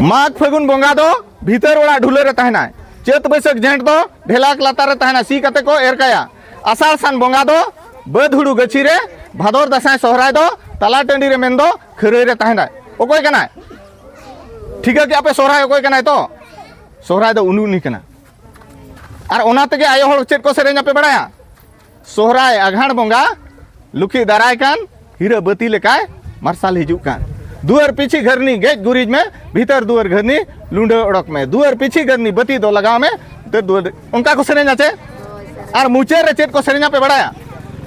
ᱢᱟᱜᱽ ᱯᱷᱟᱹᱜᱩᱱ ᱵᱚᱸᱜᱟ ᱫᱚ ᱵᱷᱤᱛᱟᱹᱨ ᱚᱲᱟᱜ ᱰᱷᱩᱞᱟᱹ ᱨᱮ ᱛᱟᱦᱮᱱᱟᱭ᱾ ᱪᱟᱹᱛ ᱵᱟᱹᱭᱥᱟᱹᱠᱷ ᱡᱷᱮᱸᱴ ᱫᱚ ᱰᱷᱮᱞᱟᱠ ᱞᱟᱛᱟᱨ ᱨᱮ ᱛᱟᱦᱮᱱᱟ, ᱥᱤ ᱠᱟᱛᱮ ᱠᱚ ᱮᱨ ᱠᱟᱭᱟ᱾ ᱟᱥᱟᱲ ᱥᱟᱱ ᱵᱚᱸᱜᱟ ᱫᱚ ᱵᱟᱹᱫᱽ ᱦᱩᱲᱩ ᱜᱟᱹᱪᱷᱤ ᱨᱮ, ᱵᱷᱟᱫᱚᱨ ᱫᱟᱸᱥᱟᱭ ᱥᱚᱦᱨᱟᱭ ᱫᱚ ᱛᱟᱞᱟ ᱴᱟᱺᱰᱤ ᱨᱮ, ᱢᱮᱱᱫᱚ ᱠᱷᱟᱹᱨᱟᱹᱭ ᱨᱮ ᱛᱟᱦᱮᱱᱟᱭ᱾ ᱚᱠᱚᱭ ᱠᱟᱱᱟᱭ? ᱴᱷᱤᱠᱟᱹ ᱠᱮᱜᱼᱟ ᱯᱮ ᱥᱚᱦᱨᱟᱭ ᱚᱠᱚᱭ ᱠᱟᱱᱟᱭ ᱛᱚ? ᱥᱚᱦᱨᱟᱭ ᱫᱚ ᱩᱱᱤ, ᱩᱱᱤ ᱠᱟᱱᱟ᱾ ᱟᱨ ᱚᱱᱟ ᱛᱮᱜᱮ ᱟᱭᱳ ᱦᱚᱲ ᱪᱮᱫ ᱠᱚ ᱥᱮᱨᱮᱧᱟ ᱯᱮ ᱵᱟᱲᱟᱭᱟ? ᱥᱚᱦᱨᱟᱭ ᱟᱜᱷᱟᱬ ᱵᱚᱸᱜᱟ ᱞᱩᱠᱷᱤ ᱫᱟᱨᱟᱭ ᱠᱟᱱ, ᱦᱤᱨᱟᱹ ᱵᱟᱹᱛᱤ ᱞᱮᱠᱟᱭ ᱢᱟᱨᱥᱟᱞ ᱦᱤᱡᱩᱜ ᱠᱟᱱ᱾ ᱫᱩᱣᱟᱹᱨ ᱯᱤᱪᱷᱤ ᱜᱷᱟᱹᱨᱱᱤ ᱜᱮᱡ ᱜᱩᱨᱤᱡ ᱢᱮ, ᱵᱷᱤᱛᱟᱹᱨ ᱫᱩᱣᱟᱹᱨ ᱜᱷᱟᱹᱨᱱᱤ ᱞᱩᱸᱰᱟᱹ ᱚᱰᱚᱠ ᱢᱮ᱾ ᱫᱩᱣᱟᱹᱨ ᱯᱤᱪᱷᱤ ᱜᱷᱟᱹᱨᱱᱤ ᱵᱟᱹᱛᱤ ᱫᱚ ᱞᱟᱜᱟᱣ ᱢᱮ, ᱵᱷᱤᱛᱟᱹᱨ ᱫᱩᱣᱟᱹᱨ᱾ ᱚᱱᱠᱟ ᱠᱚ ᱥᱮᱨᱮᱧᱟ ᱪᱮ? ᱟᱨ ᱢᱩᱪᱟᱹᱫ ᱨᱮ ᱪᱮᱫ ᱠᱚ ᱥᱮᱨᱮᱧᱟ ᱯᱮ ᱵᱟᱲᱟᱭᱟ?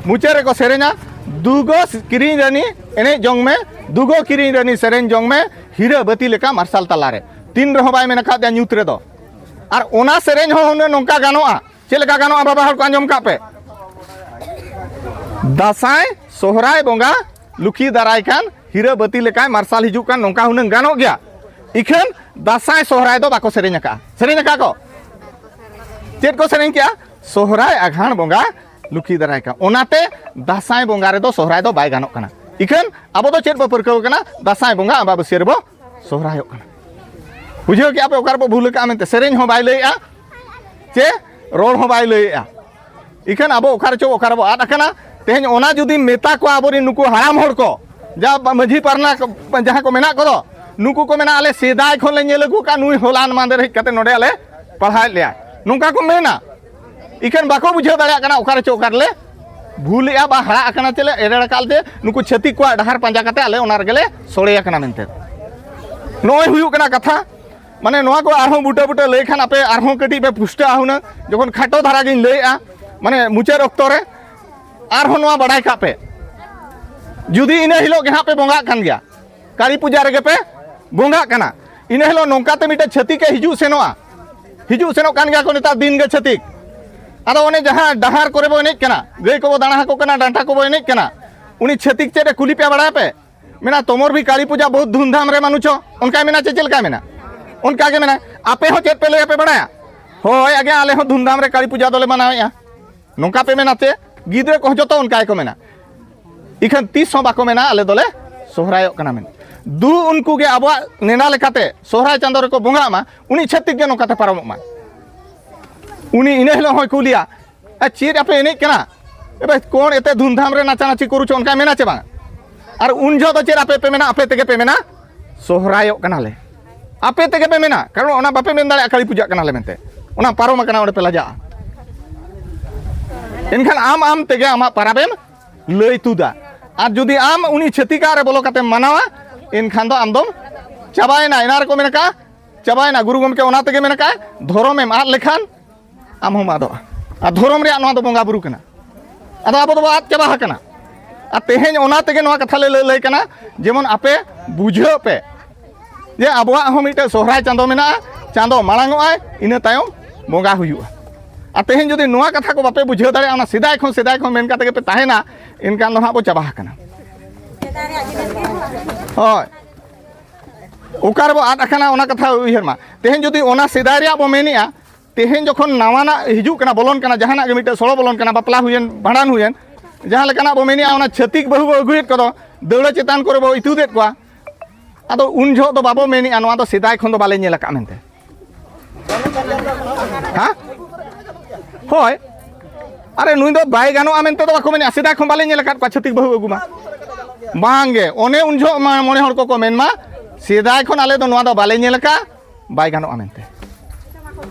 ᱢᱩᱪᱟᱹᱫ ᱨᱮᱠᱚ ᱥᱮᱨᱮᱧᱟ, "ᱫᱩᱜᱚ ᱠᱤᱨᱤᱧ ᱨᱟᱹᱱᱤ ᱮᱱᱮᱡ ᱡᱚᱝ ᱢᱮ, ᱫᱩᱜᱚ ᱠᱤᱨᱤᱧ ᱨᱟᱹᱱᱤ ᱥᱮᱨᱮᱧ ᱡᱚᱝ ᱢᱮ, ᱦᱤᱨᱟᱹ ᱵᱟᱹᱛᱤ ᱞᱮᱠᱟ ᱢᱟᱨᱥᱟᱞ ᱛᱟᱞᱟᱨᱮ᱾" ᱛᱤᱱ ᱨᱮᱦᱚᱸ ᱵᱟᱭ ᱢᱮᱱ ᱟᱠᱟᱫ ᱧᱩᱛ ᱨᱮᱫᱚ᱾ ᱟᱨ ᱚᱱᱟ ᱥᱮᱨᱮᱧ ᱦᱚᱸ ᱦᱩᱱᱟᱹᱝ ᱱᱚᱝᱠᱟ ᱜᱟᱱᱚᱜᱼᱟ᱾ ᱪᱮᱫ ᱞᱮᱠᱟ ᱜᱟᱱᱚᱜᱼᱟ ᱵᱟᱵᱟ ᱦᱚᱲ ᱠᱚ, ᱟᱸᱡᱚᱢ ᱠᱟᱜ ᱯᱮ? ᱫᱟᱸᱥᱟᱭ ᱥᱚᱦᱨᱟᱭ ᱵᱚᱸᱜᱟ ᱞᱩᱠᱷᱤ ᱫᱟᱨᱟᱭ ᱠᱟᱱ, ᱦᱤᱨᱟᱹ ᱵᱟᱹᱛᱤ ᱞᱮᱠᱟᱭ ᱢᱟᱨᱥᱟᱞ ᱦᱤᱡᱩᱜ ᱠᱟᱱ, ᱱᱚᱝᱠᱟ ᱦᱩᱱᱟᱹᱝ ᱜᱟᱱᱚᱜ ᱜᱮᱭᱟ᱾ ᱤᱠᱷᱟᱹᱱ ᱫᱟᱸᱥᱟᱭ ᱥᱚᱦᱨᱟᱭ ᱫᱚ ᱵᱟᱠᱚ ᱥᱮᱨᱮᱧ ᱟᱠᱟᱜᱼᱟ᱾ ᱥᱮᱨᱮᱧ ᱟᱠᱟᱜᱼᱟ ᱠᱚ? ᱪᱮᱫ ᱠᱚ ᱥᱮᱨᱮᱧ ᱠᱮᱜᱼᱟ? ᱥᱚᱦᱨᱟᱭ ᱟᱜᱷᱟᱬ ᱵᱚᱸᱜᱟ ᱞᱩᱠᱷᱤ ᱫᱟᱨᱟᱭ ᱠᱟᱱ᱾ ᱚᱱᱟᱛᱮ ᱫᱟᱸᱥᱟᱭ ᱵᱚᱸᱜᱟ ᱨᱮᱫᱚ ᱥᱚᱦᱨᱟᱭ ᱫᱚ ᱵᱟᱭ ᱜᱟᱱᱚᱜ ᱠᱟᱱᱟ᱾ ᱤᱠᱷᱟᱹᱱ ᱟᱵᱚ ᱫᱚ ᱪᱮᱫ ᱵᱚ ᱯᱟᱹᱨᱠᱟᱹᱣ ᱠᱟᱱᱟ? ᱫᱟᱸᱥᱟᱭ ᱵᱚᱸᱜᱟ ᱟᱢᱵᱟᱵᱟᱹᱥᱭᱟᱹ ᱨᱮᱵᱚ ᱥᱚᱦᱨᱟᱭᱚᱜ ᱠᱟᱱᱟ᱾ ᱵᱩᱡᱷᱟᱹᱣ ᱠᱮᱜᱼᱟ ᱯᱮ ᱚᱠᱟ ᱨᱮᱵᱚ ᱵᱷᱩᱞ ᱠᱟᱜᱼᱟ ᱢᱮᱱᱛᱮ? ᱥᱮᱨᱮᱧ ᱦᱚᱸ ᱵᱟᱭ ᱞᱟᱹᱭᱮᱜᱼᱟ, ᱪᱮ ᱨᱚᱲ ᱦᱚᱸ ᱵᱟᱭ ᱞᱟᱹᱭᱮᱜᱼᱟ᱾ ᱤᱠᱷᱟᱹᱱ ᱟᱵᱚ ᱚᱠᱟ ᱨᱮᱪᱚ ᱚᱠᱟ ᱨᱮᱵᱚ ᱟᱫ ᱟᱠᱟᱱᱟ᱾ ᱛᱮᱦᱮᱧ ᱚᱱᱟ ᱡᱩᱫᱤᱢ ᱢᱮᱛᱟ ᱠᱚᱣᱟ ᱟᱵᱚᱨᱮᱱ ᱱᱩᱠᱩ ᱦᱟᱲᱟᱢ ᱦᱚᱲ ᱠᱚ, ᱡᱟ ᱢᱟᱹᱡᱷᱤ ᱯᱟᱨᱱᱟ ᱠᱚ, ᱡᱟᱦᱟᱸ ᱠᱚ ᱢᱮᱱᱟᱜ ᱠᱚᱫᱚ, ᱱᱩᱠᱩ ᱠᱚ ᱢᱮᱱᱟ, "ᱟᱞᱮ ᱥᱮᱫᱟᱭ ᱠᱷᱚᱱ ᱞᱮ ᱧᱮᱞ ᱟᱹᱜᱩ ᱟᱠᱟᱫ, ᱱᱩᱭ ᱦᱚᱞᱟᱱ ᱢᱟᱸᱫᱮᱨ ᱦᱮᱡ ᱠᱟᱛᱮ ᱱᱚᱰᱮ ᱟᱞᱮ ᱯᱟᱲᱦᱟᱣᱮᱫ ᱞᱮᱭᱟ", ᱱᱚᱝᱠᱟ ᱠᱚ ᱢᱮᱱᱟ᱾ ᱤᱠᱷᱟᱹᱱ ᱵᱟᱠᱚ ᱵᱩᱡᱷᱟᱹᱣ ᱫᱟᱲᱮᱭᱟᱜ ᱠᱟᱱᱟ ᱚᱠᱟ ᱨᱮᱪᱚ ᱚᱠᱟ ᱨᱮᱞᱮ ᱵᱷᱩᱞᱮᱜᱼᱟ ᱵᱟ ᱦᱟᱨᱟᱜ ᱠᱟᱱᱟ ᱪᱮᱞᱮ ᱮᱲᱮ ᱟᱠᱟᱫ ᱛᱮ ᱱᱩᱠᱩ ᱪᱷᱟᱹᱛᱤᱠ ᱠᱚᱣᱟᱜ ᱰᱟᱦᱟᱨ ᱯᱟᱸᱡᱟ ᱠᱟᱛᱮ ᱟᱞᱮ ᱚᱱᱟ ᱨᱮᱜᱮ ᱞᱮ ᱥᱚᱲᱮ ᱟᱠᱟᱱᱟ ᱢᱮᱱᱛᱮ᱾ ᱱᱚᱜᱼᱚᱭ ᱦᱩᱭᱩᱜ ᱠᱟᱱᱟ ᱠᱟᱛᱷᱟ᱾ ᱢᱟᱱᱮ ᱱᱚᱣᱟ ᱠᱚ ᱟᱨᱦᱚᱸ ᱵᱩᱴᱟᱹ ᱵᱩᱴᱟᱹ ᱞᱟᱹᱭ ᱠᱷᱟᱱ ᱟᱯᱮ ᱟᱨᱦᱚᱸ ᱠᱟᱹᱴᱤᱡ ᱯᱮ ᱯᱩᱥᱴᱟᱹᱜᱼᱟ ᱦᱩᱱᱟᱹᱝ᱾ ᱡᱚᱠᱷᱚᱱ ᱠᱷᱟᱴᱚ ᱫᱷᱟᱨᱟ ᱜᱤᱧ ᱞᱟᱹᱭᱮᱜᱼᱟ, ᱢᱟᱱᱮ ᱢᱩᱪᱟᱹᱫ ᱚᱠᱛᱚ ᱨᱮ ᱟᱨᱦᱚᱸ ᱱᱚᱣᱟ ᱵᱟᱲᱟᱭ ᱠᱟᱜ ᱯᱮ, ᱡᱩᱫᱤ ᱤᱱᱟᱹ ᱦᱤᱞᱳᱜ ᱜᱮ ᱦᱟᱸᱜ ᱯᱮ ᱵᱚᱸᱜᱟᱜ ᱠᱟᱱ ᱜᱮᱭᱟ, ᱠᱟᱹᱞᱤ ᱯᱩᱡᱟ ᱨᱮᱜᱮ ᱯᱮ ᱵᱚᱸᱜᱟᱜ ᱠᱟᱱᱟ, ᱤᱱᱟᱹ ᱦᱤᱞᱳᱜ ᱱᱚᱝᱠᱟ ᱛᱮ ᱢᱤᱫᱴᱮᱱ ᱪᱷᱟᱹᱛᱤᱠ ᱮ ᱦᱤᱡᱩᱜ ᱥᱮᱱᱚᱜᱼᱟ, ᱦᱤᱡᱩᱜ ᱥᱮᱱᱚᱜ ᱠᱟᱱ ᱜᱮᱭᱟ ᱠᱚ ᱱᱮᱛᱟᱨ ᱫᱤᱱ ᱜᱮ ᱪᱷᱟᱹᱛᱤᱠ᱾ ᱟᱫᱚ ᱚᱱᱮ ᱡᱟᱦᱟᱸ ᱰᱟᱦᱟᱨ ᱠᱚᱨᱮ ᱵᱚ ᱮᱱᱮᱡ ᱠᱟᱱᱟ, ᱜᱟᱹᱭ ᱠᱚᱵᱚ ᱫᱟᱬᱟ ᱟᱠᱚ ᱠᱟᱱᱟ, ᱰᱟᱱᱴᱟ ᱠᱚᱵᱚ ᱮᱱᱮᱡ ᱠᱟᱱᱟ, ᱩᱱᱤ ᱪᱷᱟᱹᱛᱤᱠ ᱪᱮᱫ ᱮ ᱠᱩᱞᱤ ᱯᱮᱭᱟ ᱵᱟᱲᱟᱭᱟ ᱯᱮ? ᱢᱮᱱᱟ, "ᱛᱚᱢᱚᱨ ᱵᱷᱤ ᱠᱟᱹᱞᱤ ᱯᱩᱡᱟ ᱵᱚᱦᱩᱛ ᱫᱷᱩᱢᱫᱷᱟᱢ ᱨᱮ ᱢᱟᱱᱩᱪᱚ?" ᱚᱱᱠᱟᱭ ᱢᱮᱱᱟ ᱪᱮ ᱪᱮᱫ ᱞᱮᱠᱟᱭ ᱢᱮᱱᱟ? ᱚᱱᱠᱟ ᱜᱮ ᱢᱮᱱᱟ, "ᱟᱯᱮ ᱦᱚᱸ ᱪᱮᱫ ᱯᱮ ᱞᱟᱹᱭᱟ ᱯᱮ ᱵᱟᱲᱟᱭᱟ?" "ᱦᱳᱭ ᱟᱜᱮ, ᱟᱞᱮ ᱦᱚᱸ ᱫᱷᱩᱢᱫᱷᱟᱢ ᱨᱮ ᱠᱟᱹᱞᱤ ᱯᱩᱡᱟ ᱫᱚᱞᱮ ᱢᱟᱱᱟᱣᱮᱫᱼᱟ", ᱱᱚᱝᱠᱟ ᱯᱮ ᱢᱮᱱᱟ ᱪᱮ? ᱜᱤᱫᱽᱨᱟᱹ ᱠᱚᱦᱚᱸ ᱡᱚᱛᱚ ᱚᱱᱠᱟ ᱜᱮᱠᱚ ᱢᱮᱱᱟ᱾ ᱤᱠᱷᱟᱹᱱ ᱛᱤᱥ ᱦᱚᱸ ᱵᱟᱠᱚ ᱢᱮᱱᱟ, "ᱟᱞᱮ ᱫᱚᱞᱮ ᱥᱚᱦᱨᱟᱭᱚᱜ ᱠᱟᱱᱟ" ᱢᱮᱱᱛᱮ᱾ ᱫᱩ ᱩᱱᱠᱩ ᱜᱮ ᱟᱵᱚᱣᱟᱜ ᱱᱮᱰᱟ ᱞᱮᱠᱟᱛᱮ ᱥᱚᱦᱨᱟᱭ ᱪᱟᱸᱫᱳ ᱨᱮᱠᱚ ᱵᱚᱸᱜᱟᱜ ᱢᱟ, ᱩᱱᱤ ᱪᱷᱟᱹᱛᱤᱠ ᱜᱮ ᱱᱚᱝᱠᱟᱛᱮ ᱯᱟᱨᱚᱢᱚᱜ ᱢᱟ᱾ ᱩᱱᱤ ᱤᱱᱟᱹ ᱦᱤᱞᱳᱜ ᱦᱚᱸᱭ ᱠᱩᱞᱤᱭᱟ, "ᱟ, ᱪᱮᱫ ᱟᱯᱮ ᱮᱱᱮᱡ ᱠᱟᱱᱟ? ᱮ ᱵᱷᱟᱭ, ᱠᱚᱬ ᱮᱛᱮ ᱫᱷᱩᱢᱫᱷᱟᱢ ᱨᱮ ᱱᱟᱪᱟ ᱱᱟᱪᱤ ᱠᱚᱨᱩᱪᱚ", ᱚᱱᱠᱟᱭ ᱢᱮᱱᱟ ᱪᱮ ᱵᱟᱝ? ᱟᱨ ᱩᱱ ᱡᱚᱦᱚᱜ ᱫᱚ ᱪᱮᱫ ᱟᱯᱮ ᱯᱮ ᱢᱮᱱᱟ? ᱟᱯᱮ ᱛᱮᱜᱮ ᱯᱮ ᱢᱮᱱᱟ, "ᱥᱚᱦᱨᱟᱭᱚᱜ ᱠᱟᱱᱟᱞᱮ"᱾ ᱟᱯᱮ ᱛᱮᱜᱮ ᱯᱮ ᱢᱮᱱᱟ, ᱠᱟᱨᱚᱱ ᱚᱱᱟ ᱵᱟᱯᱮ ᱢᱮᱱ ᱫᱟᱲᱮᱭᱟᱜᱼᱟ ᱠᱟᱹᱞᱤ ᱯᱩᱡᱟᱜ ᱠᱟᱱᱟᱞᱮ ᱢᱮᱱᱛᱮ, ᱚᱱᱟ ᱯᱟᱨᱚᱢ ᱟᱠᱟᱱᱟ, ᱚᱸᱰᱮ ᱯᱮ ᱞᱟᱡᱟᱜᱼᱟ᱾ ᱮᱱᱠᱷᱟᱱ ᱟᱢ ᱟᱢ ᱛᱮᱜᱮ ᱟᱢᱟᱜ ᱯᱟᱨᱟᱵᱮᱢ ᱞᱟᱹᱭ ᱛᱩᱫᱟ᱾ ᱟᱨ ᱡᱩᱫᱤ ᱟᱢ ᱩᱱᱤ ᱪᱷᱟᱹᱛᱤᱠᱟᱜ ᱨᱮ ᱵᱚᱞᱚ ᱠᱟᱛᱮᱢ ᱢᱟᱱᱟᱣᱟ, ᱮᱱᱠᱷᱟᱱ ᱫᱚ ᱟᱢ ᱫᱚᱢ ᱪᱟᱵᱟᱭᱮᱱᱟ᱾ ᱮᱱᱟ ᱨᱮᱠᱚ ᱢᱮᱱ ᱠᱟᱜᱼᱟ, ᱪᱟᱵᱟᱭᱮᱱᱟ, ᱜᱩᱨᱩ ᱜᱚᱢᱠᱮ ᱚᱱᱟ ᱛᱮᱜᱮ ᱢᱮᱱ ᱠᱟᱜᱼᱟ, ᱫᱷᱚᱨᱚᱢᱮᱢ ᱟᱫ ᱞᱮᱠᱷᱟᱱ ᱟᱢ ᱦᱚᱸᱢ ᱟᱫᱚᱜᱼᱟ᱾ ᱟᱨ ᱫᱷᱚᱨᱚᱢ ᱨᱮᱭᱟᱜ ᱱᱚᱣᱟ ᱫᱚ ᱵᱚᱸᱜᱟ ᱵᱩᱨᱩ ᱠᱟᱱᱟ᱾ ᱟᱫᱚ ᱟᱵᱚ ᱫᱚᱵᱚ ᱟᱫ ᱪᱟᱵᱟ ᱟᱠᱟᱱᱟ᱾ ᱟᱨ ᱛᱮᱦᱮᱧ ᱚᱱᱟ ᱛᱮᱜᱮ ᱱᱚᱣᱟ ᱠᱟᱛᱷᱟ ᱞᱮ ᱞᱟᱹᱭ, ᱞᱟᱹᱭ ᱠᱟᱱᱟ, ᱡᱮᱢᱚᱱ ᱟᱯᱮ ᱵᱩᱡᱷᱟᱹᱣ ᱯᱮ ᱡᱮ ᱟᱵᱚᱣᱟᱜ ᱦᱚᱸ ᱢᱤᱫᱴᱮᱱ ᱥᱚᱦᱨᱟᱭ ᱪᱟᱸᱫᱚ ᱢᱮᱱᱟᱜᱼᱟ, ᱪᱟᱸᱫᱚ ᱢᱟᱲᱟᱝ ᱚᱜᱼᱟᱭ, ᱤᱱᱟᱹ ᱛᱟᱭᱚᱢ ᱵᱚᱸᱜᱟ ᱦᱩᱭᱩᱜᱼᱟ᱾ ᱟᱨ ᱛᱮᱦᱮᱧ ᱡᱩᱫᱤ ᱱᱚᱣᱟ ᱠᱟᱛᱷᱟ ᱠᱚ ᱵᱟᱯᱮ ᱵᱩᱡᱷᱟᱹᱣ ᱫᱟᱲᱮᱭᱟᱜᱼᱟ, ᱚᱱᱟ ᱥᱮᱫᱟᱭ ᱠᱷᱚᱱ, ᱥᱮᱫᱟᱭ ᱠᱷᱚᱱ ᱢᱮᱱ ᱠᱟᱛᱮ ᱜᱮᱯᱮ ᱛᱟᱦᱮᱱᱟ, ᱮᱱᱠᱷᱟᱱ ᱫᱚ ᱦᱟᱸᱜ ᱵᱚ ᱪᱟᱵᱟ ᱟᱠᱟᱱᱟ᱾ ᱦᱳᱭ, ᱚᱠᱟ ᱨᱮᱵᱚ ᱟᱫ ᱟᱠᱟᱱᱟ ᱚᱱᱟ ᱠᱟᱛᱷᱟ ᱩᱭᱦᱟᱹᱨ ᱢᱟ᱾ ᱛᱮᱦᱮᱧ ᱡᱩᱫᱤ ᱚᱱᱟ ᱥᱮᱫᱟᱭ ᱨᱮᱭᱟᱜ ᱵᱚ ᱢᱮᱱᱮᱜᱼᱟ, ᱛᱮᱦᱮᱧ ᱡᱚᱠᱷᱚᱱ ᱱᱟᱣᱟᱱᱟᱜ ᱦᱤᱡᱩᱜ ᱠᱟᱱᱟ, ᱵᱚᱞᱚᱱ ᱠᱟᱱᱟ, ᱡᱟᱦᱟᱱᱟᱜ ᱜᱮ ᱢᱤᱫᱴᱮᱱ ᱥᱚᱲᱚ ᱵᱚᱞᱚᱱ ᱠᱟᱱᱟ, ᱵᱟᱯᱞᱟ ᱦᱩᱭᱮᱱ, ᱵᱷᱟᱸᱰᱟᱱ ᱦᱩᱭᱮᱱ, ᱡᱟᱦᱟᱸ ᱞᱮᱠᱟᱱᱟᱜ ᱵᱚ ᱢᱮᱱᱮᱜᱼᱟ, ᱚᱱᱟ ᱪᱷᱟᱹᱛᱤᱠ ᱵᱟᱹᱦᱩ ᱵᱚ ᱟᱹᱜᱩᱭᱮᱫ ᱠᱚᱫᱚ, ᱫᱟᱹᱣᱲᱟᱹ ᱪᱮᱛᱟᱱ ᱠᱚᱨᱮ ᱵᱚ ᱤᱛᱩᱫᱮᱫ ᱠᱚᱣᱟ᱾ ᱟᱫᱚ ᱩᱱ ᱡᱚᱦᱚᱜ ᱫᱚ ᱵᱟᱵᱚ ᱢᱮᱱᱮᱜᱼᱟ, ᱱᱚᱣᱟ ᱫᱚ ᱥᱮᱫᱟᱭ ᱠᱷᱚᱱ ᱫᱚ ᱵᱟᱞᱮ ᱧᱮᱞ ᱟᱠᱟᱫ ᱢᱮᱱᱛᱮ᱾ ᱦᱮᱸ? ᱦᱳᱭ᱾ ᱟᱨᱮ, ᱱᱩᱭ ᱫᱚ ᱵᱟᱭ ᱜᱟᱱᱚᱜᱼᱟ ᱢᱮᱱᱛᱮ ᱫᱚ ᱵᱟᱠᱚ ᱢᱮᱱᱮᱜᱼᱟ, ᱥᱮᱫᱟᱭ ᱠᱷᱚᱱ ᱵᱟᱞᱮ ᱧᱮᱞ ᱟᱠᱟᱫ ᱠᱚᱣᱟ ᱪᱷᱟᱹᱛᱤᱠ ᱵᱟᱹᱦᱩ ᱟᱹᱜᱩ ᱢᱟ᱾ ᱵᱟᱝ ᱜᱮ, ᱚᱱᱮ ᱩᱱ ᱡᱚᱦᱚᱜ ᱢᱟ ᱢᱚᱬᱮ ᱦᱚᱲ ᱠᱚᱠᱚ ᱢᱮᱱ ᱢᱟ, ᱥᱮᱫᱟᱭ ᱠᱷᱚᱱ ᱟᱞᱮ ᱫᱚ ᱱᱚᱣᱟ ᱫᱚ ᱵᱟᱞᱮ ᱧᱮᱞ ᱟᱠᱟᱫᱼᱟ, ᱵᱟᱭ ᱜᱟᱱᱚᱜᱼᱟ ᱢᱮᱱᱛᱮ᱾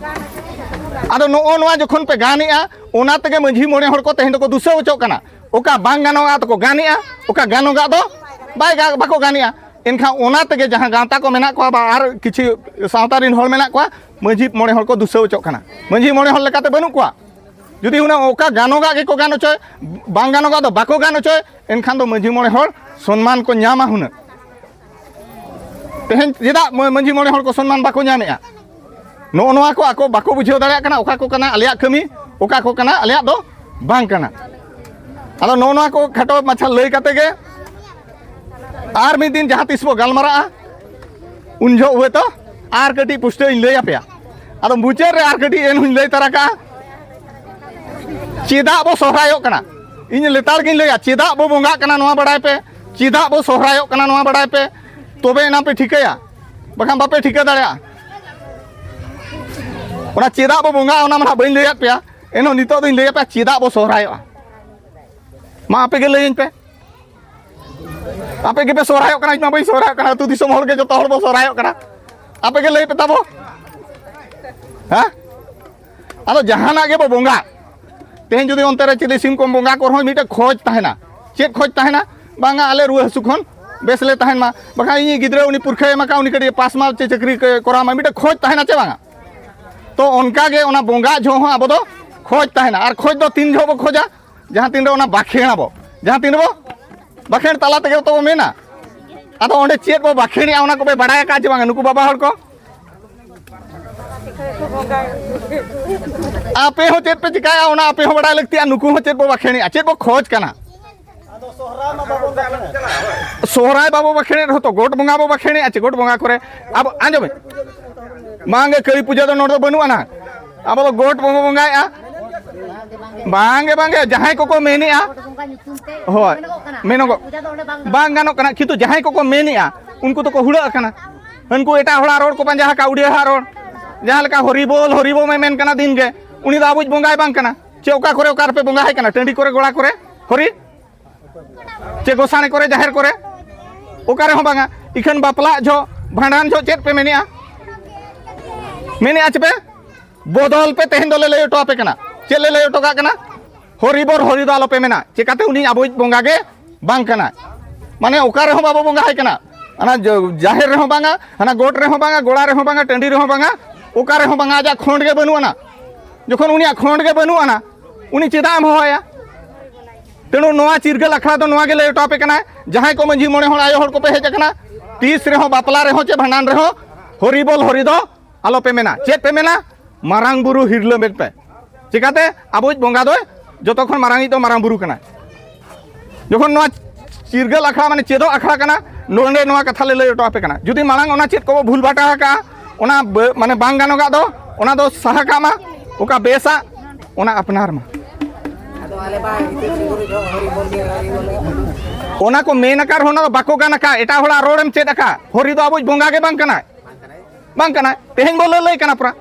ᱟᱫᱚ ᱱᱚᱜᱼᱚ ᱱᱚᱣᱟ ᱡᱚᱠᱷᱚᱱ ᱯᱮ ᱜᱟᱱᱮᱜᱼᱟ, ᱚᱱᱟ ᱛᱮᱜᱮ ᱢᱟᱹᱡᱷᱤ ᱢᱚᱬᱮ ᱦᱚᱲ ᱠᱚ ᱛᱮᱦᱮᱧ ᱫᱚᱠᱚ ᱫᱩᱥᱟᱹᱣ ᱦᱚᱪᱚᱜ ᱠᱟᱱᱟ᱾ ᱚᱠᱟ ᱵᱟᱝ ᱜᱟᱱᱚᱜᱼᱟ ᱫᱚᱠᱚ ᱜᱟᱱᱮᱜᱼᱟ, ᱚᱠᱟ ᱜᱟᱱᱚᱜᱟᱜ ᱫᱚ ᱵᱟᱭ ᱜᱟ-, ᱵᱟᱠᱚ ᱜᱟᱱᱮᱜᱼᱟ᱾ ᱮᱱᱠᱷᱟᱱ ᱚᱱᱟ ᱛᱮᱜᱮ ᱡᱟᱦᱟᱸ ᱜᱟᱶᱛᱟ ᱠᱚ ᱢᱮᱱᱟᱜ ᱠᱚᱣᱟ ᱵᱟ ᱟᱨ ᱠᱤᱪᱷᱩ ᱥᱟᱶᱛᱟ ᱨᱤᱱ ᱦᱚᱲ ᱢᱮᱱᱟᱜ ᱠᱚᱣᱟ, ᱢᱟᱹᱡᱷᱤ ᱢᱚᱬᱮ ᱦᱚᱲ ᱠᱚ ᱫᱩᱥᱟᱹᱣ ᱦᱚᱪᱚᱜ ᱠᱟᱱᱟ᱾ ᱢᱟᱹᱡᱷᱤ ᱢᱚᱬᱮ ᱦᱚᱲ ᱞᱮᱠᱟᱛᱮ ᱵᱟᱹᱱᱩᱜ ᱠᱚᱣᱟ᱾ ᱡᱩᱫᱤ ᱦᱩᱱᱟᱹᱝ ᱚᱠᱟ ᱜᱟᱱᱚᱜᱟᱜ ᱜᱮᱠᱚ ᱜᱟᱱ ᱦᱚᱪᱚᱭ, ᱵᱟᱝ ᱜᱟᱱᱚᱜᱟᱜ ᱫᱚ ᱵᱟᱠᱚ ᱜᱟᱱ ᱦᱚᱪᱚᱭ, ᱮᱱᱠᱷᱟᱱ ᱫᱚ ᱢᱟᱹᱡᱷᱤ ᱢᱚᱬᱮ ᱦᱚᱲ ᱥᱚᱱᱢᱟᱱ ᱠᱚ ᱧᱟᱢᱟ ᱦᱩᱱᱟᱹᱝ᱾ ᱛᱮᱦᱮᱧ ᱪᱮᱫᱟᱜ ᱢᱟᱹ-, ᱢᱟᱹᱡᱷᱤ ᱢᱚᱬᱮ ᱦᱚᱲ ᱠᱚ ᱥᱚᱱᱢᱟᱱ ᱵᱟᱠᱚ ᱧᱟᱢᱮᱜᱼᱟ? ᱱᱚᱜᱼᱚ ᱱᱚᱣᱟ ᱠᱚ ᱟᱠᱚ ᱵᱟᱠᱚ ᱵᱩᱡᱷᱟᱹᱣ ᱫᱟᱲᱮᱭᱟᱜ ᱠᱟᱱᱟ, ᱚᱠᱟ ᱠᱚ ᱠᱟᱱᱟ ᱟᱞᱮᱭᱟᱜ ᱠᱟᱹᱢᱤ, ᱚᱠᱟ ᱠᱚ ᱠᱟᱱᱟ ᱟᱞᱮᱭᱟᱜ ᱫᱚ ᱵᱟᱝ ᱠᱟᱱᱟ᱾ ᱟᱫᱚ ᱱᱚᱜᱼᱚ ᱱᱚᱣᱟ ᱠᱚ ᱠᱷᱟᱴᱚ ᱢᱟᱪᱷᱟ ᱞᱟᱹᱭ ᱠᱟᱛᱮ ᱜᱮ ᱟᱨ ᱢᱤᱫ ᱫᱤᱱ ᱡᱟᱦᱟᱸ ᱛᱤᱥ ᱵᱚ ᱜᱟᱞᱢᱟᱨᱟᱜᱼᱟ, ᱩᱱ ᱡᱚᱦᱚᱜ ᱦᱚᱭᱛᱳ ᱟᱨ ᱠᱟᱹᱴᱤᱡ ᱯᱩᱥᱴᱟᱹᱣ ᱤᱧ ᱞᱟᱹᱭ ᱟᱯᱮᱭᱟ᱾ ᱟᱫᱚ ᱢᱩᱪᱟᱹᱫ ᱨᱮ ᱟᱨ ᱠᱟᱹᱴᱤᱡ ᱮᱱ ᱦᱚᱧ ᱞᱟᱹᱭ ᱛᱟᱨᱟ ᱠᱟᱜᱼᱟ, ᱪᱮᱫᱟᱜ ᱵᱚ ᱥᱚᱦᱨᱟᱭᱚᱜ ᱠᱟᱱᱟ? ᱤᱧ ᱞᱮᱛᱟᱲ ᱜᱤᱧ ᱞᱟᱹᱭᱟ, ᱪᱮᱫᱟᱜ ᱵᱚ ᱵᱚᱸᱜᱟᱜ ᱠᱟᱱᱟ ᱱᱚᱣᱟ ᱵᱟᱲᱟᱭ ᱯᱮ, ᱪᱮᱫᱟᱜ ᱵᱚ ᱥᱚᱦᱨᱟᱭᱚᱜ ᱠᱟᱱᱟ ᱱᱚᱣᱟ ᱵᱟᱲᱟᱭ ᱯᱮ, ᱛᱚᱵᱮ ᱮᱱᱟᱝ ᱯᱮ ᱴᱷᱤᱠᱟᱹᱭᱟ, ᱵᱟᱠᱷᱟᱱ ᱵᱟᱯᱮ ᱴᱷᱤᱠᱟᱹ ᱫᱟᱲᱮᱭᱟᱜᱼᱟ᱾ ᱚᱱᱟ ᱪᱮᱫᱟᱜ ᱵᱚ ᱵᱚᱸᱜᱟᱜᱼᱟ ᱚᱱᱟ ᱢᱟ ᱱᱟᱦᱟᱜ ᱵᱟᱹᱧ ᱞᱟᱹᱭᱟᱫ ᱯᱮᱭᱟ, ᱮᱱᱦᱚᱸ ᱱᱤᱛᱚᱜ ᱫᱚᱧ ᱞᱟᱹᱭ ᱟᱯᱮᱭᱟ ᱪᱮᱫᱟᱜ ᱵᱚ ᱥᱚᱦᱨᱟᱭᱚᱜᱼᱟ᱾ ᱢᱟ ᱟᱯᱮ ᱜᱮ ᱞᱟᱹᱭᱟᱹᱧ ᱯᱮ, ᱟᱯᱮ ᱜᱮᱯᱮ ᱥᱚᱦᱨᱟᱭᱚᱜ ᱠᱟᱱᱟ, ᱤᱧ ᱢᱟ ᱵᱟᱹᱧ ᱥᱚᱦᱨᱟᱭᱚᱜ ᱠᱟᱱᱟ, ᱟᱹᱛᱩ ᱫᱤᱥᱚᱢ ᱦᱚᱲ ᱜᱮ ᱡᱚᱛᱚ ᱦᱚᱲ ᱵᱚ ᱥᱚᱦᱨᱟᱭᱚᱜ ᱠᱟᱱᱟ᱾ ᱟᱯᱮ ᱜᱮ ᱞᱟᱹᱭ ᱯᱮ ᱛᱟᱵᱚ, ᱦᱮᱸ? ᱟᱫᱚ ᱡᱟᱦᱟᱱᱟᱜ ᱜᱮᱵᱚ ᱵᱚᱸᱜᱟ, ᱛᱮᱦᱮᱧ ᱡᱩᱫᱤ ᱚᱱᱛᱮ ᱨᱮ ᱪᱤᱞᱤ ᱥᱤᱢ ᱠᱚᱢ ᱵᱚᱸᱜᱟ ᱠᱚ ᱨᱮᱦᱚᱸ ᱢᱤᱫᱴᱮᱱ ᱠᱷᱚᱡᱽ ᱛᱟᱦᱮᱱᱟ᱾ ᱪᱮᱫ ᱠᱷᱚᱡᱽ ᱛᱟᱦᱮᱱᱟ? ᱵᱟᱝᱟ ᱟᱞᱮ ᱨᱩᱣᱟᱹ ᱦᱟᱹᱥᱩ ᱠᱷᱚᱱ ᱵᱮᱥ ᱞᱮ ᱛᱟᱦᱮᱱ ᱢᱟ, ᱵᱟᱠᱷᱟᱱ ᱤᱧᱤᱡ ᱜᱤᱫᱽᱨᱟᱹ ᱩᱱᱤ ᱯᱩᱨᱠᱷᱟᱹ ᱮᱢ ᱟᱠᱟᱫ, ᱩᱱᱤ ᱠᱟᱹᱴᱤᱡ ᱯᱟᱥ ᱢᱟ ᱪᱮ ᱪᱟᱹᱠᱨᱤ ᱠᱚ ᱠᱚᱨᱟᱣ ᱢᱟ, ᱢᱤᱫᱴᱮᱱ ᱠᱷᱚᱡᱽ ᱛᱟᱦᱮᱱᱟ ᱪᱮ ᱵᱟᱝᱟ? ᱛᱚ ᱚᱱᱠᱟ ᱜᱮ ᱚᱱᱟ ᱵᱚᱸᱜᱟ ᱡᱚᱦᱚᱜ ᱦᱚᱸ ᱟᱵᱚ ᱫᱚ ᱠᱷᱚᱡᱽ ᱛᱟᱦᱮᱱᱟ᱾ ᱟᱨ ᱠᱷᱚᱡᱽ ᱫᱚ ᱛᱤᱱ ᱡᱚᱦᱚᱜ ᱵᱚ ᱠᱷᱚᱡᱟ? ᱡᱟᱦᱟᱸ ᱛᱤᱱ ᱨᱮ ᱚᱱᱟ ᱵᱟᱠᱷᱮᱬ ᱟᱵᱚ, ᱡᱟᱦᱟᱸ ᱛᱤᱱ ᱨᱮᱵᱚ ᱵᱟᱠᱷᱮᱬ ᱛᱟᱞᱟ ᱛᱮᱜᱮ ᱛᱚ ᱵᱚ ᱢᱮᱱᱟ᱾ ᱟᱫᱚ ᱚᱸᱰᱮ ᱪᱮᱫ ᱵᱚ ᱵᱟᱠᱷᱮᱬᱮᱜᱼᱟ ᱚᱱᱟ ᱠᱚᱯᱮ ᱵᱟᱲᱟᱭ ᱟᱠᱟᱫᱼᱟ ᱪᱮ ᱵᱟᱝᱟ ᱱᱩᱠᱩ ᱵᱟᱵᱟ ᱦᱚᱲ ᱠᱚ? ᱟᱯᱮ ᱦᱚᱸ ᱪᱮᱫ ᱯᱮ ᱪᱤᱠᱟᱭᱟ ᱚᱱᱟ ᱟᱯᱮ ᱦᱚᱸ ᱵᱟᱲᱟᱭ ᱞᱟᱹᱠᱛᱤᱜᱼᱟ᱾ ᱱᱩᱠᱩ ᱦᱚᱸ ᱪᱮᱫ ᱵᱚ ᱵᱟᱠᱷᱮᱬᱮᱜᱼᱟ, ᱪᱮᱫ ᱵᱚ ᱠᱷᱚᱡᱽ ᱠᱟᱱᱟ? ᱥᱚᱦᱨᱟᱭ ᱵᱟᱵᱚ ᱵᱟᱠᱷᱮᱬᱮᱫ ᱨᱮᱦᱚᱸ ᱛᱚ ᱜᱚᱴ ᱵᱚᱸᱜᱟ ᱵᱚ ᱵᱟᱠᱷᱮᱬᱮᱜᱼᱟ ᱪᱮ ᱜᱚᱴ ᱵᱚᱸᱜᱟ ᱠᱚᱨᱮ ᱟᱵᱚ ᱟᱸᱡᱚᱢᱮ ᱵᱟᱝᱜᱮ ᱠᱟᱹᱞᱤ ᱯᱩᱡᱟᱹ ᱫᱚ ᱱᱚᱰᱮ ᱫᱚ ᱵᱟᱹᱱᱩᱜ ᱟᱱᱟ᱾ ᱟᱵᱚ ᱫᱚ ᱜᱚᱴ ᱵᱚᱸᱜᱟ ᱵᱚᱸᱜᱟᱭᱮᱜᱼᱟ᱾ ᱵᱟᱝᱜᱮ, ᱵᱟᱝᱜᱮ, ᱡᱟᱦᱟᱸᱭ ᱠᱚᱠᱚ ᱢᱮᱱᱮᱜᱼᱟ, ᱦᱳᱭ, ᱢᱮᱱᱚᱜᱚᱜ, ᱵᱟᱝ ᱜᱟᱱᱚᱜ ᱠᱟᱱᱟ, ᱠᱤᱱᱛᱩ ᱡᱟᱦᱟᱸᱭ ᱠᱚᱠᱚ ᱢᱮᱱᱮᱜᱼᱟ, ᱩᱱᱠᱩ ᱫᱚᱠᱚ ᱦᱩᱲᱟᱹᱜ ᱟᱠᱟᱱᱟ᱾ ᱩᱱᱠᱩ ᱮᱴᱟᱜ ᱦᱚᱲᱟᱜ ᱨᱚᱲ ᱠᱚ ᱯᱟᱸᱡᱟ ᱟᱠᱟᱫ, ᱩᱲᱤᱭᱟᱹ ᱦᱟᱜ ᱨᱚᱲ, ᱡᱟᱦᱟᱸ ᱞᱮᱠᱟ ᱦᱚᱨᱤᱵᱚᱞ, ᱦᱚᱨᱤᱵᱚᱞ ᱮ ᱢᱮᱱ ᱠᱟᱱᱟ ᱫᱤᱱ ᱜᱮ, ᱩᱱᱤ ᱫᱚ ᱟᱵᱚᱭᱤᱡ ᱵᱚᱸᱜᱟᱭ ᱵᱟᱝ ᱠᱟᱱᱟ᱾ ᱪᱮ ᱚᱠᱟ ᱠᱚᱨᱮ, ᱚᱠᱟ ᱨᱮᱯᱮ ᱵᱚᱸᱜᱟ ᱟᱭ ᱠᱟᱱᱟ? ᱴᱟᱺᱰᱤ ᱠᱚᱨᱮ, ᱜᱚᱲᱟ ᱠᱚᱨᱮ, ᱦᱚᱨᱤ ᱪᱮ ᱜᱚᱥᱟᱬᱮ ᱠᱚᱨᱮ, ᱡᱟᱦᱮᱨ ᱠᱚᱨᱮ, ᱚᱠᱟ ᱨᱮᱦᱚᱸ ᱵᱟᱝᱟ᱾ ᱤᱠᱷᱟᱹᱱ ᱵᱟᱯᱞᱟ ᱡᱚᱦᱚᱜ, ᱵᱷᱟᱸᱰᱟᱱ ᱡᱚᱦᱚᱜ ᱪᱮᱫ ᱯᱮ ᱢᱮᱱᱮᱜᱼᱟ? ᱢᱮᱱᱮᱜᱼᱟ ᱪᱮ ᱯᱮ? ᱵᱚᱫᱚᱞ ᱯᱮ, ᱛᱮᱦᱮᱧ ᱫᱚᱞᱮ ᱞᱟᱹᱭ ᱦᱚᱴᱚ ᱟᱯᱮ ᱠᱟᱱᱟ᱾ ᱪᱮᱫ ᱞᱮ ᱞᱟᱹᱭ ᱦᱚᱴᱚ ᱠᱟᱜ ᱠᱟᱱᱟ? ᱦᱚᱨᱤᱵᱚᱨ ᱦᱚᱨᱤ ᱫᱚ ᱟᱞᱚᱯᱮ ᱢᱮᱱᱟ᱾ ᱪᱮᱠᱟᱛᱮ? ᱩᱱᱤ ᱟᱵᱚᱭᱤᱡ ᱵᱚᱸᱜᱟ ᱜᱮ ᱵᱟᱝ ᱠᱟᱱᱟᱭ᱾ ᱢᱟᱱᱮ ᱚᱠᱟ ᱨᱮᱦᱚᱸ ᱵᱟᱵᱚ ᱵᱚᱸᱜᱟ ᱟᱭ ᱠᱟᱱᱟ, ᱦᱟᱱᱟ ᱡᱚ-, ᱡᱟᱦᱮᱨ ᱨᱮᱦᱚᱸ ᱵᱟᱝᱟ, ᱦᱟᱱᱟ ᱜᱚᱴ ᱨᱮᱦᱚᱸ ᱵᱟᱝᱟ, ᱜᱚᱲᱟ ᱨᱮᱦᱚᱸ ᱵᱟᱝᱟ, ᱴᱟᱺᱰᱤ ᱨᱮᱦᱚᱸ ᱵᱟᱝᱟ, ᱚᱠᱟ ᱨᱮᱦᱚᱸ ᱵᱟᱝᱟ, ᱟᱡᱟᱜ ᱠᱷᱚᱸᱰ ᱜᱮ ᱵᱟᱹᱱᱩᱜ ᱟᱱᱟ᱾ ᱡᱚᱠᱷᱚᱱ ᱩᱱᱤᱭᱟᱜ ᱠᱷᱚᱸᱰ ᱜᱮ ᱵᱟᱹᱱᱩᱜ ᱟᱱᱟ, ᱩᱱᱤ ᱪᱮᱫᱟᱜ ᱮᱢ ᱦᱚᱦᱚᱣᱟᱭᱟ? ᱛᱮᱬᱩ ᱱᱚᱣᱟ ᱪᱤᱨᱜᱟᱹᱞ ᱟᱠᱷᱲᱟ ᱫᱚ ᱱᱚᱣᱟ ᱜᱮ ᱞᱟᱹᱭ ᱦᱚᱴᱚ ᱟᱯᱮ ᱠᱟᱱᱟ, ᱡᱟᱦᱟᱸᱭ ᱠᱚ ᱢᱟᱹᱡᱷᱤ ᱢᱚᱬᱮ ᱦᱚᱲ, ᱟᱭᱳ ᱦᱚᱲ ᱠᱚᱯᱮ ᱦᱮᱡ ᱟᱠᱟᱱᱟ, ᱛᱤᱥ ᱨᱮᱦᱚᱸ ᱵᱟᱯᱞᱟ ᱨᱮᱦᱚᱸ ᱪᱮ ᱵᱷᱟᱸᱰᱟᱱ ᱨᱮᱦᱚᱸ ᱦᱚᱨᱤ ᱵᱚᱞ ᱦᱚᱨᱤ ᱫᱚ ᱟᱞᱚᱯᱮ ᱢᱮᱱᱟ᱾ ᱪᱮᱫ ᱯᱮ ᱢᱮᱱᱟ? ᱢᱟᱨᱟᱝ ᱵᱩᱨᱩ ᱦᱤᱨᱞᱟᱹ ᱢᱮᱱ ᱯᱮ᱾ ᱪᱮᱠᱟᱛᱮ? ᱟᱵᱚᱭᱤᱡ ᱵᱚᱸᱜᱟ ᱫᱚᱭ ᱡᱚᱛᱚ ᱠᱷᱚᱱ ᱢᱟᱨᱟᱝᱤᱡ ᱫᱚ ᱢᱟᱨᱟᱝ ᱵᱩᱨᱩ ᱠᱟᱱᱟᱭ᱾ ᱡᱚᱠᱷᱚᱱ ᱱᱚᱣᱟ ᱪᱤᱨᱜᱟᱹᱞ ᱟᱠᱷᱲᱟ, ᱢᱟᱱᱮ ᱪᱮᱫᱚᱜ ᱟᱠᱷᱲᱟ ᱠᱟᱱᱟ, ᱱᱚᱰᱮ ᱱᱚᱣᱟ ᱠᱟᱛᱷᱟ ᱞᱮ ᱞᱟᱹᱭ ᱦᱚᱴᱚ ᱟᱯᱮ ᱠᱟᱱᱟ᱾ ᱡᱩᱫᱤ ᱢᱟᱲᱟᱝ ᱚᱱᱟ ᱪᱮᱫ ᱠᱚᱵᱚ ᱵᱷᱩᱞ ᱵᱷᱟᱴᱟ ᱟᱠᱟᱜᱼᱟ, ᱚᱱᱟ ᱵᱟ-, ᱢᱟᱱᱮ ᱵᱟᱝ ᱜᱟᱱᱚᱜᱟᱜ ᱫᱚ, ᱚᱱᱟ ᱫᱚ ᱥᱟᱦᱟ ᱠᱟᱜ ᱢᱟ, ᱚᱠᱟ ᱵᱮᱥᱟ ᱚᱱᱟ ᱟᱯᱱᱟᱨ ᱢᱟ᱾ ᱚᱱᱟ ᱠᱚ ᱢᱮᱱ ᱟᱠᱟᱫ ᱨᱮᱦᱚᱸ, ᱚᱱᱟ ᱫᱚ ᱵᱟᱠᱚ ᱜᱟᱱ ᱟᱠᱟᱫ, ᱮᱴᱟᱜ ᱦᱚᱲᱟᱜ ᱨᱚᱲᱮᱢ ᱪᱮᱫ ᱟᱠᱟᱫ᱾ ᱦᱚᱨᱤ ᱫᱚ ᱟᱵᱚᱭᱤᱡ ᱵᱚᱸᱜᱟ ᱜᱮ ᱵᱟᱝ ᱠᱟᱱᱟᱭ, ᱵᱟᱝ ᱠᱟᱱᱟᱭ᱾ ᱛᱮᱦᱮᱧ ᱵᱚ ᱞᱟᱹᱞᱟᱹᱭ ᱠᱟᱱᱟ ᱯᱩᱨᱟ,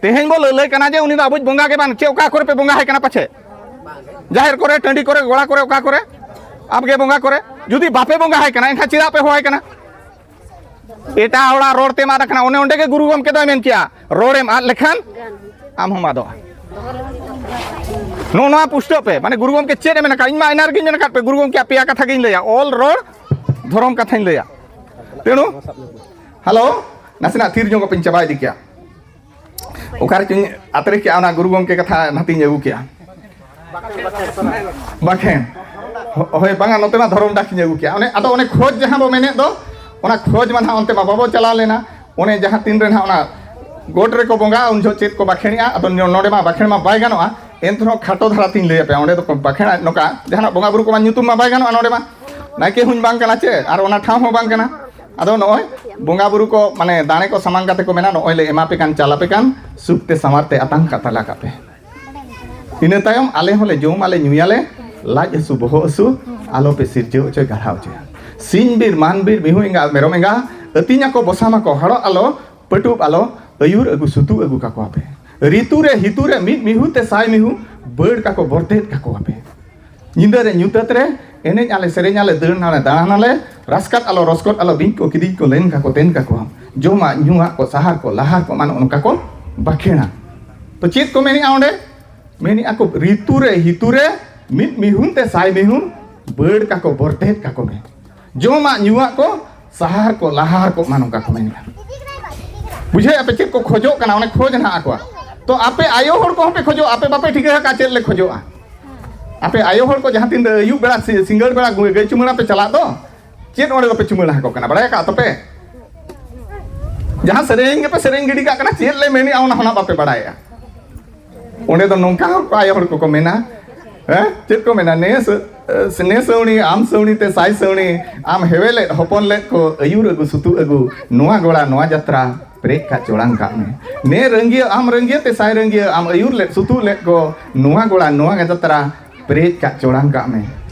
ᱛᱮᱦᱮᱧ ᱵᱚ ᱞᱟᱹᱞᱟᱹᱭ ᱠᱟᱱᱟ ᱡᱮ ᱩᱱᱤ ᱫᱚ ᱟᱵᱚᱭᱤᱡ ᱵᱚᱸᱜᱟ ᱜᱮ ᱵᱟᱝ᱾ ᱪᱮ ᱚᱠᱟ ᱠᱚᱨᱮ ᱯᱮ ᱵᱚᱸᱜᱟ ᱟᱭ ᱠᱟᱱᱟ ᱯᱟᱪᱷᱮ? ᱡᱟᱦᱮᱨ ᱠᱚᱨᱮ, ᱴᱟᱺᱰᱤ ᱠᱚᱨᱮ, ᱜᱚᱲᱟ ᱠᱚᱨᱮ, ᱚᱠᱟ ᱠᱚᱨᱮ ᱟᱯᱜᱮ ᱵᱚᱸᱜᱟ ᱠᱚᱨᱮ? ᱡᱩᱫᱤ ᱵᱟᱯᱮ ᱵᱚᱸᱜᱟ ᱟᱭ ᱠᱟᱱᱟ, ᱮᱱᱠᱷᱟᱱ ᱪᱮᱫᱟᱜ ᱯᱮ ᱦᱚᱦᱚᱣᱟᱭ ᱠᱟᱱᱟ? ᱮᱴᱟᱜ ᱦᱚᱲᱟᱜ ᱨᱚᱲ ᱛᱮᱢ ᱟᱫ ᱟᱠᱟᱱᱟ᱾ ᱚᱱᱮ ᱚᱸᱰᱮ ᱜᱮ ᱜᱩᱨᱩ ᱜᱚᱢᱠᱮ ᱫᱚᱭ ᱢᱮᱱ ᱠᱮᱜᱼᱟ, ᱨᱚᱲᱮᱢ ᱟᱫ ᱞᱮᱠᱷᱟᱱ ᱟᱢ ᱦᱚᱸᱢ ᱟᱫᱚᱜᱼᱟ᱾ ᱱᱚᱜᱼᱚ ᱱᱚᱣᱟ ᱯᱩᱥᱴᱟᱹᱣ ᱯᱮ, ᱢᱟᱱᱮ ᱜᱩᱨᱩ ᱜᱚᱢᱠᱮ ᱪᱮᱫ ᱮ ᱢᱮᱱ ᱟᱠᱟᱫ? ᱤᱧ ᱢᱟ ᱮᱱᱟᱝ ᱨᱮᱜᱮᱧ ᱢᱮᱱ ᱟᱠᱟᱫ ᱯᱮ, ᱜᱩᱨᱩ ᱜᱚᱢᱠᱮᱭᱟᱜ ᱯᱮᱭᱟ ᱠᱟᱛᱷᱟ ᱜᱤᱧ ᱞᱟᱹᱭᱟ, ᱚᱞ, ᱨᱚᱲ, ᱫᱷᱚᱨᱚᱢ ᱠᱟᱛᱷᱟᱧ ᱞᱟᱹᱭᱟ᱾ ᱛᱮᱬᱩ, ᱦᱮᱞᱳ, ᱱᱟᱥᱮᱱᱟᱜ ᱛᱷᱤᱨ ᱧᱚᱜᱚᱜ ᱯᱮᱧ, ᱪᱟᱵᱟ ᱤᱫᱤ ᱠᱮᱭᱟ᱾ ᱚᱠᱟ ᱨᱮᱪᱚᱧ ᱟᱛᱨᱮ ᱠᱮᱜᱼᱟ, ᱚᱱᱟ ᱜᱩᱨᱩ ᱜᱚᱢᱠᱮ ᱠᱟᱛᱷᱟ ᱱᱟᱛᱮᱧ ᱟᱹᱜᱩ ᱠᱮᱜᱼᱟ᱾ ᱵᱟᱠᱷᱮᱱ᱾ ᱦᱳ-, ᱦᱳᱭ, ᱵᱟᱝᱟ, ᱱᱚᱛᱮ ᱢᱟ ᱫᱷᱚᱨᱚᱢ ᱰᱟᱠ ᱤᱧ ᱟᱹᱜᱩ ᱠᱮᱜᱼᱟ᱾ ᱚᱱᱮ, ᱟᱫᱚ ᱚᱱᱮ ᱠᱷᱚᱡᱽ ᱡᱟᱦᱟᱸ ᱵᱚ ᱢᱮᱱᱮᱫ ᱫᱚ, ᱚᱱᱟ ᱠᱷᱚᱡᱽ ᱢᱟ ᱱᱟᱦᱟᱜ ᱚᱱᱛᱮ ᱢᱟ ᱵᱟᱵᱚ ᱪᱟᱞᱟᱣ ᱞᱮᱱᱟ᱾ ᱚᱱᱮ ᱡᱟᱦᱟᱸ ᱛᱤᱱ ᱨᱮ ᱱᱟᱦᱟᱜ ᱚᱱᱟ ᱜᱚᱴ ᱨᱮᱠᱚ ᱵᱚᱸᱜᱟᱜᱼᱟ, ᱩᱱ ᱡᱚᱦᱚᱜ ᱪᱮᱫ ᱠᱚ ᱵᱟᱠᱷᱮᱬᱮᱜᱼᱟ, ᱟᱫᱚ ᱱᱚ-, ᱱᱚᱰᱮ ᱢᱟ ᱵᱟᱠᱷᱮᱬ ᱢᱟ ᱵᱟᱭ ᱜᱟᱱᱚᱜᱼᱟ᱾ ᱮᱱ ᱨᱮᱦᱚᱸ ᱠᱷᱟᱴᱚ ᱫᱷᱟᱨᱟ ᱛᱤᱧ ᱞᱟᱹᱭ ᱟᱯᱮᱭᱟ᱾ ᱚᱸᱰᱮ ᱫᱚᱠᱚ ᱵᱟᱠᱷᱮᱬᱟ, ᱱᱚᱝᱠᱟ ᱡᱟᱦᱟᱱᱟᱜ ᱵᱚᱸᱜᱟ ᱵᱩᱨᱩ ᱠᱚᱢᱟ ᱧᱩᱛᱩᱢ ᱢᱟ ᱵᱟᱭ ᱜᱟᱱᱚᱜᱼᱟ ᱱᱚᱰᱮ ᱢᱟ᱾ ᱱᱟᱭᱠᱮ ᱦᱚᱸᱧ ᱵᱟᱝ ᱠᱟᱱᱟ ᱪᱮ, ᱟᱨ ᱚᱱᱟ ᱴᱷᱟᱶ ᱦᱚᱸ ᱵᱟᱝ ᱠᱟᱱᱟ᱾ ᱟᱫᱚ ᱱᱚᱜᱼᱚᱭ ᱵᱚᱸᱜᱟ ᱵᱩᱨᱩ ᱠᱚ, ᱢᱟᱱᱮ, ᱫᱟᱲᱮ ᱠᱚ ᱥᱟᱢᱟᱝ ᱠᱟᱛᱮ ᱠᱚ ᱢᱮᱱᱟ, "ᱱᱚᱜᱼᱚᱭ ᱞᱮ ᱮᱢᱟ ᱯᱮ ᱠᱟᱱ, ᱪᱟᱞ ᱟᱯᱮ ᱠᱟᱱ, ᱥᱩᱠ ᱛᱮ ᱥᱟᱶᱟᱨ ᱛᱮ ᱟᱛᱟᱝ ᱠᱟᱛᱟᱞᱟ ᱠᱟᱜ ᱯᱮ᱾" ᱤᱱᱟᱹ ᱛᱟᱭᱚᱢ ᱟᱞᱮ ᱦᱚᱸᱞᱮ ᱡᱚᱢ ᱟᱞᱮ ᱧᱩᱭᱟᱞᱮ, ᱞᱟᱡ ᱦᱟᱹᱥᱩ ᱵᱚᱦᱚᱜ ᱦᱟᱹᱥᱩ ᱟᱞᱚᱯᱮ ᱥᱤᱨᱡᱟᱹᱣ ᱦᱚᱪᱚᱭ ᱜᱟᱲᱦᱟᱣ ᱦᱚᱪᱚᱭᱟ᱾ ᱥᱤᱧ ᱵᱤᱨ ᱢᱟᱱ ᱵᱤᱨ ᱢᱤᱦᱩ ᱮᱸᱜᱟ ᱢᱮᱨᱚᱢ ᱮᱸᱜᱟ, ᱟᱹᱛᱤᱧ ᱟᱠᱚ ᱵᱚᱥᱟᱢ ᱟᱠᱚ ᱦᱟᱲᱚᱜ ᱟᱞᱚ, ᱯᱟᱹᱴᱩᱵ ᱟᱞᱚ, ᱟᱹᱭᱩᱨ ᱟᱹᱜᱩ ᱥᱩᱛᱩᱜ ᱟᱹᱜᱩ ᱠᱟᱠᱚᱣᱟᱯᱮ᱾ ᱨᱤᱛᱩ ᱨᱮ ᱦᱤᱛᱩ ᱨᱮ ᱢᱤᱫ ᱢᱤᱦᱩ ᱛᱮ ᱥᱟᱭ ᱢᱤᱦᱩ ᱵᱟᱹᱲ ᱠᱟᱠᱚ ᱵᱚᱨᱫᱮᱫ ᱠᱟᱠᱚᱣᱟᱯᱮ᱾ ᱧᱤᱫᱟᱹ ᱨᱮ ᱧᱩᱛᱟᱹᱛ ᱨᱮ ᱮᱱᱮᱡ ᱟᱞᱮ ᱥᱮᱨᱮᱧ ᱟᱞᱮ ᱫᱟᱹᱲ ᱱᱟᱞᱮ ᱫᱟᱬᱟᱱ ᱟᱞᱮ, ᱨᱟᱥᱠᱟᱛ ᱟᱞᱚ ᱨᱚᱥᱠᱚᱛ ᱟᱞᱚ ᱵᱤᱧ ᱠᱚ ᱠᱤᱫᱤᱧ ᱠᱚ ᱞᱮᱱ ᱠᱟᱠᱚ ᱛᱮᱱ ᱠᱟᱠᱚᱣᱟᱢ᱾ ᱡᱚᱢᱟᱜ ᱧᱩᱣᱟᱜ ᱠᱚ ᱥᱟᱦᱟᱨ ᱠᱚ ᱞᱟᱦᱟᱨ ᱠᱚ ᱢᱟ ᱱᱚᱜᱼᱚ ᱱᱚᱝᱠᱟ ᱠᱚ ᱵᱟᱠᱷᱮᱲᱟ᱾ ᱛᱚ ᱪᱮᱫ ᱠᱚ ᱢᱮᱱᱮᱜᱼᱟ ᱚᱸᱰᱮ? ᱢᱮᱱᱮᱜᱼᱟ ᱠᱚ ᱨᱤᱛᱩ ᱨᱮ ᱦᱤᱛᱩ ᱨᱮ ᱢᱤᱫ ᱢᱤᱦᱩᱱ ᱛᱮ ᱥᱟᱭ ᱢᱤᱦᱩᱱ ᱵᱟᱹᱲ ᱠᱟᱠᱚ ᱵᱚᱨᱫᱮᱫ ᱠᱟᱠᱚ ᱢᱮ᱾ ᱡᱚᱢᱟᱜ ᱧᱩᱣᱟᱜ ᱠᱚ ᱥᱟᱦᱟᱨ ᱠᱚ ᱞᱟᱦᱟᱨ ᱠᱚ ᱢᱟ ᱱᱚᱝᱠᱟ ᱠᱚ ᱢᱮᱱᱮᱜᱼᱟ᱾ ᱵᱩᱡᱷᱟᱹᱣ ᱟᱯᱮ ᱪᱮᱫ ᱠᱚ ᱠᱷᱚᱡᱚᱜ ᱠᱟᱱᱟ? ᱚᱱᱮ ᱠᱷᱚᱡᱽ ᱱᱟᱦᱟᱜ ᱟᱠᱚᱣᱟᱜ᱾ ᱛᱚ ᱟᱯᱮ ᱟᱭᱳ ᱦᱚᱲ ᱠᱚᱦᱚᱸ ᱯᱮ ᱠᱷᱚᱡᱚᱜᱼᱟ, ᱟᱯᱮ ᱵᱟᱯᱮ ᱴᱷᱤᱠᱟᱹ ᱟᱠᱟᱫ ᱪᱮᱫ ᱞᱮ ᱠᱷᱚᱡᱚᱜᱼᱟ᱾ ᱟᱯᱮ ᱟᱭᱳ ᱦᱚᱲ ᱠᱚ ᱡᱟᱦᱟᱸ ᱛᱤᱱ ᱟᱹᱭᱩᱵ ᱵᱮᱲᱟ ᱥᱤ- ᱥᱤᱸᱜᱟᱹᱲ ᱵᱮᱲᱟ ᱜᱟᱹᱭ ᱪᱩᱢᱟᱹᱲᱟ ᱯᱮ ᱪᱟᱞᱟᱜ ᱫᱚ, ᱪᱮᱫ ᱚᱸᱰᱮ ᱫᱚᱯᱮ ᱪᱩᱢᱟᱹᱲᱟ ᱟᱠᱚ ᱠᱟᱱᱟ ᱵᱟᱲᱟᱭ ᱟᱠᱟᱫ ᱛᱚᱯᱮ? ᱡᱟᱦᱟᱸ ᱥᱮᱨᱮᱧ ᱜᱮᱯᱮ ᱥᱮᱨᱮᱧ ᱜᱤᱰᱤ ᱠᱟᱜ ᱠᱟᱱᱟ, ᱪᱮᱫ ᱞᱮ ᱢᱮᱱᱮᱜᱼᱟ ᱚᱱᱟ ᱦᱚᱸ ᱱᱟᱜ ᱵᱟᱯᱮ ᱵᱟᱲᱟᱭᱮᱜᱼᱟ᱾ ᱚᱸᱰᱮ ᱫᱚ ᱱᱚᱝᱠᱟ ᱦᱚᱸ ᱟᱭᱳ ᱦᱚᱲ ᱠᱚᱠᱚ ᱢᱮᱱᱟ, ᱦᱮᱸ, ᱪᱮᱫ ᱠᱚ ᱢᱮᱱᱟ? ᱱᱮ ᱥᱟᱹ- ᱱᱮ ᱥᱟᱹᱣᱲᱤ, ᱟᱢ ᱥᱟᱹᱣᱲᱤ ᱛᱮ ᱥᱟᱭ ᱥᱟᱹᱣᱲᱤ, ᱟᱢ ᱦᱮᱣᱮ ᱞᱮᱫ ᱦᱚᱯᱚᱱ ᱞᱮᱫ ᱠᱚ, ᱟᱹᱭᱩᱨ ᱟᱹᱜᱩ ᱥᱩᱛᱩᱜ ᱟᱹᱜᱩ, ᱱᱚᱣᱟ ᱜᱚᱲᱟ ᱱᱚᱣᱟ ᱡᱟᱛᱨᱟ, ᱯᱮᱨᱮᱡ ᱠᱟᱜ ᱪᱚᱲᱟᱝ ᱠᱟᱜ ᱢᱮ᱾ ᱱᱮ ᱨᱟᱹᱝᱜᱤᱭᱟᱹ, ᱟᱢ ᱨᱟᱹᱝᱜᱤᱭᱟᱹ ᱛᱮ ᱥᱟᱭ ᱨᱟᱹᱝᱜᱤᱭᱟᱹ, ᱟᱢ ᱟᱹᱭᱩᱨ ᱞᱮᱫ ᱥᱩᱛᱩᱜ ᱞᱮᱫ ᱠᱚ, ᱱᱚᱣᱟ ᱜᱚᱲᱟ ᱱᱚᱣᱟ ᱡᱟᱛᱨᱟ, ᱯᱮᱨᱮᱡ ᱠᱟᱜ ᱪᱚᱲᱟᱝ ᱠᱟᱜ ᱢᱮ᱾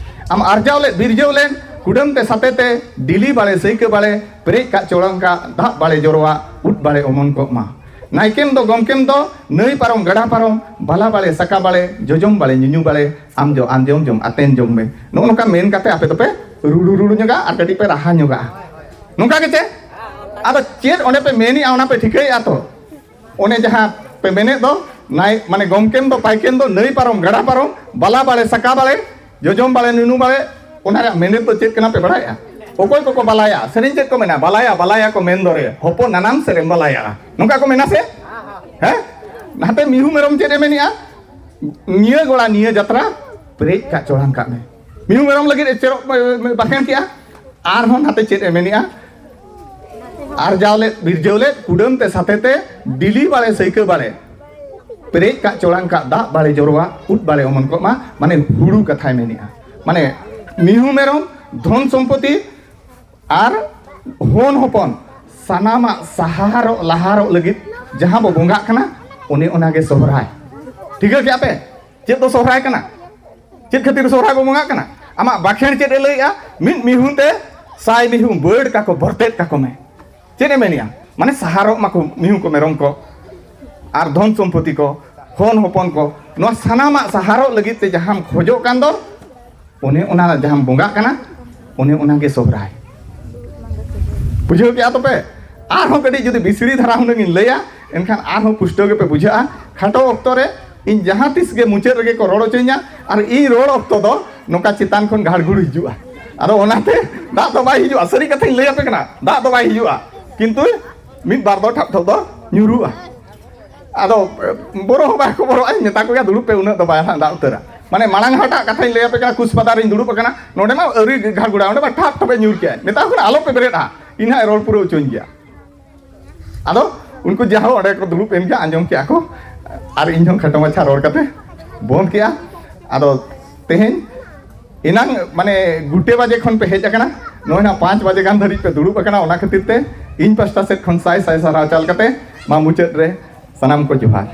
ᱟᱢ ᱟᱨᱡᱟᱣ ᱞᱮᱫ ᱵᱤᱨᱡᱟᱹᱣ ᱞᱮᱫ, ᱠᱩᱰᱟᱹᱢ ᱛᱮ ᱥᱟᱛᱮ ᱛᱮ, ᱰᱤᱞᱤ ᱵᱟᱲᱮ ᱥᱟᱹᱭᱠᱟᱹ ᱵᱟᱲᱮ, ᱯᱮᱨᱮᱡ ᱠᱟᱜ ᱪᱚᱲᱟᱝ ᱠᱟᱜ, ᱫᱟᱜ ᱵᱟᱲᱮ ᱡᱚᱨᱚᱣᱟᱜ, ᱩᱫ ᱵᱟᱲᱮ ᱚᱢᱚᱱ ᱠᱚᱜ ᱢᱟ᱾ ᱱᱟᱭᱠᱮᱢ ᱫᱚ ᱜᱚᱢᱠᱮᱢ ᱫᱚ, ᱱᱟᱹᱭ ᱯᱟᱨᱚᱢ ᱜᱟᱰᱟ ᱯᱟᱨᱚᱢ, ᱵᱟᱞᱟ ᱵᱟᱲᱮ ᱥᱟᱠᱟ ᱵᱟᱲᱮ, ᱡᱚᱡᱚᱢ ᱵᱟᱲᱮ ᱧᱩᱧᱩ ᱵᱟᱲᱮ, ᱟᱢ ᱡᱚ ᱟᱸᱡᱚᱢ ᱡᱚᱢ ᱟᱛᱮᱱ ᱡᱚᱝ ᱢᱮ᱾ ᱱᱚᱜᱼᱚ ᱱᱚᱝᱠᱟ ᱢᱮᱱ ᱠᱟᱛᱮ ᱟᱯᱮ ᱫᱚᱯᱮ ᱨᱩᱲᱩ ᱨᱩᱲᱩ ᱧᱚᱜᱟ ᱟᱨ ᱠᱟᱹᱴᱤᱡ ᱯᱮ ᱨᱟᱦᱟ ᱧᱚᱜᱟ᱾ ᱱᱚᱝᱠᱟ ᱜᱮ ᱪᱮ? ᱟᱫᱚ ᱪᱮᱫ ᱚᱸᱰᱮ ᱯᱮ ᱢᱮᱱᱮᱜᱼᱟ ᱚᱱᱟ ᱯᱮ ᱴᱷᱤᱠᱟᱹᱭᱮᱜᱼᱟ ᱛᱚ? ᱚᱱᱮ ᱡᱟᱦᱟᱸ ᱯᱮ ᱢᱮᱱᱮᱫ ᱫᱚ, ᱱᱟᱭ ᱢᱟᱱᱮ ᱜᱚᱢᱠᱮᱢ ᱫᱚ ᱯᱟᱭᱠᱮᱢ ᱫᱚ, ᱱᱟᱹᱭ ᱯᱟᱨᱚᱢ ᱜᱟᱰᱟ ᱯᱟᱨᱚᱢ, ᱵᱟᱞᱟ ᱵᱟᱲᱮ ᱥᱟᱠᱟ ᱵᱟᱲᱮ, ᱡᱚᱡᱚᱢ ᱵᱟᱲᱮ ᱱᱩᱱᱩ ᱵᱟᱲᱮ, ᱚᱱᱟ ᱨᱮᱭᱟᱜ ᱢᱮᱱᱮᱫ ᱫᱚ ᱪᱮᱫ ᱠᱟᱱᱟ ᱯᱮ ᱵᱟᱲᱟᱭᱟ? ᱚᱠᱚᱭ ᱠᱚᱠᱚ ᱵᱟᱞᱟᱭᱟ? ᱥᱮᱨᱮᱧ ᱪᱮᱫ ᱠᱚ ᱢᱮᱱᱟ? ᱵᱟᱞᱟᱭᱟ ᱵᱟᱞᱟᱭᱟ ᱠᱚ ᱢᱮᱱ ᱫᱚᱨᱮ, ᱦᱚᱯᱚᱱ ᱱᱟᱱᱟᱢ ᱥᱮᱨᱮᱧ ᱵᱟᱞᱟᱭᱟ᱾ ᱱᱚᱝᱠᱟ ᱠᱚ ᱢᱮᱱᱟ ᱥᱮ? ᱦᱮᱸ? ᱱᱟᱛᱮ ᱢᱤᱦᱩ ᱢᱮᱨᱚᱢ ᱪᱮᱫ ᱮ ᱢᱮᱱᱮᱜᱼᱟ? ᱱᱤᱭᱟᱹ ᱜᱚᱲᱟ ᱱᱤᱭᱟᱹ ᱡᱟᱛᱨᱟ ᱯᱮᱨᱮᱡ ᱠᱟᱜ ᱪᱚᱲᱟᱝ ᱠᱟᱜ ᱢᱮ᱾ ᱢᱤᱦᱩ ᱢᱮᱨᱚᱢ ᱞᱟᱹᱜᱤᱫ ᱮ ᱪᱮᱨᱚᱜ ᱵᱟᱠᱷᱮᱬ ᱠᱮᱜᱼᱟ᱾ ᱟᱨᱦᱚᱸ ᱱᱟᱛᱮ ᱪᱮᱫ ᱮ ᱢᱮᱱᱮᱜᱼᱟ? ᱟᱨᱡᱟᱣ ᱞᱮᱫ ᱵᱤᱨᱡᱟᱹᱣ ᱞᱮᱫ ᱠᱩᱰᱟᱹᱢ ᱛᱮ ᱥᱟᱛᱮ ᱛᱮ ᱰᱤᱞᱤ ᱵᱟᱲᱮ ᱥᱟᱹᱭᱠᱟᱹ ᱵᱟᱲᱮ, ᱯᱮᱨᱮᱡ ᱠᱟᱜ ᱪᱚᱲᱟᱝ ᱠᱟᱜ ᱫᱟᱜ ᱵᱟᱲᱮ ᱡᱚᱨᱚᱣᱟᱜ ᱩᱫ ᱵᱟᱲᱮ ᱚᱢᱚᱱ ᱠᱚᱜ ᱢᱟ᱾ ᱢᱟᱱᱮ ᱦᱩᱲᱩ ᱠᱟᱛᱷᱟᱭ ᱢᱮᱱᱮᱜᱼᱟ᱾ ᱢᱟᱱᱮ ᱢᱤᱦᱩ ᱢᱮᱨᱚᱢ, ᱫᱷᱚᱱ ᱥᱚᱢᱯᱚᱛᱤ ᱟᱨ ᱦᱚᱱ ᱦᱚᱯᱚᱱ ᱥᱟᱱᱟᱢᱟᱜ ᱥᱟᱦᱟᱨᱚᱜ ᱞᱟᱦᱟᱨᱚᱜ ᱞᱟᱹᱜᱤᱫ ᱡᱟᱦᱟᱸ ᱵᱚ ᱵᱚᱸᱜᱟᱜ ᱠᱟᱱᱟ, ᱚᱱᱮ ᱚᱱᱟᱜᱮ ᱥᱚᱦᱨᱟᱭ᱾ ᱴᱷᱤᱠᱟᱹ ᱠᱮᱜᱼᱟ ᱯᱮ? ᱪᱮᱫ ᱫᱚ ᱥᱚᱦᱨᱟᱭ ᱠᱟᱱᱟ? ᱪᱮᱫ ᱠᱷᱟᱹᱛᱤᱨ ᱥᱚᱦᱨᱟᱭ ᱵᱚ ᱵᱚᱸᱜᱟᱜ ᱠᱟᱱᱟ? ᱟᱢᱟᱜ ᱵᱟᱠᱷᱮᱬ ᱪᱮᱫ ᱮ ᱞᱟᱹᱭᱮᱜᱼᱟ? ᱢᱤᱫ ᱢᱤᱦᱩ ᱛᱮ ᱥᱟᱭ ᱢᱤᱦᱩ ᱵᱟᱹᱲ ᱠᱟᱠᱚ, ᱵᱚᱨᱛᱮᱫ ᱠᱟᱠᱚ ᱢᱮ᱾ ᱪᱮᱫ ᱮ ᱢᱮᱱᱮᱜᱼᱟ? ᱢᱟᱱᱮ ᱥᱟᱦᱟᱨᱚᱜ ᱢᱟᱠᱚ ᱢᱤᱦᱩ ᱠᱚ, ᱢᱮᱨᱚᱢ ᱠᱚ, ᱟᱨ ᱫᱷᱚᱱ ᱥᱚᱢᱯᱚᱛᱤ ᱠᱚ, ᱦᱚᱱ ᱦᱚᱯᱚᱱ ᱠᱚ, ᱱᱚᱣᱟ ᱥᱟᱱᱟᱢᱟᱜ ᱥᱟᱦᱟᱨᱚᱜ ᱞᱟᱹᱜᱤᱫ ᱛᱮ ᱡᱟᱦᱟᱸᱢ ᱠᱷᱚᱡᱚᱜ ᱠᱟᱱ ᱫᱚ, ᱚᱱᱮ ᱚᱱᱟ ᱡᱟᱦᱟᱸᱢ ᱵᱚᱸᱜᱟᱜ ᱠᱟᱱᱟ, ᱚᱱᱮ ᱚᱱᱟᱜᱮ ᱥᱚᱦᱨᱟᱭ᱾ ᱵᱩᱡᱷᱟᱹᱣ ᱠᱮᱜᱼᱟ ᱛᱚᱯᱮ? ᱟᱨᱦᱚᱸ ᱠᱟᱹᱴᱤᱡ ᱡᱩᱫᱤ ᱵᱤᱥᱲᱤ ᱫᱷᱟᱨᱟ ᱦᱩᱱᱟᱹᱝ ᱤᱧ ᱞᱟᱹᱭᱟ, ᱮᱱᱠᱷᱟᱱ ᱟᱨᱦᱚᱸ ᱯᱩᱥᱴᱟᱹᱣ ᱜᱮᱯᱮ ᱵᱩᱡᱷᱟᱹᱜᱼᱟ᱾ ᱠᱷᱟᱴᱚ ᱚᱠᱛᱚ ᱨᱮ ᱤᱧ ᱡᱟᱦᱟᱸ ᱛᱤᱥ ᱜᱮ ᱢᱩᱪᱟᱹᱫ ᱨᱮᱜᱮ ᱠᱚ ᱨᱚᱲ ᱦᱚᱪᱚᱧᱟ, ᱟᱨ ᱤᱧ ᱨᱚᱲ ᱚᱠᱛᱚ ᱫᱚ ᱱᱚᱝᱠᱟ ᱪᱮᱛᱟᱱ ᱠᱷᱚᱱ ᱜᱷᱟᱲᱜᱷᱩᱲ ᱦᱤᱡᱩᱜᱼᱟ᱾ ᱟᱫᱚ ᱚᱱᱟᱛᱮ ᱫᱟᱜ ᱫᱚ ᱵᱟᱭ ᱦᱤᱡᱩᱜᱼᱟ, ᱥᱟᱹᱨᱤ ᱠᱟᱛᱷᱟᱧ ᱞᱟᱹᱭ ᱟᱯᱮ ᱠᱟᱱᱟ, ᱫᱟᱜ ᱫᱚ ᱵᱟᱭ ᱦᱤᱡᱩᱜᱼᱟ, ᱠᱤᱱᱛᱩ ᱢᱤᱫ ᱵᱟᱨ ᱫᱚ ᱴᱷᱟᱯ ᱴᱷᱚᱯ ᱫᱚ ᱧᱩᱨᱩᱜᱼᱟ᱾ ᱟᱫᱚ ᱵᱚᱨᱚ ᱦᱚᱸ ᱵᱟᱠᱚ ᱵᱚᱨᱚᱜᱼᱟ, ᱤᱧ ᱢᱮᱛᱟ ᱠᱚᱜᱮᱭᱟ, "ᱫᱩᱲᱩᱵ ᱯᱮ, ᱩᱱᱟᱹᱜ ᱫᱚ ᱵᱟᱭ ᱦᱟᱸᱜ ᱫᱟᱜ ᱩᱛᱟᱹᱨᱟ᱾" ᱢᱟᱱᱮ ᱢᱟᱲᱟᱝ ᱦᱟᱴᱟᱜ ᱠᱟᱛᱷᱟᱧ ᱞᱟᱹᱭ ᱟᱯᱮ ᱠᱟᱱᱟ, ᱠᱩᱥᱯᱟᱫᱟ ᱨᱤᱧ ᱫᱩᱲᱩᱵ ᱟᱠᱟᱱᱟ, ᱱᱚᱰᱮ ᱢᱟ ᱟᱹᱣᱨᱤ ᱜᱷᱟᱲᱜᱷᱩᱲᱟ, ᱚᱸᱰᱮ ᱢᱟ ᱴᱷᱟᱯ ᱴᱷᱚᱯᱮ ᱧᱩᱨ ᱠᱮᱜᱼᱟ, ᱢᱮᱛᱟ ᱠᱚ ᱠᱟᱱᱟ, "ᱟᱞᱚ ᱯᱮ ᱵᱮᱨᱮᱫᱼᱟ, ᱤᱧ ᱦᱟᱸᱜ ᱨᱚᱲ ᱯᱩᱨᱟᱹᱣ ᱦᱚᱪᱚᱧ ᱜᱮᱭᱟ᱾" ᱟᱫᱚ ᱩᱱᱠᱩ ᱡᱟᱦᱟᱸ ᱚᱸᱰᱮ ᱠᱚ ᱫᱩᱲᱩᱵ ᱮᱱ ᱜᱮᱭᱟ, ᱟᱸᱡᱚᱢ ᱠᱮᱜᱼᱟ ᱠᱚ, ᱟᱨ ᱤᱧ ᱦᱚᱸ ᱠᱷᱟᱴᱚ ᱢᱟᱪᱷᱟ ᱨᱚᱲ ᱠᱟᱛᱮ ᱵᱚᱱᱫ ᱠᱮᱜᱼᱟ᱾ ᱟᱫᱚ ᱛᱮᱦᱮᱧ ᱮᱱᱟᱝ ᱢᱟᱱᱮ ᱜᱩᱴᱮ ᱵᱟᱡᱮ ᱠᱷᱚᱱ ᱯᱮ ᱦᱮᱡ ᱟᱠᱟᱱᱟ, ᱱᱚᱜᱼᱚᱭ ᱱᱟᱜ ᱯᱟᱸᱪ ᱵᱟᱡᱮ ᱜᱟᱱ ᱫᱷᱟᱹᱨᱤᱡ ᱯᱮ ᱫᱩᱲᱩᱵ ᱟᱠᱟᱱᱟ᱾ ᱚᱱᱟ ᱠᱷᱟᱹᱛᱤᱨ ᱛᱮ ᱤᱧ ᱯᱟᱥᱴᱟ ᱥᱮᱫ ᱠᱷᱚᱱ ᱥᱟᱭ ᱥᱟᱭ ᱥᱟᱨᱦᱟᱣ ᱪᱟᱞ ᱠᱟᱛᱮ ᱢᱟ ᱢᱩᱪᱟᱹᱫ ᱨᱮ ᱥᱟᱱᱟᱢ ᱠᱚ ᱡᱚᱦᱟᱨ᱾